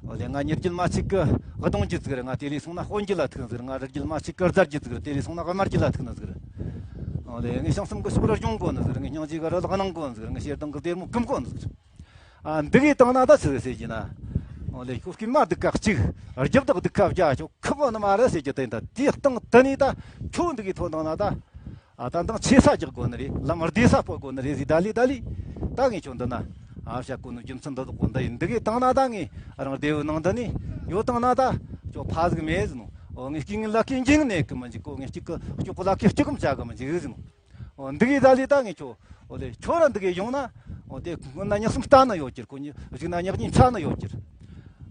འོ་ལེ་ང་ཉེར་རྒྱུད་མ་གཅིག་གི་གདོང་རྒྱུད་ཟིག་རེད། ང་དེ་ལས་སོང་ན་དཔོན་རྒྱུད་ལ་ཐུག་ཟིག་རེད། ང་རི་རྒྱུད་མ་གཅིག་གི་རྫ་རྒྱུད་ཟིག་རེད། དེ་ལས་སོང་ན་དམར་རྒྱུད་ལ་ཐུག་ན་ཟིག་རེད། འོ་ལེ་ངས་བྱང་སེམས་ཀྱི་ཕྱོགས་ར་གཞུང་གོ་ནི་ཟིག་རེད། ངས་སྙིང་རྗེ་གི་རི་ལག་ནང་གོ་ནི་ཟིག་རེད། ངས་ཞེ་སྡང་གི་གཏེར་མོ་ཀུམ་གོ་ནི་ཟིག་རེད། ཨ་འདི་གི་སྟེང་ན་ད་ཆི་ཟིག་ཟེར་གྱི་ན། འོ་ལེ་ཁྱོད་སྐྱེས་མ་སྡུག་ཁ་གཅིག་རྒྱབ་དག་སྡུག་ཁ་བརྒྱ་ཁྱོད་ཁག་གོ་ནི་མ་རེད་ཟེར་གྱི་དེ་ད་དེའི་སྟེང་དུ་ནི་ད་ཁྱོད་འདི་གི་ཐོག་ནང་ན་ད། ཨ་ད་འདང་ཆེ་ས་རྒྱག་དགོ་ནི་རེད། ལམ་བདེ་ས་སྤོ་དགོ་ནི་རེད་ཟེར། ད་ལི་ད་ལི། ད་ངས་ཁྱོད་འདི་ན། ཨ་བཤད་གོ་ནོ་རྒྱུ་མཚན་འདི་དག་གོ་འདི་ཡིན། འདི་གི་སྟེང་ན་ད་ངས་རང་སྡེ་བའི་ནང་འདི་ནས་ཡོད་སྟེང་ན་ད། ཁྱོད་ཕ་ཟིག་མེད་ཟེར་ནོ། འོ་ངས་སྐྱེ་ངན་ལ་ཁའི་འཇིག་ནས་གི་མི་འཇིག་གོ། ངས་གཅིག་གི་སྐྱོ་གོ་ལ་ཁའི་སྐྱོ་གམ་བྱ་གི་མི་འཇིག་ཟེར་ནོ། འོ་འདི་གི་ད་ལི་ད་ངས་ཁྱོད། འོ་ལེ་ཁྱོད་རང་འདི་གི་ཡོང་ན། འོ་དེ་ཁོང་ན་ཉག་གསུམ་ལྟ་ན་ཡོད་ཀྱིར། ཁོ་གཉིས་གཞུག་ན་ཉག་གཉིས་ཚ་ན་ཡོད་ཀྱིར།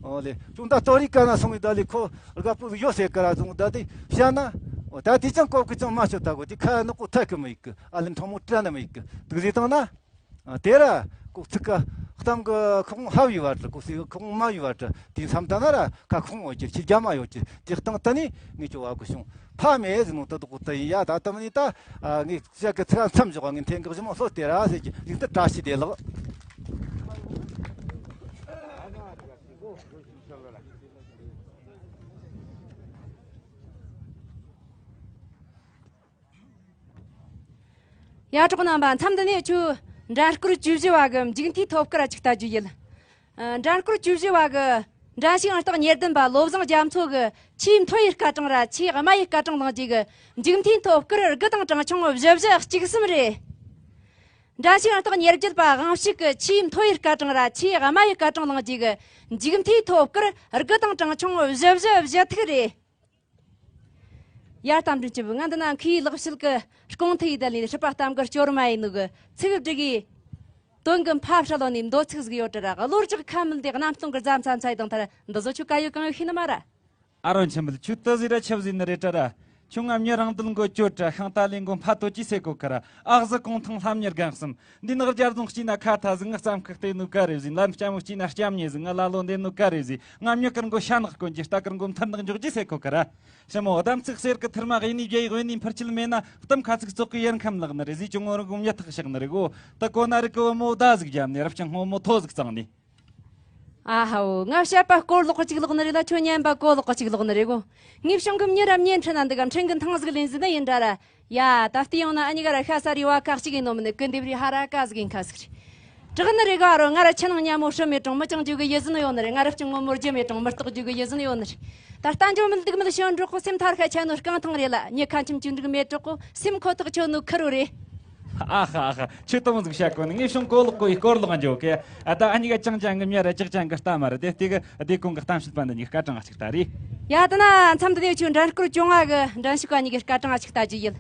འོ་ལེ་ཁྱོད་ད་ཏོ་རི་ཀ་ན་སོང་བའི་ད་ལི་ཁོ་རྒད་པོ་ཡོད་ཟེར་ཀ་ར་བཟུང་ད་དེ་བཤད་ན། འོ་ད་དེ་ཅང་གོ་གི་ཅང་མ་ཤོད་ད་གོ་དེ་ཁ་ནག་པོ་ཐད་གི་མི་ཡིག་གི་ཨ་ལི་ཁྲང་མོ་བཀྲ་ན་མི་ཡིག་གི་དུག་ཟེར་བཏང་ན། དེ་ར་ཁོ་ཚིག་ག་གཏམ་གི་ཁོག་ཧ་བའི་བར་དུ་ཁོ་སི་ཁོག་མ་བའི་བར་དུ་དེ་མཚམས་ད་ན་ར་ཁ་ཁོག་འོ་ཀྱིར་ཁྱི་རྒྱ་མ་ཡོད་ཀྱིར། དེ་སྟེང་ད་ནི་ངས་ཁྱོད་བ་གི་བྱུང་ཕ་མེད་ཟེར་ནོ་ད་དུ་གོ་ད་ཡིན་ཡ། ད་ད་མ་ནི་ད་ངས་བཤད་གི་ཚིག་མཚམས་འཇོག་ངས་འཐེན་གི་བཞི་མོ་ལྷོ་སྟེ་ར་ཟེར་གྱི་ཡིག་ཏུ་བཀྲ་ཤིས་བདེ་ལེགས། ཡ་གྲོགས་རྣམ་པ། མཚམས་འདི་ནས་ཁྱོད་འགྲན་སྐོར་བཅུ་བཞི་བ་གི་མཇུག་མཐའི་ཐོབ་སྐར་ཅིག་ལྟ་རྒྱུ་ཡིན། ཨ་འགྲན་སྐོར་བཅུ་བཞི་བ་གི་འགྲན་ཞུགས་ཨང་རྟགས་ཉེར་བདུན་པ་བློ་བཟང་རྒྱ་མཚོ་གི་ཆེས་མཐོ་ཡི་སྐར་གྲངས་ར་ཆེས་དམའ་ཡི་སྐར་གྲངས་བླངས་རྗེས་གི་མཇུག་མཐའི་ཐོབ་སྐར་དགུ་དང་གྲངས་ཆུང་བཞི་བཞི་གཅིག་གསུམ་རེད། འགྲན་ཞུགས་ཨང་རྟགས་ཉེར་བརྒྱད་པ་དབང་ཕྱུག་གི་ཆེས་མཐོ་ཡི་སྐར་གྲངས་ར་ཆེས་དམའ་ཡི་སྐར་གྲངས་བླངས་རྗེས་གི་མཇུག་མཐའི་ཐོབ་སྐར་དགུ་དང་གྲངས་ཆུང་བཞི་བཞི་བཞི་ཐིག་རེད། ཡར་རྟ་མགྲིན་གྱི་བུ། ང་འདི་ན་མཁས་པའི་ལག་ཕྱིས་ཀྱི་རྐང་ཐིག་ཡི་དལ་ལས་སྲིད་པ་གཏམ་གྱི་སྐྱོར་མ་ཡིན་ནོ་གི་ཚིག་སྒྲིག་གི། དོན་གྱི་ཕ་ཧྲ་ལོ་ནས་མདོ་ཚིག་ཟིག་ཡོད་དྲ་ར། བློ་རྒྱག་ཁ་མི་འདི་གནམ་སྟོང་གི་རྫ་མཚམས་ཚ་ཡི་དང་ཐར་འདི་བཟོ་ཆུ་ཀ་ཡོད་གང་ཡོད་ཤེས་ནི་མ་ར། ཨ་རོན་ཆི་མིལ་ཆུ་དུ་ཟི་ར་ཆབ་ཟི་ནི་རེད་དྲ་ར། ཁྱོད་ང་མྱི་རང་འདུལ་མགོ་གཅོད་དྲ་ཤིང་རྟ་ལས་མགོ་འཕར་དོ་ཅི་སེ་གོ་ཁ་ར། ཨག་ཟི་གོང་ཐང་ལྷམ་ཉེར་སྒང་གསུམ། འདི་ནག་རྒྱ་རྫོང་སྐྱིད་ན་ཁ་ཐ་ཟི་ང་རྩམ་ཁ་སྟེ་ནུ་ཀ་རེ་ཟི། ལམ་སྐྱ་མོ་སྐྱིད་ན་སྐྱ་མྱེ་ཟི་ང་ལ་ལོ་འདེ་ནུ་ཀ་རེ་ཟི། ང་མྱི་ཀར་མགོ་ཤ་ནག་གོན་གྱི་རྟ་ཀར་མགོ་མཐར་ནག་འཇོག་རྒྱུ་སེ་གོ་ཁ་ར། ཞི་མོ་གདམ་ཚིག་གསེར་གི་ཐུར་མ་གཡས་ནས་རྒྱ་ཡིག་གཡོན་ནས་འཕུར་ཆུལ་མེད་ན། གཏམ་ཁ་ཚིག་ཙོག་གི་ཡར་ཁམས་ལག་ནི་རེད་ཟི། ཅུང་ངོ་རུ་གུམ་ཉ་ཐག་ཤག་ནི་རེད་གོ། ད་གོ་ན་རིག་གི་བུ་མོ་ཟླ་ཟིག་རྒྱབ་ནས་རབ་ཅིང་སྔོན་མོ་ཐོ་ཟིག་གཙང་ནས། ཨ་ཧའོ། ང་བཤད་པ་གོ་ལོག་གཅིག་ལོག་ནི་རེད་ལ། ཁྱོད་ཉན་པ་གོ་ལོག་གཅིག་ལོག་ནི་རེད་གོ། ངའི་བྱུང་གི་མྱི་རབས་ཉན་ཁྲི་ན་འདི་ག་འཕྲིན་གི་ཐང་ཟིག་ལེན་ཟི་ནི་ཡིན་འདྲ་ར། ཡ། ད་ལྟ་ཡོང་ན་ཨ་ཉི་ག་ར་ཤ་ས་རི་བ་ཁ་གཅིག་ཡིན་ནོ་མིན་ནི་ཀི་འདེབས་རི་ཧ་ར་ཀ་ཟིག་ཡིན་ཁ་ཟིག་རེད། དྲག་ནི་རེ་ག་རོ། ང་ར་ཆུ་ནང་ཉ་མོ་ཧྲི་མེད་གྲོང་མི་ཅང་རྒྱུ་གི་ཡི་ཟིན་ཡོད་ནི་རེད། ང་ར་ཅང་ངོ་མོར་རྒྱུ་མེད་གྲོང་མི་རྟག་རྒྱུ་གི་ཡི་ཟིན་ཡོད་ནི་རེད། ད་ལྟ་འཇོ་མིན་སྡུག་མིན་ཤོན་འགྲོག་གོ། སེམས་ཐར་ཁ་ཆ་ནོ་རྐང་ཐང་རེད་ལ། ཉི་ཁ་ཁྱིམ་ཆུ་འགྲིག་མེད་གྲོག་གོ། སེམས་ཁོ་ཐག་ཆོད་ནོ་ཁུ་རུ་རེད། ཨ་ཧ་ཨ་ཧ། ཆུ་དུང་ཟིག་བཤད་གོ་ནི། ངས་བྱུང་གོ་ལོག་གོ་ཡི་སྐོར་ལོག་འཇོག་གི། ཨ་ད་ཨ་ཉི་ག་ཅང་ཅང་གི་མྱི་ར་ཅག་ཅང་གི་ལྟ་མ་ར་དེ་དེ་གི་དེ་གོང་གི་གཏམ་བཤད་པ་འདི་ཉིད་སྐར་གྲངས་གཅིག་ལྟ་རེད། ཡ་ད་ན་མཚམས་འདི་ནས་ཆུ་འགྲན་སྐོར་བཅོ་ལྔ་གི་འགྲན་ཞུགས་པ་གཉིས་ཀྱི་སྐར་གྲངས་གཅིག་ལྟ་རྒྱུ་ཡིན།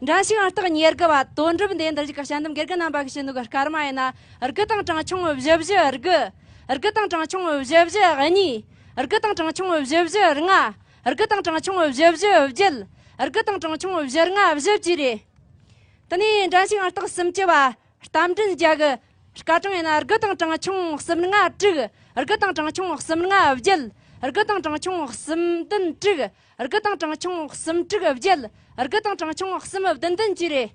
འགྲན་ཞུགས་ཨང་རྟགས་ཉེར་དགུ་བ། དོན་གྲུབ་འདི་འདིར་གཞིགས་ཀ་ཞལ་འདེམས་དགེ་རྒན་རྣམ་པ་གིས་བྱིན་ནོ་གི་སྐར་མ་ཡིན་ན། དགུ་དང་གྲངས་ཆུང་བཞི་བཞི་དགུ། དགུ་དང་གྲངས་ཆུང་བཞི་བཞི་གཉིས། དགུ་དང་གྲངས་ཆུང་བཞི་བཞི་ལྔ། དགུ་དང་གྲངས་ཆུང་བཞི་བཞི་བརྒྱད། དགུ་དང་གྲངས་ཆུང་བཞི་ལྔ་བཞི་བཅས་རེད། དེ་ནས་འགྲན་ཞུགས་ཨང་རྟགས་སུམ་ཅུ་བ། རྟ་མགྲིན་རྒྱལ་གི་སྐར་གྲངས་ཡིན་ན། དགུ་དང་གྲངས་ཆུང་གསུམ་ལྔ་དྲུག། དགུ་དང་གྲངས་ཆུང་གསུམ་ལྔ་བརྒྱད། དགུ་དང་གྲངས་ཆུང་གསུམ་བདུན་དྲུག། དགུ་དང་གྲངས་ཆུང་གསུམ་དྲུག་བརྒྱད། དགུ་དང་གྲངས་ཆུང་གསུམ་བདུན་བདུན་བཅས་རེད།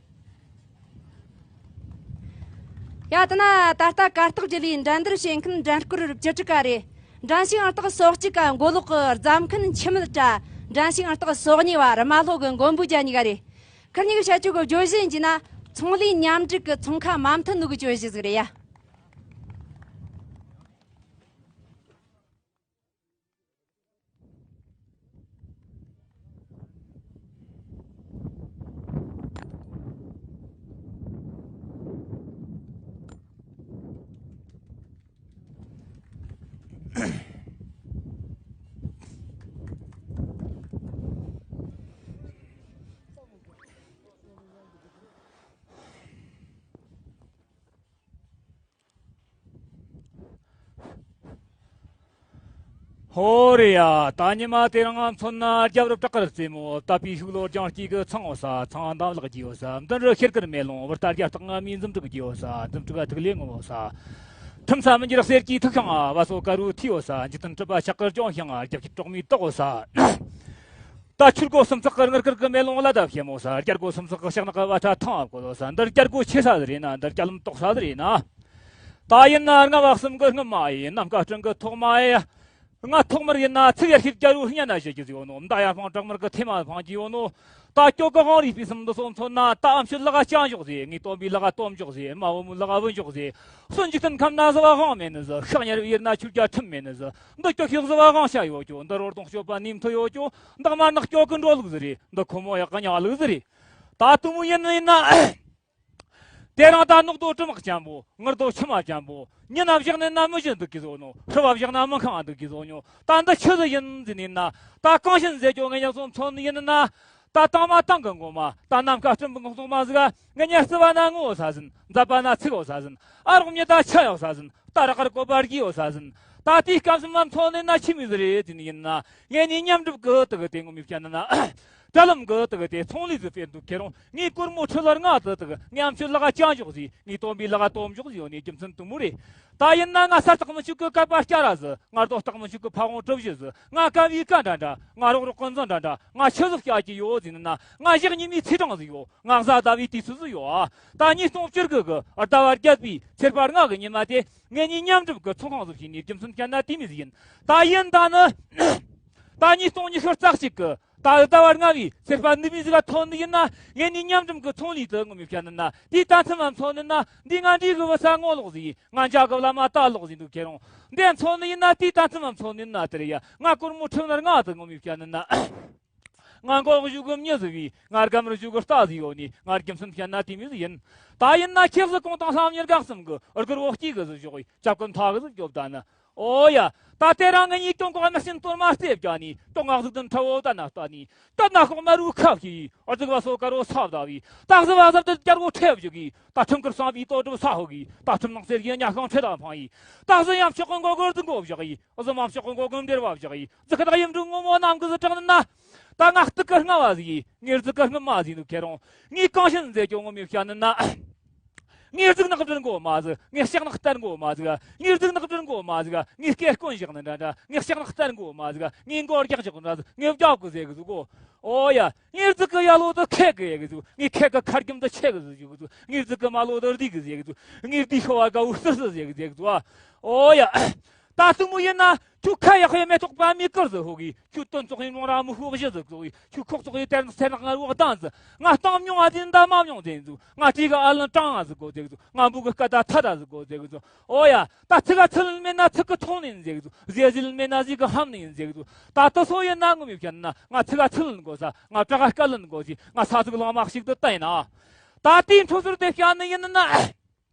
ཡ་དེ་ན་ད་ལྟ་གར་སྟེགས་བརྒྱུད་ལས་འགྲན་བསྡུར་བྱེད་མཁན་འགྲན་སྐོར་བཅུ་དྲུག་ག་རེད། འགྲན་ཞུགས་ཨང་རྟགས་སོ་གཅིག་ག་མགོ་ལོག་གི་རྫ་མཁན་འཆི་མེད་དྲ། འགྲན་ཞུགས་ཨང་རྟགས་སོ་གཉིས་བ་རྨ་ལྷོ་གི་མགོན་པོ་རྒྱལ་གཉིས་ཀ་རེད། ཁིར་གཉིས་ཀྱི་བྱ་སྤྱོད་ཀྱི་བརྗོད་གཞི་ཡིན་གྱི་ན། ཚོང་ལས་མཉམ་འབྲེལ་གྱི་ཚོང་ཁ་མ་མཐུན་ནོ་གི་བརྗོད་གཞི་ཟིག་རེད་ཡ། ཧོ་རེད་ཡ། ད་ཉི་མ་དེ་རིང་ང་མཚོན་ན་རྒྱབ་རི་བྲག་དཀར་རྩེ་མོ། དད་པའི་ཤུགས་ལོ་རྒྱང་སྐྱེས་ཀྱི་ཚང་འོ་ས། ཚང་འདམ་ལག་རྒྱས་འོ་ས། མདུན་རི་ཤེལ་དཀར་མེ་ལོང་། བུ་རྟ་རྒྱ་སྟག་ང་མིའི་འཛུམ་དྲུག་རྒྱས་འོ་ས། འཛུམ་དྲུག་ཐིག་ལེ་ངོམ་འོ་ས། ཁྲིམས་ས་མི་འགྱུར་གསེར་གྱི་ཐིག་ཤིང་བ་སོ་དཀར་བོའི་ཐིག་འོ་ས། འཇིག་རྟེན་གྲུབ་པ་ཕྱག་གི་ལྗོན་ཤིང་རྒྱབ་ཀྱི་གྲོག་མའི་ཏོག་འོ་ས། ད་ཆུ་སྒོ་སུམ་ཚོགས་ཀྱི་དངུལ་དཀར་གྱི་མེ་ལོང་ལ་བརྡབ་ཤེམ་འོ་ས། རྒྱ་སྒོ་སུམ་ཚོགས་ཀྱི་ཤག་ནག་གི་བ་ཁྲ་ཐང་ཨ་བཀོད་འོ་ས། འདིར་རྒྱ་སྒོ་ཆེ་ས་ཟིག་རེད་ན། འདིར་རྒྱ་ལམ་དོག་ས་ཟིག་རེད་ན། ད་ཡིན་ན་རྔ་བ་གསུམ་གི་སྔུན་མ་ཡིན། ནམ་མཁའ་སྤྲིན་གི་ཐོག་མ་ཡིན། ང་ཐོག་མར་ཡིན་ན་ཚིག་ཡར་ཤེས་རྒྱལ་བོ་སྙན་ན་ཞུ་རྒྱུ་ཡོད་ནོ། མདའ་ཡར་འཕངས་བྲག་དམར་གི་ཐེ་མ་འཕངས་རྒྱུ་ཡོད་ནོ། ད་སྐྱོ་གི་དབང་རིས་པའི་སུམ་འདི་སོ་མཚོན་ན། ད་ཨ་མཆོད་ལག་ག་ཅང་འཇོག་ཟེ། ངའི་སྟོན་པའི་ལག་ག་སྟོན་འཇོག་ཟེ། མ་བུ་མོའི་ལག་ག་བུ་འཇོག་ཟེ། སུན་འཇིག་རྟེན་ཁམས་ན་བཟི་བ་དབང་མེད་ནི་ཟི། ཤག་ཉར་བའི་ཡུལ་ན་ཆུ་རྒྱ་ཁྲིམས་མེད་ནི་ཟི། འདི་སྐྱོ་ཤོས་བཟི་བ་དབང་ཤ་ཡོད་ཀྱོ། འདི་རོ་སྟོང་སྤྱོད་པ་ནི་མཐུ་ཡོད་ཀྱོ། འདི་དམར་ནག་སྐྱོ་གི་འགྲོ་ལུགས་ཟི་རེད། འདི་ཁོ་མོ་ཡག་གི་ཉག་ལུགས་ཟི་རེད། ད་དུ་མོ་ཡིན་ནི་ཡིན་ན། དེ་རིང་ད་ནག་རྡོ་གྲི་དམག་ཅན་པོ། ངུར་རྡོ་ཆུ་མ་ཅན་པོ། ཉི་ན་བཞག་ནས་ན་མི་བཞི་འདུག་གི་བཟོ་ནོ། ཧྲི་བ་བཞག་ན་མི་ཁང་འདུག་གི་བཟོ་ནོ། ད་འདི་ཆི་ཟིག་ཡིན་ཟེར་ནས་ན། ད་གང་ཤིན་ཟེར་ཀྱོ་ངེད་ཉག་སོང་མཚོན་ཡིན་ན། ད་དང་མ་དང་གི་ངོ་མ། ད་ནམ་མཁའ་སྤྲིན་པོ་ངོ་སོང་མ་ཟིག་ངེད་ཉག་རྩི་བ་ན་ངོ་ས་ཟིན། མཛད་པ་ན་ཚིག་འོ་ས་ཟིན། ཨ་རོགས་མྱི་ད་ཆ་ཡོག་ས་ཟིན། ད་ར་ཁར་བཀོད་པ་རྒྱས་འོ་ས་ཟིན། ད་དེའི་སྐབས་སུ་མ་མཚོན་ནས་ན་ཆི་མི་ཟིག་རེད་ཟེར་ནས་ཡིན་ན། ངེད་གཉིས་མཉམ་སྒྲུབ་གི་དུ་གི་དེ་ངོ་མི་བཤད་ན་ན། དྲ་ལམ་གི་དུ་གི་དེ་ཚོང་ལས་ཟིག་སྤེལ་འདུག་ཁྱེད་རང་། ངའི་སྒོར་མོ་ཁྲི་ལ་ལྔ་དུ་དུ་གི། ངའི་ཨམ་ཆི་ལག་ཅང་འཇོག་ཟིག་ངའི་སྟོན་པའི་ལག་སྟོན་འཇོག་ཟིག་ཡོད་ནི་རྒྱུ་མཚན་དུ་མོ་རེད། ད་ཡིན་ན་ང་ས་སྟག་མི་ཆུག་གི་ཀ་པ་སྐྱ་ར་ཟིག་ང་རྡོ་སྟག་མི་ཆུག་གི་ཕ་བོང་གྲུ་བཞི་ཟིག་ང་ཀ་བའི་ཀ་འདྲ་འདྲ། ང་རོག་རོག་ཀུན་བཟང་འདྲ་འདྲ། ང་ཆི་ཟིག་བྱ་གི་ཡོད་ཟིག་ན། ང་ཞག་ཉི་མའི་ཚེས་གྲངས་ཟིག་ཡོད། ང་གཟའ་ཟླ་བའི་དུས་ཚོད་ཟིག་ཡོད་ཨ། ད་ཉིས་སྟོང་བཅུ་དགུ་གི་ཟླ་བ་བརྒྱད་པའི་ཚེས་པ་ལྔ་གི་ཉི་མ་དེ། ངེད་གཉིས་མཉམ་འགྲུབ་ཀྱི་ཚོང་ཁང་ཟིག་བྱས་ནས་རྒྱུ་མཚན་བཤད་ན་དེ་མོ་ཟིག་ཡིན། ད་ཡིན་ད་ནི། ད་ཉིས་སྟོང་ཉི་ཤུ་རྩ་གཅིག་གི་ད་ཟླ་བ་ལྔ་བའི་ཚེས་པ་འདི་མོ་ཟིག་ག་ཐོན་ནི་ཡིན་ན། ངེད་གཉིས་མཉམ་འགྲུབ་ཀྱི་ཚོང་ལས་དུ་ངོ་མས་བཤད་ནི་ན། དེའི་ད་ཚིམ་མ་མཚོན་ནི་ན། འདི་ང་འདྲིས་གི་བུ་ས་ངོ་ལོག་ཟིག་ང་འཇའ་གི་བླ་མ་ད་ལོག་ཟིག་འདུག་ཁྱེད་རང་། འདི་མཚོན་ནི་ཡིན་ན། དེའི་ད་ཚིམ་མ་མཚོན་ནི་ན་དེ་རེད་ཡ། ང་སྒོར་མོ་ཁྲི་ལྔ་དུ་ངོ་མས་བཤད་ནི་ན། ང་མགོ་གཞུག་གི་མྱི་ཟིག་གིས། ང་རྒན་མོར་གཞུག་གི་རྟ་ཟིག་ཡོད་ནི། ང་རྒྱུ་མཚན་བཤད་ན་དེ་མོ་ཟིག་ཡིན། ད་ཡིན་ན་ཁྱེད་ཟིག་གོང་དང་ལྷམ་གཉིས་ཀ་གསུམ་གི་ཨོ་གུར་བོ་སྐྱིད་གི་ཟིག་ཞོག་གི། ཅབ་ཀུན་ཐག་གི་ཟིག་རྒྱོབ་ད་ནི། ཨོ་ཡ། ད་དེ་རིང་ངེད་གཉིས་གྱོང་གོག་མི་སྲིན་གཏོར་མ་རྩེ་བརྒྱ་ནི། གྱོང་ངག་ཟིག་ཏུ་ཁྲ་བོ་ད་ན་ལྟ་ནི། ད་ན་ཤོག་མ་རུ་ཁ་བྱི། ཨོ་ཟིག་བ་སོ་དཀར་བོ་ས་བདའ་བི། ད་ཟི་བ་ཟབ་ཏུ་རྒྱལ་བོ་ཁྲེ་བཞུགས་གི། ད་ཁྲིམས་ཀུར་གསང་བའི་ལྟོ་གྲུབ་ས་ཧོ་གི། ད་ཁྲིམས་ནང་གསེར་གྱི་ཉ་ཤང་ཁྲེ་དང་འཕང་ཡི། ད་ཟི་ཡམ་ཕྱོགས་གི་མགོ་གུར་དུ་མགོ་བཞག་ཡི། ཨོ་ཟི་མམ་ཕྱོགས་གི་མགོ་གུར་འདེར་བ་བཞག་ཡི། ཟི་ཁ་དག་ཡིམ་དྲུག་ངོ་མོ་ནམ་གི་ཟི་དྲག་ནི་ན། ད་ང་སྟག་གི་རྔ་བ་ཟིག་ཡིན། ངའི་རྫི་གི་རྔ་མ་ཟིག་འདུག་ཁྱེད་རང་། ངས་གང་ཤེས་མཛད་ཀྱང་ངོ་མས་བཤད་ནི་ན། ངའི་རྫི་ནག་སྦྲུལ་མགོ་མ་ཟིག་ངའི་ལྕགས་ནག་སྟར་མགོ་མ་ཟིག་ངའི་རྫི་ནག་སྦྲུལ་མགོ་མ་ཟིག་ངའི་སྐེ་སྐོན་བཞག་ནི་འདྲ་འདྲ། ངའི་ལྕགས་ནག་སྟར་མགོ་མ་ཟིག་ངའི་མགོ་རྒྱག་བཞག་འདྲ་ཟིག་ངའི་རྒྱབ་གི་ཟེ་གི་ཟིག་གོ། ཨོ་ཡ། ངའི་རྫི་གི་ཡ་ལོ་དུ་ཁེ་གི་ཡ་གི་ཟིག་ངའི་ཁེ་གི་ཁར་གྱིམ་དུ་ཆེ་གི་ཟིག་གི་ཟིག་ངའི་རྫི་གི་མ་ལོ་དུ་རྡི་གི་ཟེ་གི་ཟིག་ངའི་རྡི་ཤོ་བ་ག་བུ་སིར་སིར་ཟེ་གི་ཟེ་གི་ཟིག་ཨོ་ཡ། ད་སྲུ་མོ་ཡིན་ན། ཁྱོད་ཁ་ཡག་ཡོད་མེ་ཏོག་པ་མི་དཀར་ཟིག་ཧོ་གི། ཁྱོད་སྟོན་ཚོགས་ཡིན་རུང་ར་མི་ཤོག་བཞི་ཟིག་ཟིག་ཁྱོད་ཁོག་ཚོགས་ཡིན་དེར་ཚེ་ནག་ང་རུ་བཏང་ཟིག་ང་སྟོང་མྱོང་ཨ་དེ་འདའ་མ་མྱོང་དེ་ཟིག་ང་དྲིས་ག་ཨ་ལན་ཀྲང་ང་ཟིག་གོ་ཟིག་ང་འབུ་གི་སྐད་ད་ཐ་ད་ཟིག་གོ་ཟིག་ཨོ་ཡ། ད་ཚིག་ག་ཚིག་ལན་མེད་ན་ཚིག་གི་ཐོང་ནི་ཡིན་ཟིག་ཟིག་ཟེ་ཟིལ་མེད་ན་ཟིག་གི་ཧམ་ནི་ཡིན་ཟིག་ཟིག་ད་དུ་སོ་ཡིན་ན་ངོ་མི་བཤད་ན། ང་ཚིག་ག་ཚིག་ལན་གོ་ས། ང་བྲག་ག་སྐད་ལན་གོ་ཞིག་ང་ས་ཚིག་ལང་མག་ཞིག་ཏུ་བལྟས་ན། ད་ལྟའི་འཕྲོ་ཟུར་དེ་བཤད་ནི་ཡིན་ན།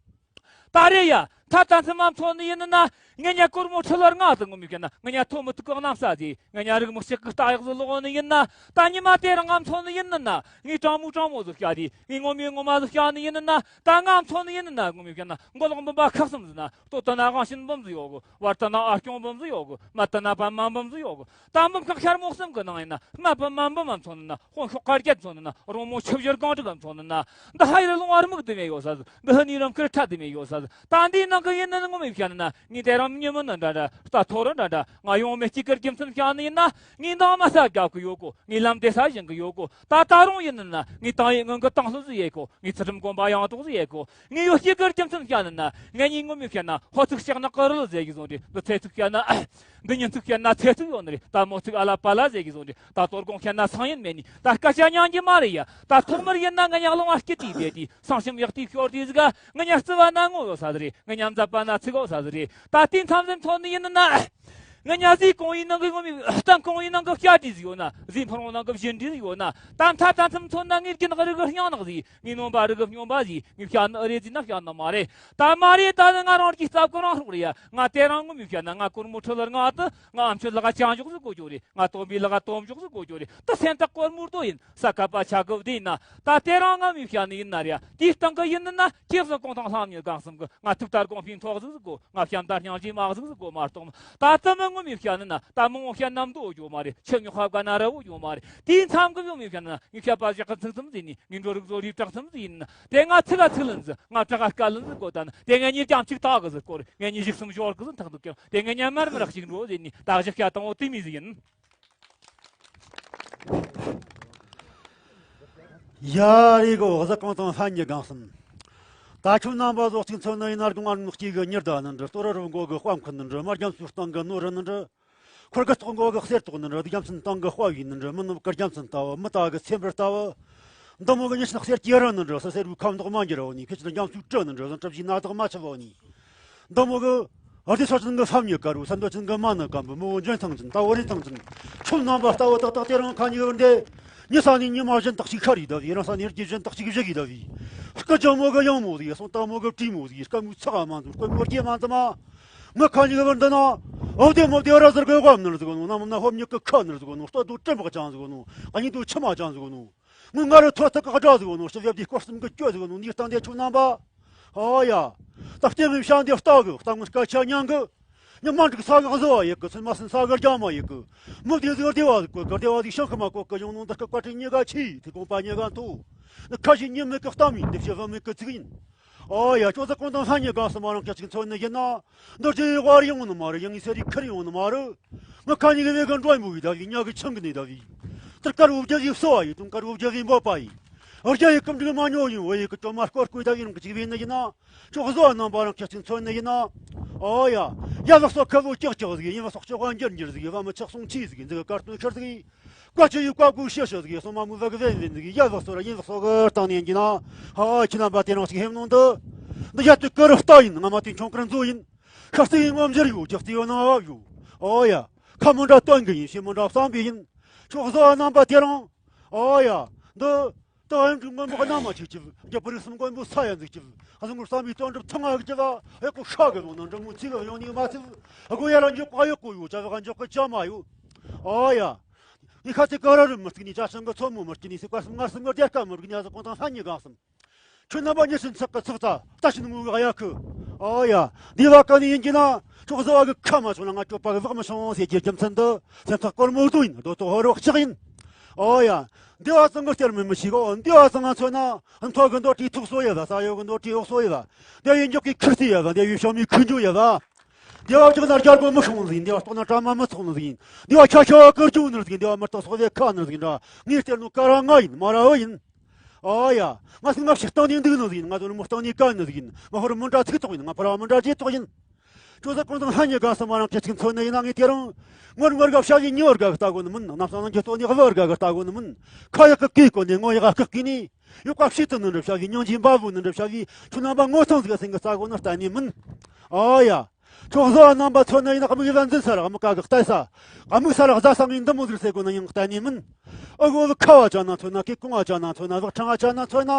ད་རེས་ཡ། ད་ད་ཚོད་མ་མཚོན་ནི་ཡིན་ན། ང་ཉ་སྒོར་མོ་ཁྲི་ལོར་ང་དང་ངོ་མི་བཤད་ན། ང་ཉ་ཐོ་མི་ཐུག་གི་གནམ་ས་ཟིག་ང་ཉ་རིག་མི་ཞིག་གི་རྟ་གཡག་ཟིག་ལོག་ནི་ཡིན་ན། ད་ཉི་མ་དེ་རིང་ང་མཚོན་ནི་ཡིན་ན། ངའི་དྲང་མོ་དྲང་མོ་ཟིག་བཤད་དེ། ངའི་ངོ་མི་ངོ་མ་ཟིག་བཤད་ནི་ཡིན་ན། ད་ང་མཚོན་ནི་ཡིན་ན། ངོ་མི་བཤད་ན། མགོ་ལོག་འབུམ་པ་ཁག་གསུམ་ཟིག་ན། སྟོད་དུ་ན་དབང་ཆེན་འབུམ་ཟིག་ཡོད་གི། བར་དུ་ན་ཨ་སྐྱོང་འབུམ་ཟིག་ཡོད་གི། སྨད་དུ་ན་པདྨ་འབུམ་ཟིག་ཡོད་གི། ད་འབུམ་ཁག་ཤར་མོག་གསུམ་གི་ནང་ཡིན་ན། སྨད་པདྨ་འབུམ་མ་མཚོན་ན། དཔོན་ཤོག་དཀར་རྒྱལ་མཚོན་ན། རོང་མོ་ཆུ་བཞུར་སྒང་དྲུག་མཚོན་ན། འདི་ཧ་ཡིར་ལུང་བར་མིག་དུ་མེད་ཡོད་ས་ཟིག་འདི་ཧ་ནི་རང་ཁུར་ཁྲ་དུ་མེད་ཡོད་ས་ཟིག་ད་འདིའི་ནང་གི་ཡིན་ན་ངོ་མི་བཤད་ན། ངས་དེ་རང་མྱི་མིན་ནི་འདྲ་འདྲ། རྟ་ཐོ་རི་འདྲ་འདྲ། ང་ཡོང་མེད་སྐྱིད་ཀར་རྒྱུ་མཚན་བཤད་ནི་ཡིན་ན། ངས་འདང་མ་ས་རྒྱབ་གི་ཡོད་གོ། ངས་ལམ་བདེ་ས་བཞེངས་གི་ཡོད་གོ། ད་ད་རུང་ཡིན་ན། ངས་ཏང་ཡོན་ངང་གི་ཏང་ལྷུ་ཟིག་ཡེད་གོ། ངས་ཚུལ་ཁྲིམས་གོམ་པ་ཡང་དོག་ཟིག་ཡེད་གོ། ངས་ཡོད་སྐྱིད་ཀར་རྒྱུ་མཚན་བཤད་ནི་ན། ང་གཉིས་ངོ་མི་བཤད་ན། ཧོ་ཚིག་ཤག་ན་ཀི་རི་ལི་ཟེར་གི་བཟོ་འདྲ། འདི་ཚེ་ཚིག་བཤད་ན། འདི་ཉིན་ཚིག་བཤད་ན་ཚེ་ཚིག་ཡོད་ནི་རེད། ད་མོ་ཚིག་ཨ་ལ་པ་ལ་ཟེར་གི་བཟོ་འདྲ། ད་དོ་དགོང་བཤད་ན་སང་ཡིན་མེད་ནི། ད་སྐད་ཆ་ཉན་གི་མ་རེད་ཡ། ད་ཐོག་མར་ཡིན་ན་ང་ཉག་ལོང་ཨ་སྐྱིད་དེ་བསྡད་དེ། སང་ཞིམ་ཡག་དེ་ཤོར་དེ་ཟིག་ང་ཉག་རྩི་བ་ན་ངོ་ཡོད་ས་ཟིག་རེད། ང་ཉག་མཛད་པ་ན་ཚིག་ཡོད་ས་ཟིག་རེད། ད་དེ་མཚམས་ཟིན་ཐོན་ནི་ཡིན་ན། ང་ཉག་ཟིག་གོང་ཡིན་ནང་གི་ངོ་མི་གཏམ་གོང་ཡིན་ནང་གི་བཤད་དེ་ཟིག་ཡོད་ན། ཟིག་ཕུར་བོང་ནང་གི་བཞིན་དེ་ཟིག་ཡོད་ན། ད་མཐའ་ད་མཚམས་ཐོན་ན། ངའི་རྒྱུན་རིགས་གི་སྙིང་ནག་ཟིག་ངའི་ནོམ་པ་རིགས་གི་སྨྱོན་པ་ཟིག་ངའི་བཤད་ནི་ཨེ་རེད་ཟེར་ན་བཤད་ནི་མ་རེད། ད་མ་རེད། ད་ནི་ང་རང་གི་རྩ་བཀོད་རང་སྲོག་རེད་ཡ། ང་དེ་རིང་ངོ་མི་བཤད་ན། ང་སྒོར་མོ་ཁྲི་ལོར་ང་དང་། ང་ཨ་མཆོད་ལག་ཅང་འཇོག་ཟིག་གོ་རྒྱུ་རེད། ང་སྟོན་པའི་ལག་སྟོན་འཇོག་ཟིག་གོ་རྒྱུ་རེད། ད་སེམས་ཐག་སྒོར་མོ་རྡོ་ཡིན་ས་ཀ་པ་ཆ་གི་བདེ་ཡིན་ན། ད་དེ་རིང་ངོ་མི་བཤད་ནི་ཡིན་ན་རེད་ཡ། དེའི་སྟེང་གི་ཡིན་ན། ཁྱེད་ཚོ་གུང་ཐང་ལྷམ་ཉི་གང་གསུམ་གི། ང་ཐུག་ལྟར་གོང་འཕེལ་ཐོག་ཟིག་ཟིག་གོ། ང་བྱམས་དར་སྙིང་རྗེ་མ་ཟིག་ཟིག་གོ་མ་གཏོགས། ད་ཙམ་མི་ངོ་མི་བཤད་ནི་ན། ད་མི་ངོ་བཤད་ནམ་དུ་འོ་རྒྱུ་མ་རེད། ཆེ་ཉོག་ཧབ་ག་ན་ར་འོ་རྒྱུ་མ་རེད། དེའི་མཚམས་གི་ངོ་མི་བཤད་ན། ངས་བཤད་པ་བཞག་གི་ཚིག་ཙམ་ཟིག་ནི། ངས་འགྲོ་རིགས་བཟོ་རིགས་དྲག་ཙམ་ཟིག་ཡིན་ན། དེ་ང་ཚིག་ལ་ཚིག་ལན་ཟིག་ང་དྲག་ག་སྐད་ལན་ཟིག་གོ། ད་ནི་དེ་ངས་ཉིས་རྒྱམ་གཅིག་ཏག་གི་ཟིག་སྐོར། ངས་ཉིས་ཞིག་གསུམ་ཞོར་གི་ཟིག་ཐག་འདུག་ཀྱང་། དེ་ངས་ཉམས་མར་མི་རག་ཞིག་འགྲོ་ཟིག་ནི། ད་བཞག་བཤད་སྟངས་འོ་དེ་མི་ཟིག་ཡིན། ཡ་རེ་གོ། གཟི་གང་དང་ལྷ་མྱི་གང་གསུམ། ད་ཁྱོད་རྣམ་པ་ཚོ་གཅིག་མཚོན་ན་ཡིན་ན། དགུང་ང་སྐྱེས་གི་ཉི་ཟླ་ནི་འདྲ། སྟོད་རི་རུ་མགོ་གི་དཔའ་མཁན་ནི་འདྲ། མ་རྒྱ་མཚོའི་སྟེང་གི་ནོར་རི་ནི་འདྲ། འཁོར་གི་ཐོག་མགོ་གི་གསེར་ཏོག་ནི་འདྲ། རྒྱ་མཚན་སྟེང་གི་དཔའ་བོའི་ནི་འདྲ། མི་ནུབ་གི་རྒྱ་མཚན་ལྟ་བུ། མི་ལྟ་གི་ཚེམ་བུ་ལྟ་བུ། འདི་མོ་གི་ཉི་ཤུ་གསེར་གྱི་རི་ནི་འདྲ། སི་སེར་བུའི་ཁ་མདོག་མ་འགྱུར་བ་ནི། ཁྱེད་ཀྱི་རྒྱ་མཚོའི་གྲི་ནི་འདྲ། ཟན་གྲབས་ཀྱི་སྣ་ཐག་མ་ཆུ་བ་ནི། འདི་མོ་གི་ཨ་ཏི་ས་ཅན་གི་ས་མྱི་དཀར་བོ། ས་འདོད་ཅན་གི་མ་ནི་སྐམ་པོ། མི་བོ་འཇོན་ཐང་ཅན། ད་བོ་རིན་ཐང་ཅན། ཁྱོད་རྣམ་པ་ལྟ་བུ་ཏག་ཏག་དེ་རིང་ཁ་ཉིག་བར་འདི། ཉི་ས་ནས་ཉི་མ་གཞན་དག་ཅིག་ཤར་ཡི་ད་བི། རང་ས་ནས་རྒྱུ་གཞན་དག་ཅིག་བཞུགས་ཡི་ད་བི། སྐུ་ཅང་མོ་གི་ཡང་མོ་ཟིག་སོང་། ལྟ་མོ་གི་བྲིས་མོ་ཟིག་སྐམ་མོའི་ཚགས་མ་འཛོམས། སྐམ་མོའི་རྒྱས་མ་འཛོམས་མ། ངི་ཁ་ཉིག་བར་འདི་ན། འོ་དེ་མོ་དེ་ར་ཟུར་གི་དབམ་ནར་ཟིག་ནོ། ནམ་ན་ཧོབ་ཉིག་གི་ཁ་ནར་ཟིག་ནོ། ལྟོ་དུ་གྲིམ་བག་ཅང་ཟིག་ནོ། གཉིད་དུ་མཆི་མ་ཅང་ཟིག་ནོ། ངི་ང་རུ་ཐོ་ཐག་གི་སྒྲ་ཟིག་ནོ། ཞི་བྱེད་དེ་སྐོར་གསུམ་གི་གྱོད་ཟིག་ནོ། ནི་སྟེང་དེ་ཆུ་རྣམ་པ། ཨོ་ཡ། ད་ལྟའི་མི་བྱ་འདི་ལྟ་གི། ལྟ་ངོ་སྐད་ཆ་ཉན་གི། ཉི་མ་འགྲིག་ས་གི་བཟོ་བ་ཡི་གི། ཚུལ་མ་ཟིན་ས་གི་རྒྱ་མ་ཡི་གི། མི་བདེ་ཟིག་བདེ་བ་ཟིག་གོ་གི། བདེ་བ་ཟིག་ཤང་ཁ་མ་གོ་གི། ཡོང་ནོ་འདི་སྐད་བཀའ་དྲིན་ཉི་ག་ཆི། དེ་དགོངས་པ་ཉི་ག་མཐོ། ནི་ཁ་ཞིག་ཉི་མི་གི་གཏམ་ཡིན། འདི་བྱེད་བ་མི་གི་ཚིག་ཡིན། ཨོ་ཡ། ཅོ་ཟ་གོང་དང་ལྷ་ཉི་ག་སི་མ་རང་སྐད་ཅིག་མཚོན་ནི་ཡིན་ན། འདི་རྒྱུ་ཡི་དབར་ཡོང་ནི་མ་རེད། ཡང་ངའི་སེ་རི་ཁུར་ཡོང་ནི་མ་རེད། ང་ཁ་ཉིག་གི་བེ་གི་འགྲོ་མོ་ཡི་ད་བི། ཉག་གི་ཆང་གི་ནི་ད་བི། ཏར་དཀར་བོ་བརྒྱ་གི་སོ་བ་ཡི། དུང་དཀར་བོ་བརྒྱ་གི་འབོད་པ་ཡི། རྒྱ་ཡི་སྐུ་འགྲིག་མ་ཉོ་ཡིན། བོད་ཡི་གི་ཅོ་མ་སྐོར་སྐོར་ད་ཡིན་གི་ཅིག་བི་ནི་ཡིན་ན། ཅོག་བཟོ་བ་རྣམ་པ་རང་སྐད་ཅིག་མཚོན་ནི་ཡིན་ན། ཨོ་ཡ། ཡ་ལག་སོ་ཁ་བོ་ཀྱག་ཀྱག་ཟིག་ཡིན། ལག་སོ་ཅོག་ག་འགྱུར་འགྱུར་ཟིག་བ་མི་ཆགས་སོང་ཆི་ཟིག་འཛི་གི་དཀར་སྟོན་ཤར་ཟིག་བཀའ་ཆོས་ཡི་བཀའ་བསྒོ་ཤེས་ཤེས་ཟིག་སོ་མ་མོ་བ་གི་བེན་བེན་ཟིག་ཡ་ལག་སོ་ར་ཡིན། ལག་སོ་གི་སྟེང་ནས་ཡིན་གྱི་ན། ཨོ་ཁྱི་རྣམ་པ་དེ་རང་ཞིག་ཧེམ་ནོ་འདི། འདི་ཡ་དུ་ཀི་རུ་སྟ་ཡིན། ང་མ་དུ་ཆུང་ཀི་རུ་མཛོ་ཡིན། ཤ་སྟེ་ཡིན་ངོ་མཇལ་ཡོད། ཀྱག་སྟེ་ཡོད་ན་བབ་ཡོད། ཨོ་ཡ། ཁ་མི་འདྲ་སྟོན་གི་ཡིན། ཤི་མི་འདྲ་བསམ་པའི་ཡིན། ཅོག་བཟོ་བ་རྣམ་པ་དེ་རང་། ཨོ་ཡ། འདི། ད་ཡང་ཀྲུང་མགོན་པོ་གནམ་མ་ཆིག་ཅིབ། རྒྱ་བོད་རིགས་གསུམ་མགོན་པོ་ས་ཡ་འཛུགས་ཅིབ། ཨ་ཟུང་བསམ་པའི་དོན་འགྲུབ་ཐང་ཨ་གི་ཅི་བ། ཨེ་ཀོ་ཤ་གི་ལོང་ན་འབྲི་མོ་ཚིག་གི་ཡོང་ནི་མ་ཚིག་ཨ་གོ་ཡ་ལ་འཇོག་ག་ཡོད་གོ་ཡོད། ཅ་བ་ག་འཇོག་གི་ཅ་མ་ཡོད། ཨོ་ཡ། ངས་ཁ་ཚིག་ག་ར་རུ་མི་ཚིག་ནི་ཅ་ཤང་གི་ཚོ་མོ་མི་སྐྱི་ནི་སི་ཀ་སུམ་ང་སུམ་གི་རྒྱལ་ཁ་མི་རིག་ནི་ཨ་ཟི་གོང་ཐང་ཧ་ཉི་གང་སུམ། ཁྱོད་རྣམ་པ་ཉི་ཤུ་ཚག་གི་ཚག་ཚ། ལྟ་ཞིག་ནི་ངུ་གི་ཨ་ཡ་ཁུ། ཨོ་ཡ། འདི་བ་ཀ་ནི་ཡིན་གྱི་ན། ཅོག་བཟོ་བ་གི་ཁ་མ་བྱུང་ན་ང་ཅོ་པ་གི་བག་མི་བྱུང་ཟེར་གྱི་རྒྱུ་མཚན་འདི། སེམས་ཐག་སྐོར་མོ་བཟོ་ཡིན། རྡོ་ཏོ་ཧོ་རོག་ཆག་ཡིན། ཨོ་ཡ། འདི་བ་ཚང་གི་སྟེར་མི་མི་ཤིག་ཨོ་འདི་བ་ཚང་ང་མཚོན་ན། མཐོ་གི་མདོ་དྲིས་ཐུག་སོ་ཡ་ཟ། ས་ཡོ་གི་མདོ་དྲིས་འོག་སོ་ཡ་ཟ། འདི་ཡིན་འཇོག་གི་ཁུར་སི་ཡ་ཟ། འདི་ཡུལ་ཤོ་མི་ཁུ་འཇུ་ཡ་ཟ། འདི་བ་ཅིག་ན་རྒྱལ་པོ་མི་ཤོང་ཟིན། འདི་བ་ལྟོགས་ན་གྲ་མ་མི་ཚོགས་ནི་ཟིན། འདི་བ་ཆ་ཆ་ཀིར་ཅུ་ནི་ཟིན། འདི་བ་མི་ལྟོགས་སོག་ཟེ་ཁ་ནི་ཟིན་འདྲ། ངས་སྟེར་ནོ་ཀ་ར་ང་ཡིན། མ་ར་ཨོ་ཡིན། ཨོ་ཡ། ང་སེམས་ང་ཕྱི་སྟེང་ནས་འདུག་ནི་ཟིན། ང་དོན་མོ་སྟེང་ནས་ཀ་ནི་ཟིན། ང་ཧོར་མི་འདྲ་ཚིག་ཐོག་ཡིན། ང་ཕ་ར་མི་འདྲ་རྗེས་ཐོག་ཡིན། ཅོ་ཟ་ཀུན་དང་ལྷ་ཉི་ག་སུམ་མ་རང་ཁྱེད་ཅིག་མཚོན་ནི་ཡིན་ན། ངས་དེ་རིང་ངོར་ངོར་ག་བྱ་ཡི་ཉི་བར་ག་གི་ལྟ་གོ་ནི་མིན། གནམ་ས་ནང་གི་ལྟོ་ནི་བར་ག་གི་ལྟ་གོ་ནི་མིན། ཁ་ཡག་གི་གི་གོ་ནི་ངོ་ཡག་གི་གི་ནི། ཡོད་པ་ཕྱི་དུ་ནི་འགྲུབ་བྱ་གི། སྙིང་རྗེ་འབའ་བུ་ནི་འགྲུབ་བྱ་གི། ཁྱོད་རྣམ་པ་ངོ་ཐང་ཟིག་སེང་གི་ལྟ་གོ་ནི་ལྟ་ནི་མིན། ཨོ་ཡ། ཅོག་བཟོ་བ་རྣམ་པ་མཚོན་ནི་ཡིན་ན། དམིགས་ཡུལ་ལ་འཛིན་ས་ར་དམིགས་ག་གི་ལྟ་ས། དམིགས་ས་ར་བཟའ་ས་ངས་འདི་མོ་ཟིག་ཟེར་གོ་ནི་ཡང་ལྟ་ནི་མིན། ཨ་གོ་བུ་ཁ་བ་ཅ་ན་མཚོན་ན། ཀི་ཀོང་བ་ཅ་ན་མཚོན་ན། བག་ཕྲེང་བ་ཅ་ན་མཚོན་ན།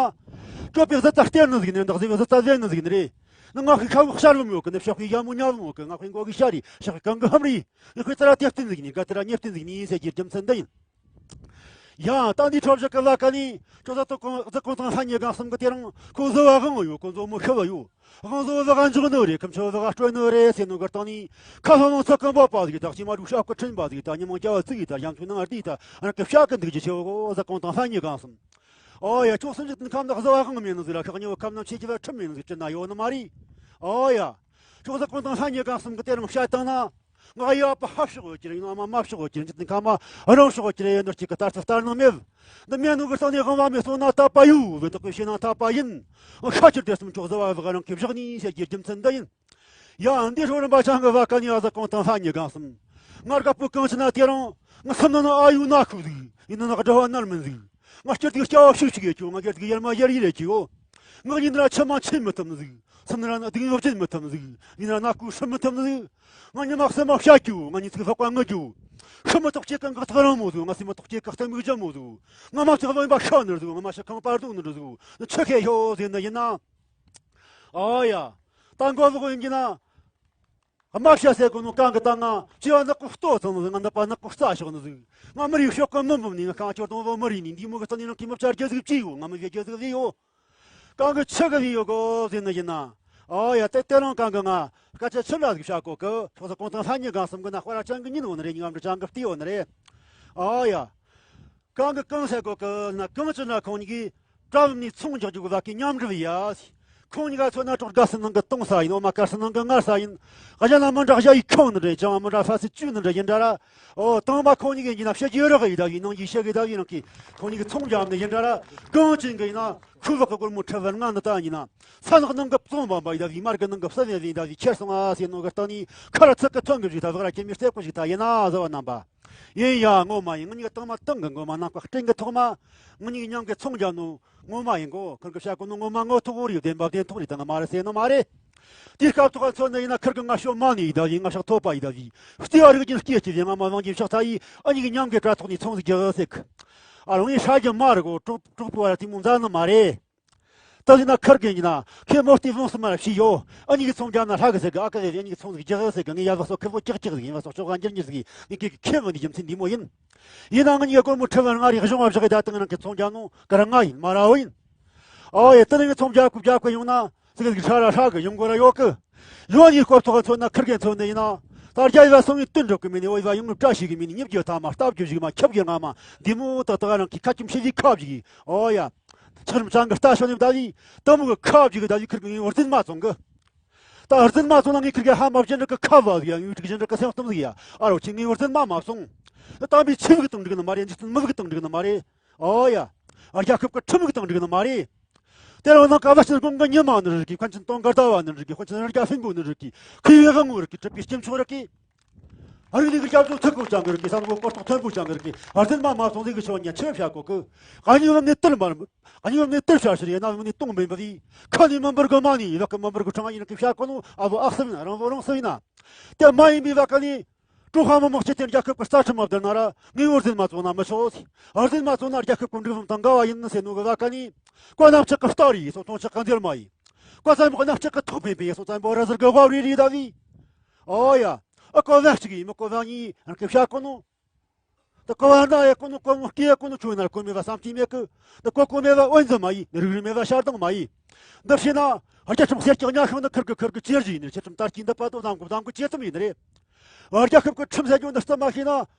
སྤྲོད་པའི་གཟི་རྩ་སྟེར་ནི་ཟིག་ནི་འདག་ཟེ་བའི་གཟི་རྩ་ཟེར་ནི་ཟིག་ནི་རེད། ནི་ང་ཁའི་ཁ་བོ་ཤར་བུ་མི་ཡོད་གི། ནི་ཕྱོགས་ཁའི་ཡ་མོ་ཉ་བུ་མི་ཡོད་གི། ང་ཁའི་མགོ་གི་ཤ་རི་ཕྱོགས་ཁའི་གང་གི་ཧམ་རི། ནི་ཁའི་ཙི་ར་ཏེ་བསྟན་ཟིག་ནི་ག་ཏི་ར་ཉེ་བསྟན་ཟིག་ནི་ཟེར་གྱི་རྒྱུ་མཚན་འདི་ཡིན། ཡང་ད་འདི་ཁྲོ་བཞག་གི་ལ་ཀ་ནི་ཅོ་ཟ་ཏོ་གོང་གཟི་གོང་ཚང་ལྷ་ཉེ་གང་གསུམ་གི་དེ་རིང་ཁོ་གཟི་བ་དབང་ཡོད། ཁོ་གཟི་མོ་ཤི་བ་ཡོད། དབང་གཟི་བ་ག་འཇོག་ནི་རེད། ཁམ་ཆུ་བ་ག་སྤྲོད་ནི་རེད་ཟེར་ནོ་གར་བཏང་ནི། ཁ་ལྷོ་ནང་ཚ་ཀམ་པ་པ་ཟིག་དང་ཅི་མ་རུ་ཤ་ཀ་ཁྲིན་པ་ཟིག་དང་ཉི་མ་སྐྱ་བ་ཙི་གི་དང་ཡང་ཆུ་ནང་ཨར་དི་དང་ཨ་ཀི་ཤ་ཀི་འདུག་ཅི་ཆེ་བ་གོ་གཟི་གོང་ཚང་ལྷ་ཉེ་གང་གསུམ། ཨོ་ཡ། ཁྱོད་སུམ་ཅུ་དུན་ཁམས་ནང་གཟི་བ་དབང་མེད་ནི་ཟིག་ར་ཁག་ཉེ་བ་ཁམས་ནང་ཆེ་གི་བ་ཁྲིམས་མེད་ནི་ཟིག་ཅི་ན་ཡོད་ནི་མ་རེད། ཨོ་ཡ། ཁྱོད་གཟི་གོང་ཚང་ལྷ་ཉེ་གང་གསུམ་གི་དེ་རིང་བཤད་བཏང་ན། ང་ཡ་པ་ཧ་ཕྱོགས་ཡོད་ཀྱི་རེད། ང་མ་མ་ཕྱོགས་ཡོད་ཀྱི་རེད། འཇིག་རྟེན་ཁམས་མ་རང་ཕྱོགས་ཡོད་ཀྱི་རེད། ནོར་གཅིག་གི་ལྟར་ཚུལ་ལྟར་སྣང་མེད། འདི་མེད་ནོ་གི་སྟེང་ནས་དབང་བ་མེད་སོང་ན་དད་པ་ཡོད། བོད་དག་གི་ཤེས་ན་དད་པ་ཡིན། ཤ་ཁྱེར་དེ་གསུམ་ཁྱོད་གཟི་བ་བ་རང་གི་བཞག་ནས་བཤད་རྒྱུ་རྒྱུ་མཚན་འདི་ཡིན། ཡང་འདི་ཧྲོ་རིན་པ་ཆང་གི་བ་ཀ་ནི་ཨ་ཟ་གོང་དང་ལྷ་ཉེ་གང་གསུམ། ང་དགའ་པོ་གང་ཕྱིན་ན་དེ་རིང་ང་སེམས་ནང་ན་ཨ་ཡུ་ན་ཁུ་ཟིག་ཡིན་ན་ན་དགྲ་བ་ནར་མིན་ཟིག་ང་སྐྱིད་སྡུག་སྐྱ་བ་ཤུགས་ཤིག་ཡོད་ཀྱང་ང་སྐྱིད་སྡུག་ཡར་མ་ཡར་ཡིན་རེད་ཀྱི་ཡོད། ང་ཡིན་ན་ཆི་མ་ཆི་མི་ཐུབ་ནི་ཟིག་སེམས་ན་ན་སྡུག་ཡོད་ཅན་མི་ཐུབ་ནི་ཟིག་ཡིན་ན་ན་ཁུ་ཧྲི་མི་ཐུབ་ནི་ཟིག་ང་ཉི་མ་སེམས་མ་བཤད་ཀྱི་ཡོད། ང་ཉིན་ཚིག་ལྷག་པ་ངུ་ཀྱི་ཡོད། ཤི་མི་ཐོག་ཅེས་ཀི་འགག་ཐག་རིང་མོ་ཟིག་ང་སེམས་མ་ཐོག་ཅེས་ཀི་གཏམ་མིག་ཅན་མོ་ཟིག་ང་མ་ཚིག་ལོན་པ་ཤ་ནི་ཟིག་ང་མ་ཤི་ཁང་པར་དུ་ནི་ཟིག་ཆི་ཁེ་ཤོ་ཟིག་ནི་ཡིན་ན། ཨོ་ཡ། ད་མགོ་ལོག་ཡིན་གྱི་ན། དམའ་བྱ་ཟེར་གོ་ནོ་གང་གི་ད་ང་ཅི་བ་ནག་པོ་ལྟོ་ཚང་ནི་ང་ནག་པ་ནག་པོ་རྩ་ཤོག་ནི་ཟིག་ང་མི་རིགས་ཤོག་གི་མི་འབུམ་ནི་ང་གང་ཅོར་དང་བོ་མི་རིགས་ནི་འདི་མོ་གི་ད་ནི་རང་གི་མི་བྱ་རྒྱུ་ཟིག་ཅི་ཡོད། ང་མི་བྱ་རྒྱུ་ཟིག་ཟིག་ཡོད། གང་གི་ཆི་གི་ཟིག་ཡོད་གོ་ཟིན་ནི་ཡིན་ན། ཨོ་ཡ། དེ་དེ་རང་གང་གི་ང་སྐད་ཆ་ཆི་འདྲ་ཟིག་བྱ་གོ་གི་ཕྱོགས་སུ་གོང་ཐང་ལྷ་ཉི་གང་གསུམ་གི་ན་དཔའ་ར་ཅང་གི་ཉིན་འོ་ནི་རེད། ཉི་འམ་འདྲ་ཅང་གི་བལྟས་འོ་ནི་རེད། ཨོ་ཡ། གང་གི་གང་ཟེར་གོ་གི་ན་གང་ཅི་ན་ཁོང་གཉིས་ཀྱིས་གྲྭ་བུ་ནས་ཚོང་རྒྱག་རྒྱུ་གི་བ་ཀའི་མཉམ་འབྲེལ་ཡ། ཁོང་གཉིས་ཀ་མཚོན་ན་གྲོགས་དགའ་སུ་ནང་གི་གཏོང་ས་ཡིན། འོ་མ་དཀར་སུ་ནང་གི་ངར་ས་ཡིན། གཞན་ལ་མི་འདྲ་གཞའ་ཡི་ཁོང་ནི་འདྲ་ཅང་མི་འདྲ་ཧྥ་སི་ཅུ་ནི་འདྲ་ཡིན་འདྲ་ར། ཨོ་དང་མ་ཁོང་གཉིས་ཀྱི་ཡིན་ན་ཕྱི་རྒྱལ་རག་ཡི་ད་བི་ནང་གི་ཤི་གི་ད་བི་རང་གི་ཁོང་གཉིས་ཀྱི་ཚོང་རྒྱག་ནི་ཡིན་འདྲ་ར། གང་ཅན་གི་ཡིན་ན་ཁུ་བག་གི་སྒོར་མོ་ཁྲི་བར་ང་ནི་ད་ཡིན་ན། ས་ནག་ནང་གི་བཙོང་བ་འབའ་ཡི་ད་བི་མར་གི་ནང་གི་བསམ་ཡ་བི་ད་བི་ཁྱེར་སོང་ཨ་ཟེར་ནོ་གི་སྟེང་ནས་ཁ་ར་ཚིག་གི་ཐོན་གི་བཞིག་ད་བག་ར་ཀྱི་མི་རྩེ་ཀོ་ཞིག་ད་ཡིན་ན་ཟ་བ་རྣམ་པ། ཡིན་ཡ་ངོ་མ་ཡིན། ངེད་གཉིས་ཀ་དང་མ་དང་གི་ངོ་མ་ནང་པ་སྤྲིན་གི་ཐོག་མ། ངེད་གཉིས་ཀྱི་མཉམ་གི་ཚོང་རྒྱག་ནོ་ངོ་མ་ཡིན་གོ་ཁིར་གི་བཤད་གོ་ནོ་ངོ་མ་ངོ་ཐོག་རེད། བདེན་པ་བདེན་ཐོག་རེད། དང་མ་རེད་ཟེར་ནོ་མ་རེད། དེའི་སྐབས་ཐོག་མཚོན་ནི་ཡིན་ན་ཁིར་གི་ང་ཤོ་མ་ནི་ཡི་ད་བི་ང་ཤག་ཐོབ་པ་ཡི་ད་བི་བལྟས་ཨ་རིག་རྒྱུན་སྐྱེས་ཀྱི་བི་ང་མ་བང་གི་ཕྱག་ཚ་ཡི་ཨ་གཉིས་ཀྱི་མཉམ་གི་དྲ་ཐོག་ནས་ཚོང་ཟིག་རྒྱག་ཟེར་གི་ཨ་རང་ཡི་ཧྲ་རྒྱུ་མ་རེད་གོ་གྲོགས་གྲོགས་པོ་བ་ར་དེ་མོ་མཛའ་ནི་མ་རེད། ད་ཡིན་ན་ཁར་གི་ཡིན་ན་ཁྱེད་མོ་སྟེ་ལོང་སུ་མ་ཤི་ཡོ། ཨ་ནི་གི་ཚོང་རྒྱག་ན་ཧྲ་གི་ཟེར་གི་ཨ་ཀ་གི་ཨ་ནི་གི་ཚོང་ཟིག་རྒྱག་ཟེར་གི་ངས་ཡ་བ་སོ་ཁེ་བོ་ཀྱག་ཀྱག་ཟིག་ཡིན་བ་སོ་ཅོག་ག་འགྱུར་འགྱུར་ཟིག་ངས་ཀི་ཁེ་བོ་ནི་རྒྱུ་མཚན་འདི་མོ་ཡིན། ཡིན་ན་ང་ནི་གི་སྒོར་མོ་ཁྲི་བར་ང་རེ་གཞུང་བ་བཞག་གི་ད་དང་རང་གི་ཚོང་རྒྱག་ནོ་ག་ར་ང་ཡིན་མ་ར་བོ་ཡིན། ཨོ་ཡེ་ད་ནི་གི་ཚོང་རྒྱག་གི་རྒྱག་གི་ཡོང་ན་ཟིག་གི་ཧྲ་ར་ཧྲ་གི་ཡོང་གོ་ར་ཡོད་གི་ཡོད་ནི་སྐོར་ཐོག་མཚོན་ན་ཁར་གི་མཚོན་ནི་ཡིན་ན། ད་རྒྱ་ཡི་བ་སོང་ངི་དུད་འགྲོ་གི་མི་ནི་འོ་ཡི་བ་ཡོང་ནི་བཀྲ་ཤིས་གི་མི་ནི་ཉིབ་རྒྱུ་ཐ་མ་སྟབས་རྒྱུ་ཞིག་མ་ཁྱབ་རྒྱུ་ང་མ་འདི་མོ་ད་ད་རང་གི་ཁ་ཁྱིམ་ཤི་བི་ཁ་བཞིག་ཨོ་ཡ། ཆག་རིམ་ཅང་གི་ལྟ་ཤོ་ནི་ད་བི་དེ་མོ་གི་ཁ་བཞི་གི་ད་བི་ཁིར་གི་ངའི་འོར་འཛིན་མ་བཙོང་གི་ད་འོར་འཛིན་མ་བཙོང་ན་ངའི་ཁིར་གི་ཧ་མ་བཞིན་རི་གི་ཁ་བ་ཟིག་ཡ་ངའི་དྲུག་བཞིན་རི་གི་སེམས་གཏམ་ཟིག་ཡ་ཨ་རོ་ཁྱེད་ངའི་འོར་འཛིན་མ་མ་བཙོང་། ད་དམ་པའི་ཆོས་ལུགས་དང་འགྲིག་ནི་མ་རེད། འཇིག་རྟེན་མི་ལུགས་དང་འགྲིག་ནི་མ་རེད། ཨོ་ཡ། རྒྱལ་ཁབ་ཀྱི་ཁྲིམས་ལུགས་དང་འགྲིག་ནི་མ་རེད། དེ་རིང་ནང་ཀ་བ་ཕྱིར་དགོན་གི་ཉི་མ་ནི་རིག་གི་ཁོན་ཆེན་སྟོང་གར་ཟླ་བ་ནི་རིག་གི་ཁོན་ཆེན་རི་རྒྱ་ཕིན་པོ་ནི་རིག་གི་ཁུ་ཡི་དབང་ངོ་རིག་གི་གྲུབ་པའི་སྐྱེམས་མཆོག་རིག་གི་ཨ་རིག་ནི་གི་རྒྱབ་ལྗོངས་ཐུག་གོ་ཅང་གི་རིག་གི་ས་འགོ་སྐོར་ཐོག་ཐོན་པོ་ཅང་གི་རིག་གི་ཨར་ཏན་མ་མ་སོང་ཟིག་གི་ཆོ་ཉ་ཆེ་བྱ་གོ་གི་ཨ་ཉི་བམ་ནི་ཏིར་མར་ཨ་ཉི་བམ་ནི་ཏིར་ཤ་ཤི་རེ་ན་བམ་ནི་ཏོང་བིན་པ་བི་ཁ་ནི་མི་འབུར་གི་མ་ནི་ཡི་བ་གི་མི་འབུར་གི་ཁྲང་ཡིན་གི་བྱ་གོ་ནོ་ཨ་བོ་ཨག་སི་བིན་རང་བོ་རང་སི་བིན་ན། དེ་མ་ཡིན་པའི་བ་ག་ནི། ཀྲུང་ཧྭ་མི་དམངས་སྤྱི་མཐུན་རྒྱལ་ཁབ་ཀྱི་རྩ་ཁྲིམས་མ་བསྡུར་ན་ར་ངའི་འོར་འཛིན་མ་བཙོང་ན་མི་ཆོག་འོར་འཛིན་མ་བཙོང་ན་རྒྱལ་ཁབ་ཀྱི་འགྲིག་ལམ་དང་འགལ་བ་ཡིན་ཟེར་ནོ་གི་བ་ག་ནི། ཀོ་གནམ་ལྕགས་ཀྱི་རྟ་རེད་སོ་ཚོང་ལྕགས་ཀྱི་འདིར་མ་ཡིན། ཀོ་བཙན་པོ་གནམ་ལྕགས་ཀྱི་ཐོག་འཕེན་པའི་སོ་བཙན་པོ་ར་ཟུར་གི་དབའ་རེ་རེ་ད་བི། ཨོ་ཡ། ཨ་ཀོ་བ་གཅིག་ཡིན་མི་ཀོ་བ་གཉིས་རང་གི་བྱ་གོ་ནོ། ད་ཀོ་བ་འདྲ་ཡ་གོ་ནོ་ཀོ་མོ་སྐྱེ་ཡ་གོ་ནོ་ཁྱོད་ན་ར་ཀོ་མེད་བ་བསམ་གྱིས་མེད་གི་ད་ཀོ་ཀོ་མེད་བ་འོན་ཟི་མ་ཡིན་རིག་རིག་མེད་བ་ཤར་དང་མ་ཡིན། འདི་བྱས་ན། རྒྱལ་ཁྲིམས་གསེར་གྱི་གཉའ་ཤིང་འདི་ཁུར་གི་ཁུར་གི་ཅེར་གྱི་ཡིན་ནི་ཆེ་ཁྲིམས་ལྟར་གྱི་འདི་པ་དོ་བཟང་གོ་བཟང་གོ་ཅེ་ཙམ་ཡིན་ནི་རེད། རྒྱལ་ཁབ་ཀྱི་ཁྲིམས་ཟེར་རྒྱུ་འདི་རྩི་མ་ཤེས་ན།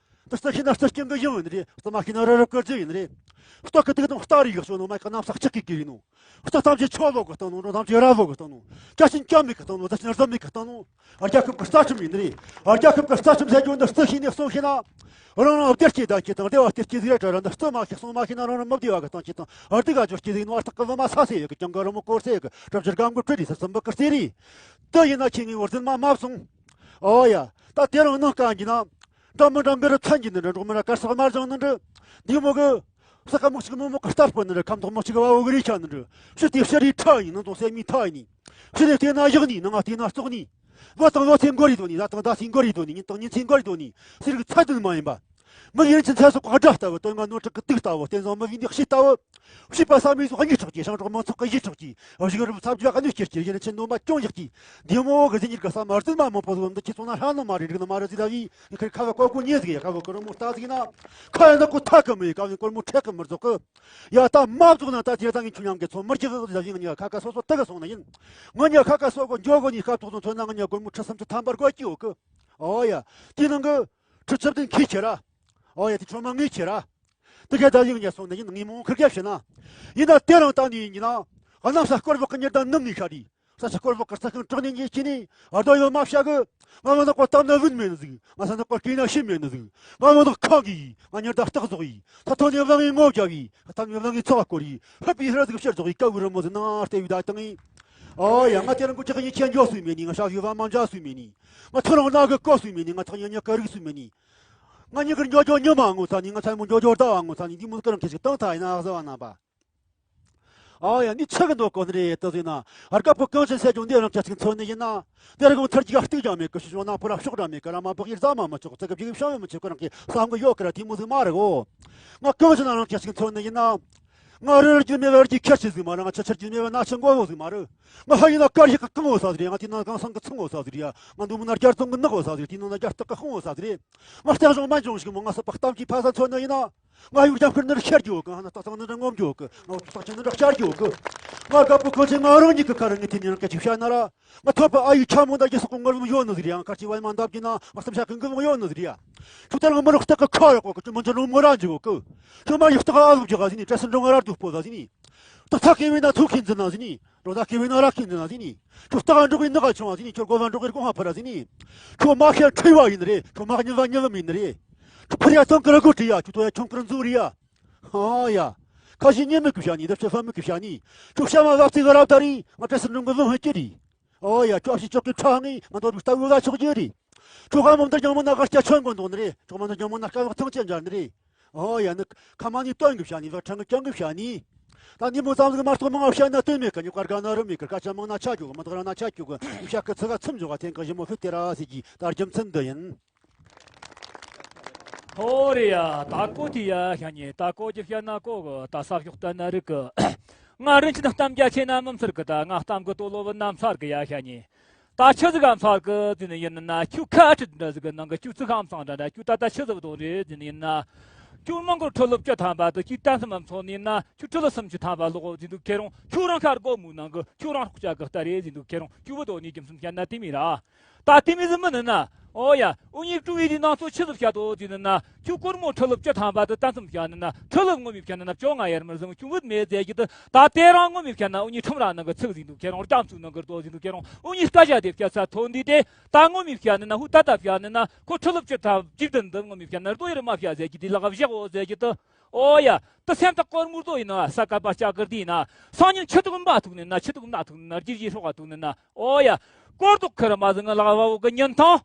འདི་རྩི་ཤེས་ན་རྩི་རྐྱང་གི་ཡིན་ནི་རེད། རྩི་མ་ཤེས་ན་རི་རི་ཀིར་གྱི་ཡིན་ནི་རེད། སྟག་གི་དུག་དང་སྟག་རིགས་ཤོ་ནོ་མ་ཁ་ནམ་སག་ཆག་གི་གི་ཡིན་ནོ། སྟག་ཐམས་ཅད་ཆོ་ལོ་གི་སྟོང་ནོ་འགྲོ་ཐམས་ཅད་ར་ལོ་གི་སྟོང་ནོ། བཀྲ་ཤིས་འཁྱམ་མེད་གི་སྟོང་ནོ། བཀྲ་ཤིས་རྫུན་མེད་གི་སྟོང་ནོ། རྒྱལ་ཁབ་ཀྱི་རྩ་ཁྲིམས་ཡིན་ནི་རེད། རྒྱལ་ཁབ་ཀྱི་རྩ་ཁྲིམས་ཟེར་རྒྱུ་འདི་རྩི་ཤེས་ནས་གསུང་ཤེས་ན། རང་རང་བདེ་སྐྱིད་ལྡན་སྐྱིད་དང་བདེ་བ་སྟེར་སྐྱིད་ཟིག་རེད་དྲ་ར་འདི་རྩི་མ་ཤེས་གསུང་མ་ཤེས་ན་རང་རང་མི་བདེ་བ་གི་སྟེང་སྐྱིད་དང་སྡུག་ག་འཇོག་སྐྱིད་ཟིག་ནོ། ཨ་སྟག་གི་བུ་མ་ས་སེ་ཡོད་གི་ཀྱང་གི་རི་མོ་སྐོར་སེ་ཡོད་གི་གྲབ་ཕྱིར་གང་གི་བྲི་རི་ས་སམ་བུ་གི་རྩེ་རི། དེ་ཡིན་ན་ཁྱེད་ངའི་འོར་འཛིན་མ་མ་སོང་། ཨོ་ཡ། ད་དེ་རང་ནང་དཀའ་གི་ན། འདྲ་མི་འདྲ་འབེ་རུ་ཚན་གྱི་ནི་འདྲ་འགྲོགས་མི་འདྲ་དཀར་སག་དམར་ལྗང་ནི་འདྲ། འདི་མོ་གི། ས་ཁ་མོ་གཅིག་མོ་མོ་གི་རྟ་སྤུ་ནི་འདྲ་ཁམ་ཐོག་མོ་གཅིག་བ་འོ་གི་རི་ཆ་ནི་འདྲ། ཕྱི་དེ་ཕྱི་རི་ཁྲ་ཡིན་ནང་དང་སེ་མི་ཐ་ཡིན། ཕྱི་ནས་བལྟས་ན་གཡག་ནི་ནང་ང་བལྟས་ན་སྟག་ནི། བུ་དང་བུ་ཚེ་འགོར་རེ་དོ་ནི་ཟླ་དང་ཟླ་ཚེ་འགོར་རེ་དོ་ནི་ཉིན་དང་ཉིན་ཚེ་འགོར་རེ་དོ་ནི་ཟེར་གི་ཚད་དུ་མ་ཡིན་པ། མི་ཡིན་ཕྱིན་ཚེ་སྲོག་གི་དགྲ་ལྟ་བུ། དོན་ལྔ་ནོར་དྲུག་གི་དུག་ལྟ་བུ། བསྟན་བཟང་མི་བུའི་འདུ་ཤེས་ལྟ་བུ། བྱིས་པ་བསམ་ཡས་སོགས་གཉིད་ཆག་གི། ཞིང་འབྲོག་མང་ཚོགས་ཀྱི་ཡིད་ཆག་གི། གཞུང་རབ་ཚབ་རྒྱ་གནོད་སྐྱེལ་གྱི། གཞན་ཕྱིར་འདོན་པ་ཅུང་ཡག་གི། འདི་མོ་གི་ཟིན་ཉིད་ཀྱི་བསམ་རྫུན་མ་མང་པོ་ཟིག་འདི་ཁྱེད་ཚོ་ན་ཧྲ་ནི་མ་རེད། འགྲིག་ནི་མ་རེད་ཟིག་ད་བི་ངས་ཁ་ཁ་བ་ཀོ་ཀོ་ཉེ་ཟིག་ཡ། ཁ་བ་ཀོ་རི་མོ་ལྟ་ཟིག་ན། ཁ་ཡ་ན་ཀོ་ཐ་གི་མི་ཡི། ཀ་བི་ཀོ་རི་མོ་ཁྲེག་གི་མི་རྫོགས་གི། ཡ་ད་མ་རྫོགས་ན་ད་དེ་ད་ངས་ཁྱོད་མཉམ་གི་ཚོ་མི་རྒྱག་གི་ཟིག་ད་བི། ང་ཉ་ཁ་ཁ་སོ་སོ་ལྟ་གི་སོང་ནི་ཡིན། ང་ཉ་ཁ་ཁ་སོ་གོ་འཇོ་གོ་ནི་སྐབས་ཐོག་ཚོ་མཚོན་ན། ང་ཉ་ཀོ་རི་མོ་ཁྲི་སུམ་ཅུ་ཐམ་པར་གོ་ཀྱི་ཡོད་གི། ཨོ་ཡ། དེ་ནང་གི་ཁྲི་ཆབ་ལྡན་ཁྱེད་ཁྱེད་ར། ཨོ་ཡ། དེ་ཁྱོད་མ་ངས་ཁྱེད་ར། དེ་ག་ད་ཡིན་ཉ་སོང་ནི་ཡིན། ངས་མོ་ཁིར་ག་བྱེད་ན། ཡིན་ན་དེ་རང་ད་ནི་ཡིན་ན། གནམ་ས་སྐོར་བག་གི་ཉི་ཟླ་ནུབ་ནས་ཤར་རེད། ས་ཆ་སྐོར་བག་གི་རྩྭ་ཤིང་གྲགས་ནས་ཉེ་ཆེ་ནས། ཨ་རྡོ་ཡོད་མ་བྱ་གི། ང་མ་ནག་པོ་གཏམ་ན་བུན་མེད་ནི་ཟིག་ང་ས་ནག་པོ་སྐྱེས་ན་ཤི་མེད་ནི་ཟིག་ང་མ་ནག་ཁང་གི་ཡིན། ང་ཉི་ཟླ་སྟག་ཟོག་ཡིན། ད་ཐོག་ནས་བླངས་ངས་ངོ་བརྒྱབ་ཡིན། ད་ཐོག་ནས་བླངས་ངས་ཚོགས་བསྐོར་ཡིན། ཧབ་པའི་ཧྲ་ཟིག་ཕྱིར་ཟོག་ཡིན། ཀ་བུ་རི་མོ་ཟིག་ནང་ལྟེ་བའི་ད་བཏང་ཡིན། ཨོ་ཡ། ང་དེ་རིང་གི་ཅག་ཉི་ཁྱེད་འཇོག་སུས་མེད་ནི། ང་ཤ་ཞུ་བ་མ་འཇག་སུས་མེད་ནི། ང་ཐོ་རང་ན་གི་ཀོ་སུས་མེད་ནི། ང་ཐག་ཉི་ཉི་ཀ་རིག་སུས་མེད་ནི། ང་ཉི་གར་འཇོ་འཇོ་ཉི་མ་ངོ་ཚ་ནི། ང་ཚ་མོ་འཇོ་འཇོ་ཟླ་བ་ངོ་ཚ་ནི། འདི་མོ་ཀ་རང་ཁེ་ཞིག་བཏང་ཐ་ཡིན་ན་ཨ་ཟ་བ་ན་པ། ཨ་ཡ། འདི་ཆི་གི་འདོད་གོ་ནི་རེད་ད་ཟེར་ན། ཨར་ཀ་པོ་གང་ཆེན་སེ་ཇོ་འདི་རང་ཅག་ཅིག་མཚོན་ནི་ཡིན་ན། དེ་རིང་ཚར་གྱི་ག་གཏུག་ཀྱང་མེད་གི། ཤི་ཤོ་ན་པུ་ར་ཤོག་ར་མེད་གི། ར་མ་པག་ཡིར་ཟ་མ་མ་ཆོག་ཚ་གི་བྱིག་བྱང་ཡོད་མི་ཆོག་གི། རང་གི་བསམ་གི་ཡོད་གི་ར། དེ་མོ་ཟིག་མ་རེད་གོ། ང་གང་ཆེན་རང་ཅག་ཅིག་མཚོན་ནི་ཡིན་ན། ང་རི་རི་རྒྱུ་མེད་པའི་རྒྱུ་ཁྱད་ཆེ་ཟིག་མ་རེད། ང་ཆུ་ཆར་རྒྱུ་མེད་པའི་ན་ཆུ་མགོ་བོ་ཟིག་མ་རེད། ང་ཧ་ཡིན་ན་དཀར་ཡག་གི་གང་བོ་ས་ཟིག་རེད། ང་དེ་ན་གང་སང་གི་ཚང་བོ་ས་ཟིག་རེད་ཡ། ང་འདུག་མི་ན་རྒྱ་རྩོང་གི་ནག་བོ་ས་ཟིག་དེ་ན་ན་རྒྱ་སྟག་གི་ཤོང་བོ་ས་ཟིག་རེད། ང་སྟག་ཞོང་མ་འཇོང་ཞིག་མོ། ང་ས་པ་གཏམ་གྱི་ཕ་ས་མཚོན་ནི་ཡིན་ན། ང་ཡུལ་རྒྱབ་ཁུར་ནི་ར་ཤར་རྒྱུ་གི། ང་ན་སྟག་ཚང་ནི་ར་ངོམ་རྒྱུ་གི། ང་སྟག་ཆེན་ནི་ར་ཤར་རྒྱུ་གི། ང་དགའ་པོ་གང་ཆེན་ང་རང་ཉིད་ཀྱི་ཁ་ར་ངས་དེ་ནི་རང་སྐད་ཅིག་བཤད་ན་ར། ང་ཐོབ་པ་ཨ་ཡི་ཆ་མོ་འདའ་གི་སོག་པོ་ངར་བུ་ཡོད་ནི་ཟིག་རེད་ཡ། ང་ཁར་ཅི་བ་མ་འདབ་ཀྱི་ན་ང་སེམས་ཤ་གི་འགུལ་བ་ཡོད་ནི་ཟིག་རེད་ཡ། ཁྱོད་ལྟར་ང་མི་རོགས་སྟག་གི་ཁ་ཡག་པོ་གི། ཁྱོད་མི་འཇོན་རུང་མོ་ར་འཇིག་གི། ཁྱོད་མ་ཡི་སྟག་ཨ་ལུག་རྒྱག་ག་ཟིན་ནི། བྲེ་སེར་འབྲོང་ང་ར་སྡུག་པོ་ཟ་ཟིན་ནི། སྟག་ཚ་གི་བས་ན་ཐུག་གིན་འཛིན་ན་ཟིན་ནི། རོ་ད་གི་བས་ན་ར་གིན་འཛིན་ན་ཟིན་ནི། ཁྱོད་སྟག་འབྲོག་གི་ནག་ཆུང་བ་ཟིན་ནི། ཁྱོད་དགོ་བ་འབྲོག་གི་དགོང་ཧ་ཕ་ར་ཟིན་ནི། ཁྱོད་མ་ཤེས་ཁྲི་བ་ཡིན་ནི་རེད། ཁྱོད་མ་ཉི་བ་ཉི་བ་མིན་ནི་རེད། ཁྱོད་ཕ་ར་ཡ་ཚང་གི་ར་གོ་ཁྲི་ཡ། ཁྱོད་ཐོ་ཡ་ཆུང་གི་ར་འཛུ་རི་ཡ། ཨ་ཡ། ཁ་ཞིག་ཉེ་མི་གི་བྱ་ནི། རབ་ཆེ་ཧྥ་མི་གི་བྱ་ནི། ཁྱོད་ཤ་མ་བབ་ཚིག་གི་རབ་ད་རི། ང་བྲེ་སེར་འབྲོང་གི་བུ་ཧོན་ཅི་རི། ཨོ་ཡ། ཁྱོད་ཨ་ཕྱི་ཅོག་གི་ཁྲག་ངི་ང་འདོད་པའི་ལྟ་བུ་ལ་ཆོག་རྒྱུ་རེད། ཁྱོད་ཁ་མོ་འདིར་རྒྱང་མོ་ན་གར་སྐྱ་ཆོན་གོ་འདུག་ནི་རེད། ཁྱོད་མ་འདིར་རྒྱང་མོ་ན་སྐ་བག་ཐང་ཅན་འཇར་ནི་རེད། ཨོ་ཡ། ནི་ཁ་མ་ནི་སྟོན་གི་བྱ་ནི། བག་ཕྲེང་གི་རྐྱང་གི་བྱ་ནི། ད་ནི་མོ་ཙམ་ཟིག་མ་གཏོགས་མང་བ་བཤད་ན་སྟོན་མེད་གི། ཉོ་གར་ག་ན་རུ་མེད་གི། སྐད་ཆ་མང་ན་ཆ་རྒྱུག་གི། མི་དག་ར་ན་ཆ་རྒྱུག་གི། བཤད་གི་ཚིག་ག་ཚིམ་འཇོག་ག་ཐེངས་གི་ཞི་མོ་ཕུད་དེ་ར་ཟེར་གྱི་ད་རྒྱུ་མཚན་འདི་ཡིན། ཧོ་རེ་ཡ། ད་གོ་དེ་ཡ་ཤ་ཉེ། ད་གོ་ཅི་བཤད་ན་གོ་གི། ད་ས་ཕྱོགས་ལྟ་ན་རིག་གི། ང་རིན་ཆེན་གཏམ་རྒྱ་ཆེ་ན་མི་མཚར་གི། ད་ང་གཏམ་གི་དོ་ལོ་བུ་ན་མཚར་གི་ཡ་ཤ་ཉེ། ད་ཆི་ཟིག་ག་མཚར་གི་ཟེར་ནི་ཡིན་ན། ཁྱོད་ཁ་ཁྲིད་འདྲ་ཟིག་གི་ནང་གི་ཁྱོད་ཚིག་ཧམ་སང་འདྲ་འདྲ། ཁྱོད་ད་ལྟ་ཆི་ཟིག་བཏང་རེད་ཟེར་ནི་ཡིན་ན། ཁྱོད་མང་གི་ཁྲི་ལོ་བཅུ་ཐམ་པ་དུ་ཁྱོད་གཏམ་སེམས་མཚོན་ནི་ན། ཁྱོད་ཁྲི་ལོ་སུམ་ཅུ་ཐམ་པ་ལོག་ཟིན་འདུག་ཁྱེད་རང་། ཁྱོད་རང་ཤར་སྒོ་མོའི་ནང་གི་ཁྱོད་རང་སྲོག་ཆགས་གི་ལྟ་རེད་ཟིན་འདུག་ཁྱེད་རང་། ཁྱོད་བུ་དོ་ནི་རྒྱུ་མཚན་བཤད་ན་དེ་མི་ར། ད་དེ་མི་ཟིན་མི་ནི་ན། ཨོ་ཡ། འུ་གཉིས་ཀྲུའུ་ཡི་དེ་ནང་ཚོ་ཆི་ཟིག་བཤད་དོ་དེ་ནི་ན། ཁྱོད་སྒོར་མོ་ཁྲི་ལོ་བཅུ་ཐམ་པ་དུ་གཏམ་སེམས་བཤད་ནི་ན། ཁྲི་ལོ་ངོ་མི་བཤད་ནི་ན་བཅོ་ལྔ་ཡར་མར་ཟིན་ཁྱོད་བུད་མེད་ཟེར་གྱི་དུ། ད་དེ་རང་ངོ་མི་བཤད་ན་འུ་གཉིས་ཁྲིམས་ར་ནང་གི་ཚིག་ཟིན་འདུག་ཁྱེད་རང་། རྒྱ་མཚོའི་ནང་གི་རྡོ་ཟིན་འདུག་ཁྱེད་རང་། འུ་གཉིས་སྐད་ཆ་དེ་བཤད་ས་ཐོན་དུས་དེ། ད་ངོ་མི་བཤད་ནི་ན། ཧུ་ད་ད་བཤད་ནི་ན། ཁོ་ཁྲི་ལོ་བཅུ་ཐམ་བཅུ་བདུན་དུ་ངོ་མི་བཤད་ན། རྡོ་ཡར་མ་བཤད་ཟེར་གྱི་དེ་ལག་བཞག་འོ་ཟེར་གྱི་དུ། ཨོ་ཡ། དུ་སེམས་ཐག་གོར་མོར་དོ་ཡིན་ན། ས་ཀ་པ་ལྕགས་གིར་དེ་ཡིན་ན། སང་ཉིན་ཆི་ཐུག་འབའ་ཐུག་ནི་ན། ཆི་ཐུག་ན་ཐུག་ནི་ན། རྒྱུ་བཞི་སྲོག་ག་ཐུག་ནི་ན། ཨོ་ཡ། གོར་དུག་ཁུར་མ་ཟིན་ང་ལག་བ་བོ་གི་ཉིན་ཐང་།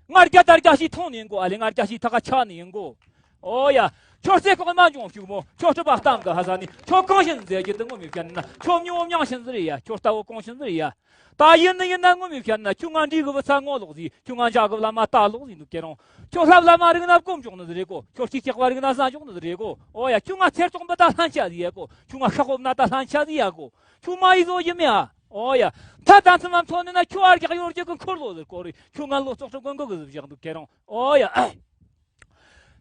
ང་རྒྱ་དར་རྒྱ་ཞིག་ཐོང་ནི་ཡིན་གོ། ཨ་ལེ་ང་རྒྱ་ཞིག་ཐག་ཁ་ཆག་ནི་ཡིན་གོ། ཨོ་ཡ། ཁྱོད་རྩེ་ཁོག་མ་འབྱུང་ཤུག་མོ། ཁྱོད་སྤྲུལ་པ་གཏམ་གི་ཧ་ས་ནི། ཁྱོད་གང་ཤིན་ཟེར་གྱི་དུ་ངོ་མི་བཤད་ན། ཁྱོད་མྱི་བོ་མྱང་ཤིན་ཟེར་ཡ། ཁྱོད་ལྟ་བོ་གང་ཤིན་ཟེར་ཡ། ད་ཡིན་ནི་ཡིན་ན་ངོ་མི་བཤད་ན། ཁྱོད་ང་འདྲིས་གི་བུ་ཚ་ངོ་ལོག་ཟིག་ཁྱོད་ང་འཇག་གི་བླ་མ་ལྟ་ལོག་ཟིག་འདུག་ཁྱེད་རང་། ཁྱོད་ལྷ་བླ་མ་རིག་ན་སྐོམ་འཇོག་ནི་ཟིག་རེད་གོ། ཁྱོད་སྐྱིད་ཀྱག་པ་རིག་ན་ཟ་འཇོག་ནི་ཟིག་རེད་གོ། ཨོ་ཡ། ཁྱོད་ང་ཚེར་ཙོག་འབུ་ད་ལྷན་ཆ་ཟིག་ཡ་གོ། ཁྱོད་ང་ཤ་ཧོབ་ན་ད་ལྷན་ཆ་ཟིག་ཡ་གོ། ཁྱོད་མ་ཡི་བཟོ་ཡི་མེ་ཨ། ཨོ་ཡ། ད་ད་ཚི་མ་མཚོན་ནི་ན། ཁྱོད་ཨར་རྒྱག་ཡོར་རྒྱག་གི་འཁོར་ལོ་ཟིག་གོ་རེད། ཁྱོད་ང་ལོ་ཙོག་ཙོག་གོན་གོ་གི་ཟིག་བཞག་འདུག་ཁྱེད་རང་། ཨོ་ཡ།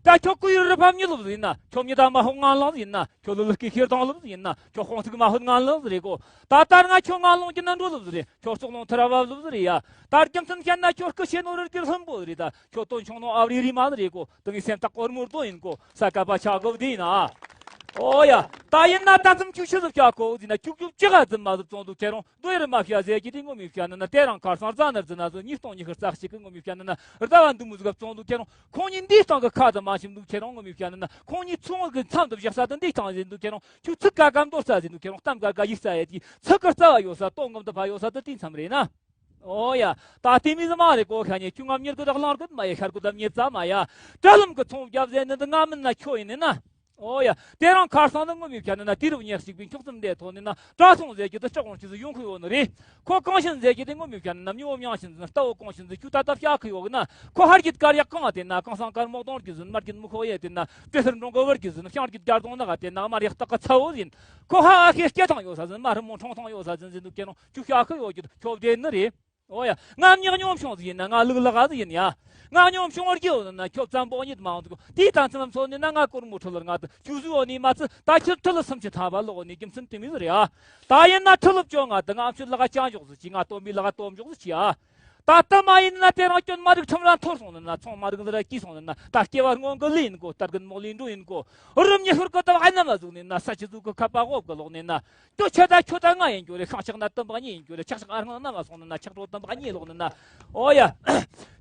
ད་ཁྱོད་ཀུ་ཡུར་རི་ཕམ་ཉི་ལོབ་ཟིན་ན། ཁྱོད་མྱི་ད་མ་ཧོ་ང་ལོང་ཟིན་ན། ཁྱོད་ལུ་ལུ་ཀི་ཤེར་དང་ལོབ་ཟིན་ན། ཁྱོད་ཧོང་ཚིག་མ་ཧོ་ང་ལོང་ཟི་རེ་གོ། ད་ལྟར་ང་ཁྱོད་ང་ལོང་གི་ན་འགྲོ་ལོབ་ཟི་རེ། ཁྱོད་ཙོག་ལོང་ཐི་ར་བབ་ལོབ་ཟི་རེ་ཡ། ད་རྒྱུ་མཚན་བཤད་ན་ཁྱོད་སྐུ་ཤེ་ནོ་རི་ཀི་ལྷུན་པོ་ཟི་རེ། ད་ཁྱོད་དོན་ཆུང་ནོ་ཨབ་རི་རི་མ་ཟི་རེ་གོ། དེ་ངའི་སེམས་ཐག་གོར་མོར་དོ་ཡིན་གོ། ས་ཀ་པ་ཆ་གོ་བདེ་ཡིན་ཨ། ཨོ་ཡ། ད་ཡིན་ན་ད་ཙམ་ཁྱོད་ཆི་ཟིག་བྱ་གོ་ཟིན་ན། ཁྱུག་ཁྱུག་ཅི་ག་ཙམ་མ་ཟིག་བཙོང་འདུག་ཁྱེད་རང་། རྡོ་ཡར་མ་བྱ་ཟེར་གྱི་དེ་ངོ་མི་བྱ་ནི་ན། དེ་རང་ཁར་སང་རྫ་ནར་རྫི་ན་ཟོ། ཉིས་སྟོང་ཉི་ཤུ་རྩ་གཅིག་གི་ངོ་མི་བྱ་ནི་ན། རྫ་བ་འདི་མོ་ཟིག་བཙོང་འདུག་ཁྱེད་རང་། ཁོང་གཉིས་འདིའི་སྟེང་གི་ཁ་དུ་མ་ཞིམ་འདུག་ཁྱེད་རང་། ངོ་མི་བྱ་ནི་ན། ཁོང་གཉིས་ཚོང་གི་མཚམས་དུ་བཞག་ས་དུ་འདིའི་སྟེང་ཟིན་འདུག་ཁྱེད་རང་། ཁྱོད་ཚིག་ཀ་ཀ་མདོར་ས་ཟིན་འདུག་ཁྱེད་རང་། གཏམ་ཀ་ཀ་ཡིག་ས་ཡ་དེ། ཚིག་གི་རྩ་བ་ཡོད་ས་དོན་ངོ་མདོ་ཕ་ཡོད་ས་དུ་དེ་མཚམས་རེད་ན། ཨོ་ཡ། ད་དེ་མི་ཟི་མ་རེད་གོ། ཤ་ཉེ་ཁྱོད་ང་མྱུར་གི་རག་ལང་རྒོད་མ་ཡ། ཤར་གོ་དམ་ཉེ་རྩ་མ་ཡ། དྲ་ལམ་གི་ཚོང་རྒྱབ་ཟེར་ནི་འདི་ང་མིན་ན་ཁྱོད་ཡིན་ནི་ན། ཨོ་ཡ། དེ་རིང་ཁ་སང་ནི་ངོ་མི་བྱ་ནི་ན་དུས་རབས་ཉེར་གཅིག་པའི་འཁྱོག་ཙམ་འདས་ཐོག་ནི་ན་བཀྲ་སྲུང་ཟེར་གྱི་དུ་སྐྲག་འོང་ཆེ་ཟིག་ཡོང་ཁུ་ཡོད་ནི་རེད། ཁོ་གང་ཤིན་ཟེར་གྱི་དེ་ངོ་མི་བྱ་ནི་ན་མྱི་བོ་མྱང་ཤིན་ཟིན་རྟ་བོ་གང་ཤིན་ཟིན་ཁྱུ་ད་ད་བྱ་ཁུ་ཡོད་གི་ན། ཁོ་ཧར་གྱི་དཀར་ཡག་གང་དེ་ན་གང་སང་དཀར་མོག་དོང་གི་ཟིན་མར་གྱི་མུ་ཁོ་ཡེ་དེ་ན་བྲེ་སེར་འབྲོང་གི་བར་གྱི་ཟིན་ཤང་གྱི་རྒྱ་དོང་ནག་དེ་ན་མར་ཡག་སྟག་གི་ཚ་བོ་ཟིན། ཁོ་ཧ་ཨ་ཁེ་སྐྱ་ཐང་ཡོད་ས་ཟིན་མ་རི་མོ་ཁྲོང་ཐང་ཡོད་ས་ཟིན་ཟིན་དུ་ཀེ་རང་ཁྱུ་བྱ་ཁུ་ཡོད་གི་ཁྱོ་བདེ་ནི་རེད། ཨོ་ཡ། ང་མྱི་སྙོམ་བྱུང་ཟིག་ཡིན་ན་ང་ལུག་ལག་ཟིག་ཡིན་ཡ། ང་སྙོམ་བྱུང་བར་གྱི་འོ་ན་ཁྱོད་ཙམ་པོ་ཉིད་མ་འོང་ཟིག་དེའི་དང་ཙམ་ཚོ་ནི་ན་ང་སྒོར་མོ་ཁྲི་ལར་ང་དུ་ཁྱུ་ཟུ་འོ་ནི་མ་ཚི་ད་ཁྱི་ཁྲི་ལ་སུམ་ཅུ་ཐམ་པ་ལོག་འོ་ནི་རྒྱུ་མཚན་དེ་མི་ཟིག་རེད་ཡ། ད་ཡིན་ན་ཁྲི་ལ་བཅོ་ང་དུ་ང་ཁྱོད་ལག་ཅང་འཇོག་ཟིག་ཅི་ང་སྟོན་པའི་ལག་སྟོན་འཇོག་ཟིག་ཅི་ཡ། ད་ལྟ་མ་ཡིན་ན་དེ་རང་སྐྱོན་མ་རིག་ཁྲིམས་ར་འཐོར་སོང་ནི་ན་ཚོང་མ་རིག་ཟིག་ར་སྐྱིད་སོང་ནི་ན་ད་སྐྱེ་བ་སྔོན་གི་ལས་ཡིན་གོ་སྟར་གིན་མོག་ལས་འགྲོ་ཡིན་གོ་རུམ་ཉི་ཤུར་གི་ད་བ་ཨ་ན་མ་ཟུག་ནི་ན་ས་ཆི་ཟུག་གི་ཁ་པ་འོབ་གི་ལོག་ནི་ན། ཁྱོད་ཆ་ད་ཁྱོད་ད་ང་ཡིན་རྒྱུ་རེད། ཤང་ཆག་ན་སྟོན་པ་གཉིས་ཡིན་རྒྱུ་རེད། ཆག་ཆག་ཨ་སྔོན་ན་མ་སོང་ན་ཆག་གྲོགས་སྟོན་པ་གཉིས་ལོག་ནི་ན། ཨོ་ཡ།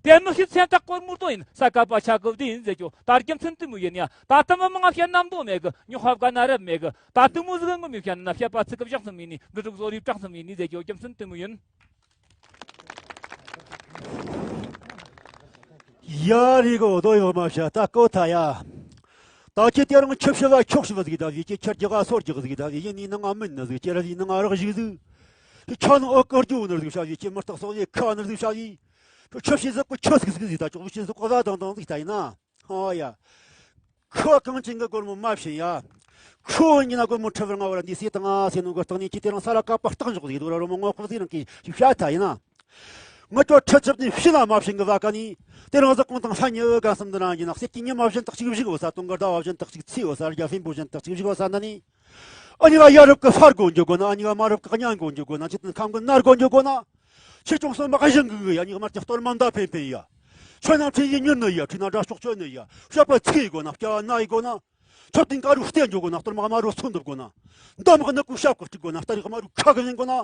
དེ་མི་ཤེས་སེམས་ཐག་སྐོར་མུར་དོ་ཡིན་ས་ཀ་པ་ཆ་གི་བདེ་ཡིན་ཟེར་རྒྱུ་ད་རྒྱུ་མཚན་དེ་མོ་ཡིན་ཡ། ད་ལྟ་མི་མང་ང་བཤད་ནམ་དོ་མེད་གི་ཉོ་ཧབ་ག་ན་རབ་མེད་གི་ད་དེ་མོ་ཟིག་ངོ་མི་བཤད་ན་བཤད་པ་ཚིག་གི་བཞག་ཙམ་ཡིན་ནི་འབྲུ་དྲུག་བཟོ་རིགས་དྲག་ཙམ་ཡིན་ནི་ཟེར་རྒྱུ་རྒྱུ་མཚན་དེ་མོ་ཡིན། ཡ་རི་གོ་རྡོ་ཡོད་མ་བྱ་ད་ཀོ་ཐ་ཡ། ད་ཁྱེད་དེ་རང་ཁྱི་ཕྱི་བ་ཁྱོག་ཕྱི་བ་ཟིག་ད་ཟིག་ཁྱེད་ཁྱེད་རྒྱ་ག་སོར་རྒྱག་ཟིག་ད་ཟིག་ཡིན་ནི་ནང་ང་མིན་ནི་ཟིག་ཁྱེད་ར་ཟིག་ནང་ང་རག་ཞིག་ཟིག་ཁྱེད་ཆ་ནང་ཨོ་ཀར་རྒྱུ་ནར་ཟིག་བྱ་ཡི་ཁྱེད་མི་རྟག་སོག་ཡི་ཁ་ནར་ཟིག་བྱ་ཡི། ཁྱོད་ཁྱི་ཕྱི་ཟིག་གོ་ཁྱི་ཟིག་ཟིག་ཟིག་ད་ཁྱོག་ཕྱི་ཟིག་གོ་བ་དང་དང་ཟིག་ད་ཡིན་ན། ཨོ་ཡ། ཁོ་གང་ཅན་གི་སྒོར་མོ་མ་བྱིན་ཡ། ཁོ་ཉིན་ན་སྒོར་མོ་ཁྲི་བར་ང་བར་འདི་སེ་དང་ང་སེ་ནོ་གི་སྟེང་ནས་ཁྱི་དེ་རང་ས་ར་ཀ་པ་སྟག་འཇོག་ཟིག་དུ་ར་རོ་མོ་ངོ་ཁོ་ཟིག་རང་གི་ཤ་ཐ་ཡིན་ན། ང་ཅོ་ཁྲི་ཆབ་ནས་ཕྱི་ན་མ་བྱིན་གི་བ་ཀ་ནི། དེ་རང་ཟ་ཀོང་དང་ཧ་ཉི་ག་སམ་དུ་རང་གི་ན་སེ་ཀི་ཉི་མ་བྱིན་སྟག་ཅིག་བཞི་གོ་ས་དུང་གར་ཟླ་བ་བྱིན་སྟག་ཅིག་ཚི་གོ་ས་རྒྱ་ཕིན་པོ་བྱིན་སྟག་ཅིག་བཞི་གོ་ས་ན་ནི། ཨ་ཉི་ག་ཡ་རབ་གི་ཧར་གོ་འཇོག་གོ་ན་ཨ་ཉི་ག་མ་རབ་གི་གཉན་གོ་འཇོག་གོ་ན་ཅི་ཏན་ཁམ་གི་ནར་གོ་འཇོག་གོ་ན། ཆེ་ཆུང་སོ་མ་ག་ཞིང་གི་ཡ་ཉི་མར་གྱི་གཏོར་མ་མདའ་འཕེན་འཕེན་ཡ། ཆོས་རྣམས་ཆོས་ཡིན་མྱུར་ནི་ཡ་ཁྲུས་ན་དགྲ་ཕྱོགས་ཆོད་ནི་ཡ་བཤད་པ་ཚིག་ཡི་གོ་ན་སྐྱ་བ་ན་ཡི་གོ་ན། ཆོས་དེ་ཀ་རུ་བསྟན་འཇོག་གོ་ན་གཏོར་མ་དམར་རུ་ཚོན་འདུབ་གོ་ན། མདའ་མག་ནི་ཀུ་ཤབ་ཀ་སྤྲུག་གོ་ན་སྟ་རི་དམར་རུ་ཁ་གི་ལེན་གོ་ན།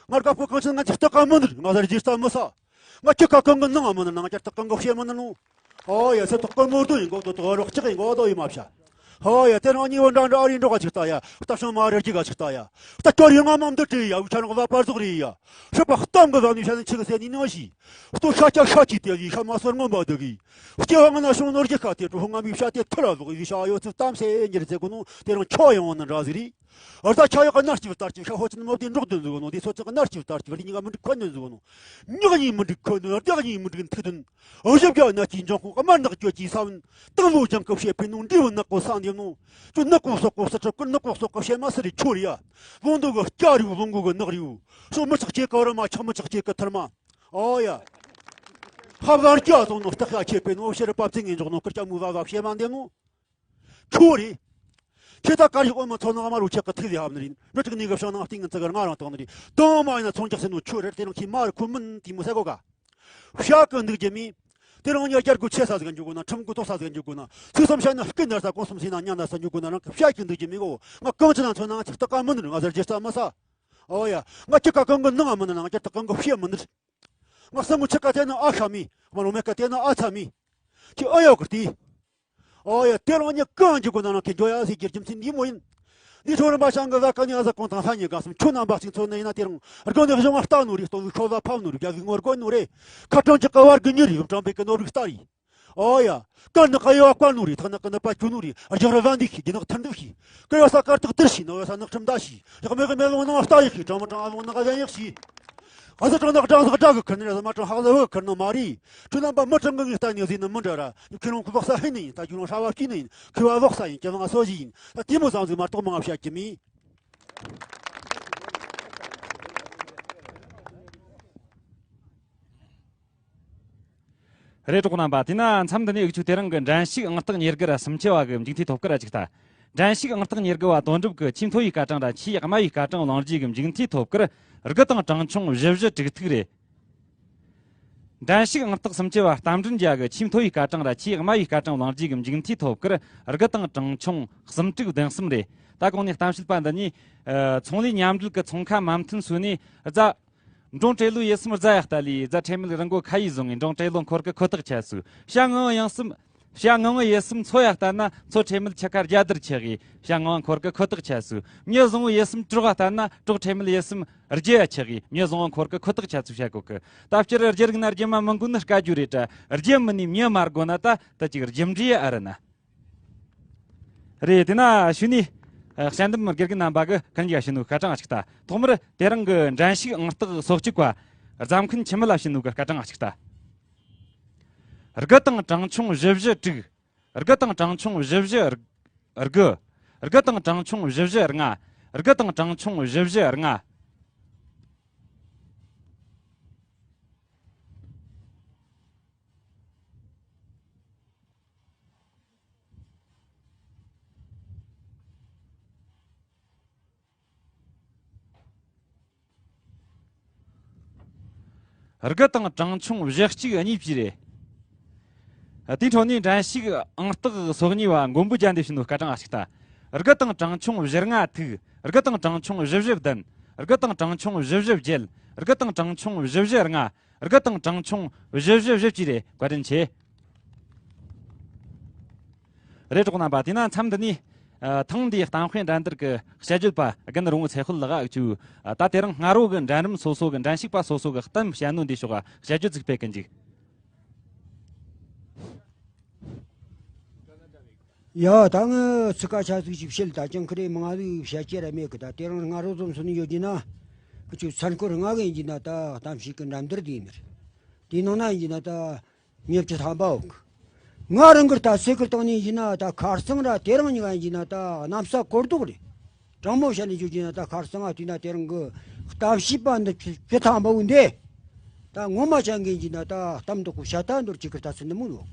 ང་དགའ་པོ་གང་ཆེན་ང་ཅི་སྟག་ག་མི་འདུར་ང་ཟར་རྗེས་ས་མི་ས། ང་ཅི་ཀ་གང་གི་ནང་མི་ནི་ནང་ང་ཅི་སྟག་གང་གི་བཤད་མི་ནི་ནོ། ཨོ་ཡ་ཚེ་ཐོག་གི་མོ་རྡོ་ཡིན་གོ་དོ་དོ་རོགས་ཅི་ཡིན་གོ་དོ་ཡིན་མ་བྱ། ཧོ་ཡ་དེ་རང་ཉི་བོ་འདྲ་འདྲ་ཨ་རི་འགྲོ་ག་ཅིག་ལྟ་ཡ། རྟ་ཤོང་མ་རེ་ཅིག་ག་ཅིག་ལྟ་ཡ། རྟ་སྐྱོར་ཡོང་ང་མམ་འདི་བྲིས་ཡ་འུ་ཆ་རང་བ་པར་ཟོག་རེད་ཡ། ཧྲི་པ་གཏམ་གི་བ་ནི་ཤ་ནི་ཆི་གི་སེ་ནི་ནོ་ཞི། ལྟོ་ཤ་ཅག་ཤ་ཅིག་དེ་ཡི་ཤ་མ་སོར་ངོ་མ་འདི་གི། སྐྱེ་བ་ང་ན་ཤོང་ནོར་གྱི་ཁ་དེ་གྲོ་ཧུ་ང་མི་ཤ་དེ་ཐུར་ལ་ལོག་ཡི་ཤ་ཡོ་ཚུ་གཏམ་སེ་ཉེར་ཚེ་གོ་ནོ་དེ་རང་ཁྱོ་ཡོང་ནི་འདྲ་ཟིག་རེད། ཨར་ད་ཆ་ཡག་གི་ནར་གཅིག་བསྟར་གཅིག་ཤ་ཧོ་ཅན་མོ་དེ་འབྲོག་དོན་ཟིག་ནོ་དེ་སོ་ཅག་གི་ནར་གཅིག་བསྟར་གཅིག་རི་ཉིག་མི་འགྲིག་ཁོ་ནོན་ཟིག་ནོ། ཉག་ཉིག་མི་འགྲིག་ཁོ་ནོན་རྒྱག་ཉིག་མི་འགྲིག་ཐུག་དོན། ཨོ་ཞབས་རྒྱ་ན་ཅི་འཇོག་ཁོ་དམར་ནག་གྱོད་ཀྱི་ས་བོན། སྟག་ལོ་ལྗང་ཁུ་བཤད་པའི་ནོ་འདྲི་བོ་ནག་པོ་ས་འདེབས་ནོ། ཅུ་ནག་པོ་སོག་པོ་ས་ཁྲི་ཀུར་ནག་པོ་སོག་པོ་བཤད་མ་སི་རི་ཆོ་རི་ཡ། ལོང་དུ་གི་སྐྱ་རིའུ་ལོང་གུ་གི་ནག་རིའུ། སོ་མི་ཆག་ཅེ་ག་ར་མ་ཆག་མི་ཆག་ཅེ་གི་ཐར་མ། ཨོ་ཡ། ཧབ་ལར་སྐྱ་སོང་ནོ་སྟག་ཤ་ཆེ་པའི་ནོ་ཕྱིར་པ་བཙན་ངན་འཇོག་ནོ་ཀིར་སྐྱ་མུ་བ་བ་བཤད་མ་འདེབས་ནོ། ཁྱོད་རེད། ཁྱེད་ད་གར་ཞིག་ཨོ་མ་ཚོ་ནང་དམར་རུ་ཆག་གི་ཐིག་ལེ་ཧབ་ནི་རེད། འབྲུ་དྲུག་ནི་གི་བྱང་ནང་སྟེང་ངི་ཙི་གར་ང་རང་བཏང་ནི་རེད། དང་མ་ཡིན་ན་ཚོང་རྒྱག་ཟེར་ནོ་ཁྱོད་རེད། དེ་རིང་ཁྱི་མ་རེད་ཁོ་མིན་དེ་མོ་ཟེར་གོ་ག་བཤད་གི་འདུག་རྒྱུ་མེད། དེ་རིང་ངས་རྒྱལ་སྒོ་ཆེ་ས་ཟིག་འཇུག་དགོས་ན་ཁྲིམས་སྒོ་ཐོག་ས་ཟིག་འཇུག་དགོས་ན་ཚིག་གསུམ་བཤད་ན་སྐད་ནར་ས་གོང་གསུམ་ཟིན་ན་ཉ་ནར་ས་འཇུག་དགོས་ན་རང་གི་བཤད་གི་འདུག་རྒྱུ་མེད་གོ། ང་གང་ཅི་ན་ཚོ་ནང་ཅིག་སྟག་ག་མི་ནུར་ང་ཟེར་རྒྱུ་རྩ་མི་ས། ཨོ་ཡ། ང་ཅི་ཀ་གང་གི་ནང་མི་ནུར་ང་ཅི་སྟག་གང་གི་བཤད་མི་ནུར། ང་སང་གོ་ཆི་ཀ་དེ་ན་ཨ་ཤ་མི། མ་རོ་མེ་ཀ་དེ་ན་ཨ་ཚ་མི། ཁྱི་ཨ་ཡོ་གི་ཏི། ཨོ་ཡ་དེ་རང་ཉིད་གང་གི་དགོས་ན་རང་གི་འགྱོ་ཡ་ཟེར་གྱི་རྒྱུ་མཚན་འདི་མོ་ཡིན། འདི་ཚོ་རིམ་པ་བྱང་གི་བཟའ་ག་ནི་ཨ་ཟ་གོང་དང་ལྷ་ཉིད་གང་སམ་ཁྱོད་རྣམ་པ་གཅིག་ཚོ་ནི་ཡིན་ན་དེ་རང་དགོན་ནི་གཞུང་བ་ལྟ་ནོ་རེད། ལྟོ་བའི་ཤོ་བ་ཕབ་ནོ་རེད། རྒྱ་བའི་ངོ་རྒོལ་ནོ་རེད། ཁ་གྲངས་ཀྱི་ཀ་བར་གི་ཉི་རེད། བྲང་པའི་གི་ནོར་བུའི་རྟ་རེད། ཨོ་ཡ། དཀར་ནག་གཡོ་བ་བཀར་ནོ་རེད། ཐག་ནག་གི་ནག་པ་གྱོ་ནོ་རེད། རྒྱག་ར་བ་འདི་ཤི་རྒྱུ་ནག་ཐར་འདུག་ཤི། ཀ་ཡོ་ས་དཀར་ཐག་དིར་ཤི་ནག་ཡོ་ས་ནག་ཁྲིམས་ཟླ་ཤི། ཡག་མེད་གི་མེ་ལོང་ནང་ལྟ་ཡི་ཤི། གྲང་མོ་གྲང་ཨ་ལོང་ནག་ག་བན་ཡག་ཤི། ཨ་ཟ་གྲང་ནག་གྲང་ཟག་དྲག་གི་ཁུར་ནི་རེད། ཨ་ཟ་མ་གྲང་ཧག་ཟ་བོ་གི་ཁུར་ནི་མ་རེད། ཁྱོད་རྣམ་པ་མི་གྲངས་གི་ངས་ལྟ་ནས་ཟིན་ནི་མི་འདྲ་ར། ཁྱོད་རང་ཁུ་བག་ས་ཧི་ནི་ཡིན། ད་ཁྱོད་རང་ཧྲ་བ་ཤི་ནི་ཡིན། ཁུ་བ་བག་ས་ཡིན། ཁྱོད་རང་སོ་ཞི་ཡིན། ད་དེ་མོ་ཙམ་ཟིག་མ་གཏོགས་མང་བ་བཤད་ཀྱི་མེད། རེད། གྲོགས་རྣམ་པ། དེས་ན་མཚམས་འདི་ནས་འུ་ཆོས་དེ་རིང་གི་འགྲན་ཞུགས་ཨང་རྟགས་ཉེར་དགུ་ར་སུམ་ཆེ་བ་གི་མཇུག་མཐའི་ཐོབ་སྐར་ར་ཅིག་ལྟ། འགྲན་ཞུགས་ཨང་རྟགས་ཉེར་དགུ་བ་དོན་གྲུབ་ཀྱི་ཆེས་མཐོ་བའི་སྐར་གྲངས་ར་ཆེས་དམའ་བའི་སྐར་གྲངས་བླངས་རྗེས་ཀྱི་མཇུག་མཐའི་ཐོབ་སྐར་དགུ་དང་གྲངས་ཆུང་བཞི་བཞི་དྲུག་ཐིག་རེད། འགྲན་ཞུགས་ཨང་རྟགས་སུམ་ཆེ་བ་རྟ་མགྲིན་རྒྱལ་གྱི་ཆེས་མཐོ་བའི་སྐར་གྲངས་ར་ཆེས་དམའ་བའི་སྐར་གྲངས་བླངས་རྗེས་ཀྱི་མཇུག་མཐའི་ཐོབ་སྐར་དགུ་དང་གྲངས་ཆུང་གསུམ་དྲུག་བདུན་གསུམ་རེད། ད་གོང་ནས་གཏམ་བཤད་པ་འདི་ནས། ཨ། ཚོང་ལས་མཉམ་འབྲེལ་གྱི་ཚོང་ཁ་མ་མཐུན་སོ་ནས་རྫ། འབྲོང་བྲེ་ལོ་ཡེ་སུམ་རྫ་ཡག་ལྟ་ལས་རྫ་ཁྲེ་མིལ་རི་མགོ་ཁ་ཡི་བཟུང་ངས་འབྲོང་བྲེ་ལོ་འཁོར་གི་ཁོ་ཐག་ཆད་སོ། བྱ་ངང་ཡང་སུམ། བྱ་ངང་ཡེ་སུམ་མཚོ་ཡག་ལྟ་ན་མཚོ་ཁྲེ་མིལ་ཆུ་ཁ་རྒྱ་དར་ཆག་གི་བྱ་ངང་འཁོར་གི་ཁོ་ཐག་ཆད་སོ། མྱི་བཟང་བོ་ཡེ་སུམ་གྲོག་ལྟ་ན་གྲོག་ཁྲེ་མིལ་ཡེ་སུམ་རྒྱ་ཡ་ཆག་གི་མྱི་བཟང་བོ་འཁོར་གི་ཁོ་ཐག་ཆད་སོ་བྱ་གོ་གི། ད་སྤྱིར་རྒྱུ་རིག་ན་རྒྱུ་མ་མི་དགོས་ནི་དཀའ་རྒྱུ་རེད་དྲ། རྒྱུ་མི་ནི་མྱི་མ་དགོས་ན་ད་ད་ཅིག་རྒྱུ་འབྲས་ཨ་རི་ན། རེད། དེ་ན་ཞུ་ནི། ཨ། དཔྱད་འདེམས་དགེ་རྒན་རྣམ་པ་གི་ཁན་གྱིས་ཞུ་ནོ་སྐར་གྲངས་གཅིག་ལྟ། ཐོག་མར་དེ་རིང་གི་འགྲན་ཞུགས་ཨང་རྟགས་སོ་གཅིག་པ་རྫམ་མཁན་འཆི་མེད་ལ་ཞུ་ནོ་གི་སྐར་གྲངས་གཅིག་ལྟ། དགུ་དང་གྲངས་ཆུང་བཞི་བཞི་དྲུག་དགུ་དང་གྲངས་ཆུང་བཞི་བཞི་དགུ་དགུ་དང་གྲངས་ཆུང་བཞི་བཞི་ལྔ། དགུ་དང་གྲངས་ཆུང་བཞི་བཞི་ལྔ། དགུ་དང་གྲངས་ཆུང་བཞི་གཅིག་གཉིས་བཅས་རེད། དེའི་འཕྲོ་ནས་འགྲན་ཞུགས་ཨང་རྟགས་སོ་གཉིས་པ་མགོན་པོ་རྒྱལ་འདིས་ཞུ་ནོ་སྐར་གྲངས་གཅིག་ལྟ། དགུ་དང་གྲངས་ཆུང་བཞི་ལྔ་དྲུག་དགུ་དང་གྲངས་ཆུང་བཞི་བཞི་བདུན། དགུ་དང་གྲངས་ཆུང་བཞི་བཞི་བརྒྱད། དགུ་དང་གྲངས་ཆུང་བཞི་བཞི་ལྔ། དགུ་དང་གྲངས་ཆུང་བཞི་བཞི་བཞི་བཅས་རེད། བཀའ་དྲིན་ཆེ། རེད། གྲོགས་རྣམ་པ། དེས་ན་མཚམས་འདི་ནས། ཨ། ཐེངས་འདིའི་གཏམ་དཔེ་འགྲན་བསྡུར་གྱི་དཔྱད་བརྗོད་པ་རྒན་རོང་བོ་ཚེ་དཔལ་ལགས་ཀྱིས། ཨ། ད་དེ་རིང་སྔ་དྲོ་གི་འགྲན་རིམ་སོ་སོ་གི་འགྲན་ཞུགས་པ་སོ་སོ་གི་གཏམ་བཤད་ནོ་འདིའི་ཕྱོགས་དཔྱད་བརྗོད་ཅིག་སྤེལ་གི་འཇུག་ཡ། ད་ངས་ཚིག་ཁ་ཤས་ཟིག་ཅིག་བཤད་ད་ཅང་ཁི་རེ་མང་ཟིག་བཤད་རྒྱུ་ར་མེད་གི། ད་དེ་རིང་སྔ་དྲོ་ཙམ་སོང་ནས་ཡོད་རྒྱུ་ན། ཁི་ཆོའི་མཚན་འཁོར་ལྔ་གི་ཡིན་རྒྱུ་ན་ད་གཏམ་བཤད་གི་འགྲན་བསྡུར་དེ་ཡིན་ནི་རེད། དེའི་ནང་ན་ཡིན་རྒྱུ་ན་ད་ཉེར་བཅུ་ཐམ་པ་འོག་ང་རང་གི་ད་ཚེ་གི་སྟེང་ནས་ཡིན་རྒྱུ་ན་ད་ཁ་སང་ར་དེ་རིང་གཉིས་ཀ་ཡིན་རྒྱུ་ན་ད་གནམ་ས་སྐོར་ལྡོག་རེད། དྲང་མོ་བཤད་ནས་བརྗོད་རྒྱུ་ན་ད་ཁ་སང་ང་དུས་ན་དེ་རིང་གི་གཏམ་བཤད་པ་འདི་བཅུ་ཐམ་པ་འོ་འདི། ད་ངོ་མ་ཅང་གི་ཡིན་རྒྱུ་ན་ད་གཏམ་འདོག་གི་བཤད་ཐ་འདོར་ཅིག་གི་ད་ཚུལ་འདི་མོ་འོག་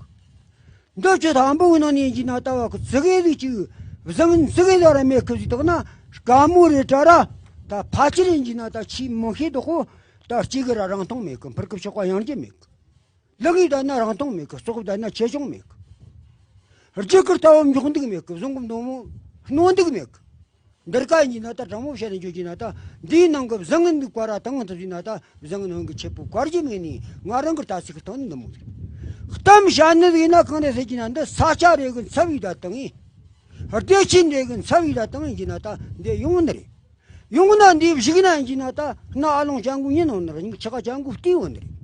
འདི་བཅུ་ཐམ་པ་འོ་ནང་ནས་ཡིན་རྒྱུ་ན་ད་བ་གི་ཙི་གེ་ཟིག་ཅིག་བཟང་ཙི་གེ་ཟིག་ར་མེད་གི་ཟིག་དོག་ན་དཀའ་མོ་རེད་དྲ་ར། ད་ཕལ་ཆེར་ཡིན་རྒྱུ་ན་ད་ཆེས་མང་ཤོས་དོག་གོ། ད་གཅིག་གི་ར་རང་མཐོང་མེད་གི། འཕུར་གི་ཕྱོགས་པ་ཡང་རྒྱུ་མེད་གི། ལག་གིས་བསྡད་ན་རང་མཐོང་མེད་གི། ཙོག་གིས་བསྡད་ན་ཆེ་ཆུང་མེད་གི། རྒྱུ་གི་ལྟ་བ་མགྱོགས་འདུག་མེད་གི། བཟང་གི་མདོག་མོ་སྣང་འདུག་མེད་གི། འདིར་ཀ་ཡིན་ན་ད་དྲང་མོ་བཤད་ནས་བརྗོད་རྒྱུ་ན་ད་འདིའི་ནང་གི་བཟང་ངན་འདུག་པ་ར་དང་དུ་ཟིན་ན་ད་བཟང་ངན་གི་ཆེ་པོ་བཀར་རྒྱུ་མེད་ནི་ང་རང་གི་ལྟ་ཚིག་གི་སྟེང་ནས་འདི་མོ་རེད། གཏམ་བཤད་ནི་ཡིན་ན་གང་རེད་ཟེར་རྒྱུ་ན་འདི་ས་ཆ་རེ་གི་ཚབ་ཡིན་ད་དང་ཡིན། སྡེ་ཆེན་རེ་གི་ཚབ་ཡིན་ད་དང་ཡིན་རྒྱུ་ན་ད་འདི་ཡོང་ནི་རེད། ཡོང་ན་འདི་བཞུགས་ན་ཡིན་རྒྱུ་ན་ད་སྣ་ཨ་ལོང་ཅན་གོ་ཉིན་འོང་ནི་རེད། ཕྱི་ཁ་ཅན་གོ་བལྟས་འོང་ནི་རེད།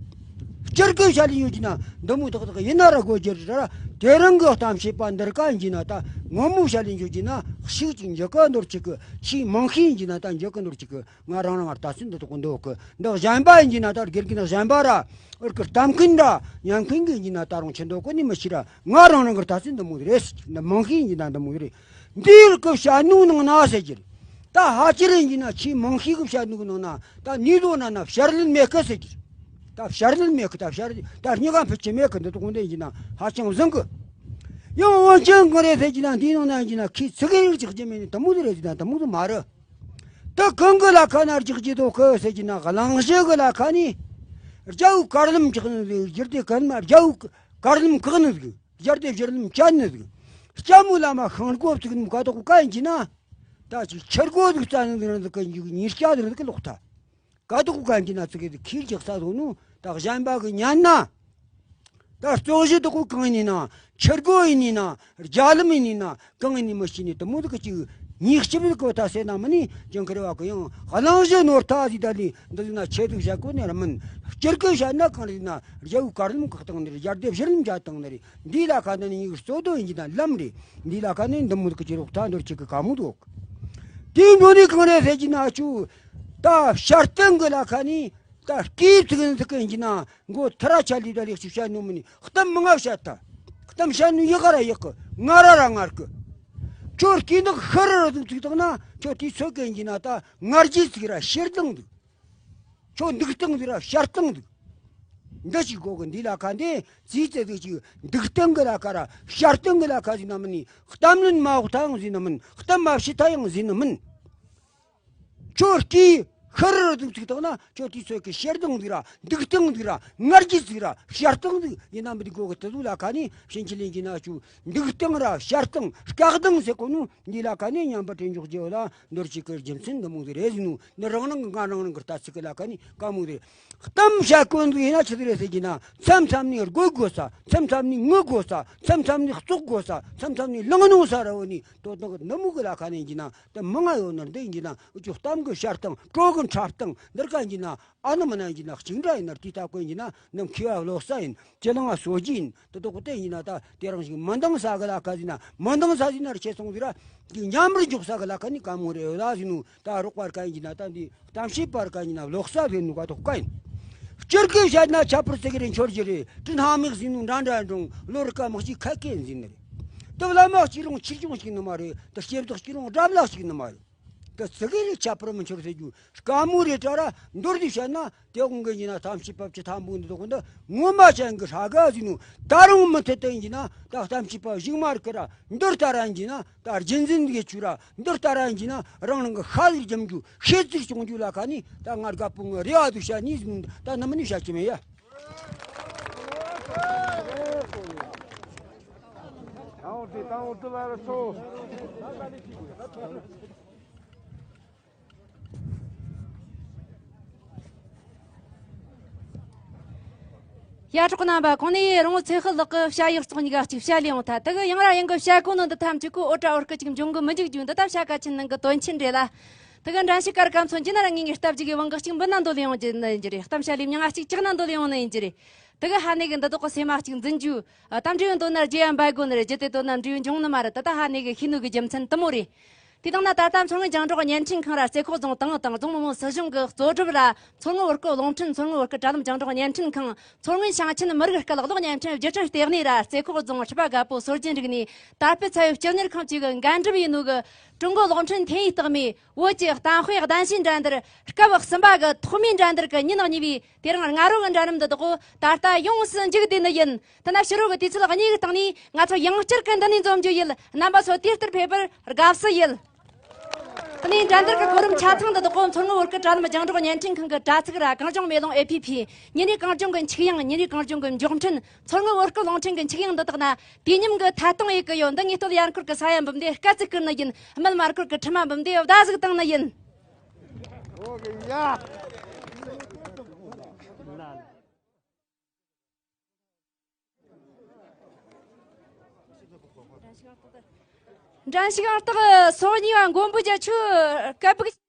སྤྱིར་གི་བཤད་ལེ་ཡོད་རྒྱུ་ན་འདི་མོ་ཏག་ཏག་ཡིན་ན་ར་དགོས་རྒྱུ་རེད་ར། དེ་རིང་གི་གཏམ་བཤད་པ་འདིར་ཀ་ཡིན་རྒྱུ་ན་ད་ངོ་མ་བཤད་ལེ་ཡོད་རྒྱུ་ན་ཤུགས་ཅིག་འཇུག་གི་འདོར་ཅིག་གི། ཆེས་མང་ཤོས་ཡིན་རྒྱུ་ན་ད་འཇུག་གི་འདོར་ཅིག་གི། ང་རང་རང་ལྟ་ཚུལ་འདི་དག་འདོག་གི། འདི་གཞན་པ་ཡིན་རྒྱུ་ན་ད་དགེ་རྒན་གཞན་པ་ར་ཨོར་གི་གཏམ་མཁན་ར་ཉན་མཁན་གི་ཡིན་རྒྱུ་ན་ད་རུང་ཆི་འདོག་གོ་ནི་མི་ཤེས་ར། ང་རང་རང་གི་ལྟ་ཚུལ་འདི་མོ་རེད། འདི་མང་ཤོས་ཡིན་རྒྱུ་ན་འདི་མོ་རེད། འདིའི་གི་བཤད་ནོ་ནང་ན་ཟེར་རྒྱུ་རེད། ད་ཕལ་ཆེར་ཡིན་རྒྱུ་ན་ཆེས་མང་ཤོས་གི་བཤད་ནོ་གི་ནང་ན་ད་ནི་ལོ་ན་ན་བཤད་ལན་མེད་གི་ཟེར་རྒྱུ་རེད། ད་བཤད་ལན་མེད་གི། ད་བཤད་ད་རྙི་ག་ཕུད་ཀྱི་མེད་གི། འདི་དག་འདི་ཡིན་རྒྱུ་ན་ཧ་ཅང་བཟང་གི། ཡང་འོན་ཀྱང་གང་རེད་ཟེར་རྒྱུ་ན་འདིའི་ནང་ན་ཡིན་རྒྱུ་ན་ཁོས་ཚིག་གི་རིགས་ཅིག་རྒྱུ་མེད་ནི་དེ་མོ་ཟིག་རེད་ཟེར་ན་དེ་མོ་ཟིག་མ་རེད། ད་གང་གི་ལ་ཁ་ན་རྒྱག་རྒྱུ་དོ་ཁི་ཟེར་གྱི་ན་གླང་གཞི་གི་ལ་ཁ་ནས་རྒྱལ་བོའི་བཀའ་སློབ་རྒྱག་ནི་ཟིག་རྒྱུ་སྡེ་བཀའ་སློབ་རྒྱལ་བོའི་བཀའ་སློབ་བཀག་ནི་ཟིག་རྒྱུ་སྡེ་བཞུར་ལམ་བཅད་ནི་ཟིག་ལྕམ་མོ་བླ་མ་ཤིང་སྒོ་བཙུགས་ནི་ཀ་དོག་ཀ་ཡིན་གྱི་ན། ད་ཅིག་ཆུ་སྒོ་ཟིག་བཙལ་ནི་ཟིག་རང་ཟིག་གི་ཉིས་བརྒྱ་ཟིག་རང་ཟིག་གི་ལོག་ཐལ། ཀ་དོག་ཀ་ཡིན་གྱི་ན་ཙི་གེ་ཟིག་ཁས་རྒྱག་ས་ཟོ་ནོ་ད་གཞན་པ་གི་ཉན་ན། ད་རྩོད་གཞི་དག་གོ་གང་ཡིན་ན། ཆུ་སྒོ་ཡིན་ན། རྒྱ་ལམ་ཡིན་ན། གང་ཡིན་ནི་མི་ཤེས་ནི་དེ་མོ་ཟིག་གི་ཅིག་ཉིག་ལྕིབས་ཟིག་གོ་ད་ཟེར་ན་མིན་ནི་ཅང་ཁེར་བ་གི་ཡང་གླང་གཞི་ནོར་ཐག་ཟིག་ད་ལི་འདི་ཟིག་ན་ཆེ་ཟིག་བྱ་གོ་ནི་ར་མིན། སྤྱིར་གི་བཤད་ན་གང་རེད་ན་རྒྱལ་བོའི་བཀའ་སློབ་བཀག་བཏང་ནི་རེད། རྒྱུ་སྡེ་བཞུར་ལམ་བཅད་བཏང་ནི་རེད། འདི་ལ་ཁ་ནི་ཉིག་རྩོད་དོན་ཡིན་གྱི་ན་ལམ་རེད། འདི་ལ་ཁ་ནི་འདི་མོ་ཟིག་གི་ཅིག་རོགས་ཐག་འདོར་ཅིག་གི་ཀ་མོ་འདུག་དེའི་འགྲོ་ནི་གང་རེད་ཟེར་གྱི་ན་ཆུ། ད་བཤད་སྟངས་གི་ལ་ཁ་ནི། ད་སྐྱེས་ཚིག་ནི་ཚིག་གི་ཡིན་གྱི་ན་མགོ་ཐུར་ར་ཆ་ལི་ད་ལེགས་ཤིག་བཤད་ནོ་མིན་ནི་གཏམ་མང་ང་བཤད་ད། གཏམ་བཤད་ནོ་ཡག་ག་ར་ཡག་གི། ངར་ར་ར་ངར་གི། ཁྱོད་སྐྱེས་ནག་ཤི་རི་རི་ཟིག་ཚིག་དང་ན་ཁྱོད་དེའི་ཚོད་གི་ཡིན་གྱི་ན་ད་ངར་རྒྱུ་ཚིག་ར་ཤེར་སྟངས་འདུག་ཁྱོད་འདུག་སྟངས་འདུག་ར་བཤད་སྟངས་འདུག་འདི་ཞིག་གོ་གི། འདི་ལ་ཁ་འདི་ཙི་ཙི་ཟིག་ཅིག་འདུག་སྟངས་གི་ལ་ཁ་ར་བཤད་སྟངས་གི་ལ་ཁ་ཟིན་ན་མིན་ནི། གཏམ་ལན་མ་འོག་ཐ་ཡང་ཟིན་ན་མིན། གཏམ་མ་བཤད་ཐ་ཡང་ཟིན་ན་མིན། ཁྱོད་སྐྱེས་ཤི་རི་རི་ཟིག་ཚིག་དང་ན་ཁྱོད་དེའི་ཚོད་གི་ཤེར་སྟངས་འདུག་ར་འདུག་སྟངས་འདུག་ར་ངར་རྒྱུ་ཚིག་ར་བཤད་སྟངས་འདུག་ཡིན་ན་མི་འདུག་གོ་གི། དེ་ཚོ་ལ་ཁ་ནི་ཕྱིན་ཅི་ལིན་གྱི་ན་ཆུ་འདུག་སྟངས་ར་བཤད་སྟངས་བཀག་སྟངས་ཟེར་གོ་ནོ་འདི་ལ་ཁ་ནི་མཉམ་པ་དྲན་འཇོག་རྒྱུ་ལ་འདོར་ཅིག་གི་རྒྱུ་མཚན་འདི་མོ་ཟིག་རེད་ཟིན་ནོ། འདི་རང་རང་གི་ང་རང་རང་གི་ལྟ་ཚིག་གི་ལ་ཁ་ནི་དཀའ་མོ་རེད། གཏམ་བཤད་གོ་འདུག་ཡིན་ན་ཆི་ཟིག་རེད་ཟེར་གྱི་ན་མཚམས་མཚམས་ནས་དགོད་དགོས་ས། མཚམས་མཚམས་ནས་ངུ་དགོས་ས། མཚམས་མཚམས་ནས་ཙོག་དགོས་ས། མཚམས་མཚམས་ནས་ལང་ནོ་ས་ར་བོ་ནི་དོ་དག་ནི་མུ་གི་ལ་ཁ་ནས་ཡིན་གྱི་ན་དེ་མང་ང་ཡོད་ནར་འདི་ཡིན་གྱི་ན་འུ་ཅོ་གཏམ་གི་བཤད་སྟངས་གྲོགས་གི་ འཁྲབ་སྟངས་འདིར་ག་ཡིན་ན་ཨ་ནི་མི་ན་ཡིན་ན་གཅིག་འདྲ་ཡིན་ན་དེ་ལྟ་བུ་ཡིན་ན་ནི་མཁས་པ་བློ་གསལ་ཡིན། ཅི་ལང་ང་སོ་རྒྱུ་ཡིན། དེ་དག་དེ་ཡིན་ན་ད་དེ་རང་ཞིག་མི་འདང་ས་གི་ལ་ཁ་ཟིན་ན་མི་འདང་ས་ཟིན་ན་ར་ཆེ་སོང་ཟིན་ར་དེ་ཉམས་རུ་འཇུག་ས་གི་ལ་ཁ་ནི་དཀའ་མོ་རེད་ཡོད་ལ་ཟིན་ནུ། ད་རོགས་པར་ག་ཡིན་ན་ད་འདི་གཏམ་བཤད་པར་ག་ཡིན་ན་བློ་གསལ་བས་ནུ་ག་དོག་ག་ཡིན། སྤྱིར་གི་བཤད་ན་ཁྱད་པར་ཙི་གི་རེ་འཆོར་གྱི་རེད། དྲིན་ཧ་མིག་ཟིན་ནུ་འདྲ་འདྲ་འགྲོང་ལོ་རི་ཀ་མི་གཅིག་ཁ་སྐད་འཛིན་ནི་རེད། དེ་བླ་མ་གཅིག་རུང་ཆིག་ཆུང་ཞིག་ནི་མ་རེད། དེ་སྐྱེ་བདག་གཅིག་རུང་དགྲ་བླ་ཞིག་ནི་མ་རེད། དེ་ཙི་གི་རེ་ཁྱད་པར་མི་འཆོར་ཟེར་རྒྱུ་དཀའ་མོ་རེད་དྲ་ར། མདོར་དུ་བཤད་ན་དེ་དགོང་གི་ཡིན་ན་གཏམ་བཤད་པ་བཅུ་ཐམ་པོ་འདི་དག་འདི་ངོ་མ་ཅན་གི་ཧྲ་ག་ཟིན་ནུ། ད་རུང་མུ་མཐུད་དུ་ཡིན་ན་ད་གཏམ་བཤད་པ་བཞུགས་མ་ར་ཁི་ར་མདོར་ད་ར་ཡིན་ན་ད་རྒྱུན་འཛིན་གི་ཆུ་ར་མདོར་ད་ར་ཡིན་ན་རང་རང་གི་ཤ་ལུས་རྒྱམ་རྒྱུ་ཤེས་ཚིག་བྱུང་རྒྱུ་ལ་ཁ་ནི་ད་ང་དགའ་པོ་ངི་རེ་བ་དུ་བཤད་ནི་ཟིན་ད་ནི་མི་ནི་བཤད་ཀྱི་མེད་ཡ། ཨའོ་དེ་ཏང་འོ་དུ་ལ་ར་སོ། ཡ་གྲོགས་རྣམ་པ། གོང་ནས་རོང་བོ་ཚེ་དཔལ་ལགས་ཀྱིས་བྱ་ཡག་བཙོག་གཉིས་ཀ་གཅིག་བཤད་ལས་ཡོང་ཐལ། དེ་གི་ཡང་ར་ཡང་གི་བྱ་གོ་ནོ་འདི་ཐམས་ཅད་ཀོ་འོ་ཏྲ་འོར་སྐད་ཅིག་འབྱུང་གི་མི་འཇུག་རྒྱུ་འདི་ལྟ་བྱ་ཀ་ཆེན་ནང་གི་དོན་ཆེན་རེད་ལ། དེ་གི་འགྲན་ཞུགས་སྐར་ཁམས་ཚོ་འཇི་ན་ར་ངེས་ངེས་སྟབས་ཅིག་གི་དབང་གི་གཅིག་འབུ་ན་འདོད་ལས་ཡོང་རྒྱུ་ནི་ཡིན་རྒྱུ་རེད། གཏམ་བཤད་ལས་མྱང་ང་གཅིག་ལྕགས་ན་འདོད་ལས་ཡོང་ནི་ཡིན་རྒྱུ་རེད། དེ་གི་ཧ་ནེ་གི་འདི་གོ་སེམས་མ་གཅིག་འཛིན་རྒྱུ། ཨ། གཏམ་འདྲི་ཡོད་འདོད་ན་རྒྱུ་ཡང་འབའ་དགོས་ནི་རེད། རྒྱུ་དེ་འདོད་ན་འདྲི་ཡོད་འབྱུང་ནི་མ་རེད། ད་ལྟ་ཧ་ནེ་གི་ཤེས་ནུས་གི་རྒྱུ་མཚན་དུ་མོ་རེད། དེ་དང་ན་ད་ལྟ་མཚོ་སྔོན་རྒྱང་སྒྲོག་བརྙན་འཕྲིན་ཁང་ར་རྩེ་ཁོག་རྫོང་ཏང་དང་རྫོང་མི་དམངས་སྲིད་གཞུང་གི་གཙོ་སྒྲུབ་ར་མཚོ་སྔོན་བོད་སྐད་རླུང་འཕྲིན་མཚོ་སྔོན་བོད་སྐད་དྲ་ལམ་རྒྱང་སྒྲོག་བརྙན་འཕྲིན་ཁང་མཚོ་སྔོན་ཞིང་ཆེན་མི་རིགས་སྐད་གློག་བརྙན་འཕྲིན་བརྒྱུད་འཕྲིན་ལྟེ་གནས་ར་རྩེ་ཁོག་རྫོང་སྤྲུལ་པ་དགའ་པོ་སྲོལ་རྒྱུན་རིག་གནས་དར་སྤེལ་ཚད་ཡོད་སྤྱི་གཉེར་ཁང་བཅས་ཀྱི་འགན་འགྲུབ་ཡིན་ནོ་གི་ཀྲུང་གོ་གློག་འཕྲིན་ཐེན་ཡིག་རྟགས་མའི་བོད་ཀྱི་གཏམ་དཔེ་གདན་ཞུའི་འགྲན་བསྡུར་སྐབས་གསུམ་པ་གི་ཐོག་མའི་འགྲན་བསྡུར་གྱི་ཉིན་གཉིས་པའི་དེ་རིང་སྔ་དྲོ་གི་འགྲན་རིམ་འདི་དག་ད་ལྟ་ཡོངས་སུ་མཇུག་བསྡུས་ནི་ཡིན། དེ་ན་ཕྱི་རོལ་གྱི་དུས་ཚོད་གཉིས་ཀྱི་སྟེང་ནས་ང་ཚོ་ཡང་བསྐྱར་གྱི་འདི་ནས་འཛོམས་རྒྱུ་ཡིན། རྣམ་པ་ཚོ་དུས་ལྟར་ཕེབས་པར་དགའ་བསུ་ཡིན། དེ་ནས་འགྲན་བསྡུར་གྱི་གོ་རིམ་ཆ་ཚང་འདི་དག་མཚོ་སྔོན་བོད་སྐད་དྲ་ལམ་རྒྱང་སྒྲོག་བརྙན་འཕྲིན་ཁང་གི་དྲ་ཚིགས་ར་གངས་ལྗོངས་མེ་ལོང་ཨེ་ཕི་ཕི། ཉིན་རེའི་གངས་ལྗོངས་ཀྱི་འཁྱུག་དབྱིངས། ཉིན་རེའི་གངས་ལྗོངས་ཀྱི་མགྱོགས་འཕྲིན། མཚོ་སྔོན་བོད་སྐད་རླུང་འཕྲིན་གྱི་འཁྱུག་དབྱིངས་འདི་དག་ན་དུས་མཉམ་གྱི་ཐད་གཏོང་ཡེད་ཀྱི་ཡོད། འདི་ངས་སྟོད་ཡར་འཁོར་གྱི་ས་ཡ་འབུམ་སྡེ་སྐད་ཅིག་བསྐུར་ནི་ཡིན། སྨད་མར་འཁོར་གྱི་ཁྲི་མ་འབུམ་སྡེ་བརྡ་ཟིག་བཏང་ནི་ཡིན། འགྲན་ཞུགས་ཨང་རྟགས་སོ་གཉིས་པ་མགོན་པོ་རྒྱལ་ཆོས་སྐད་སྦུག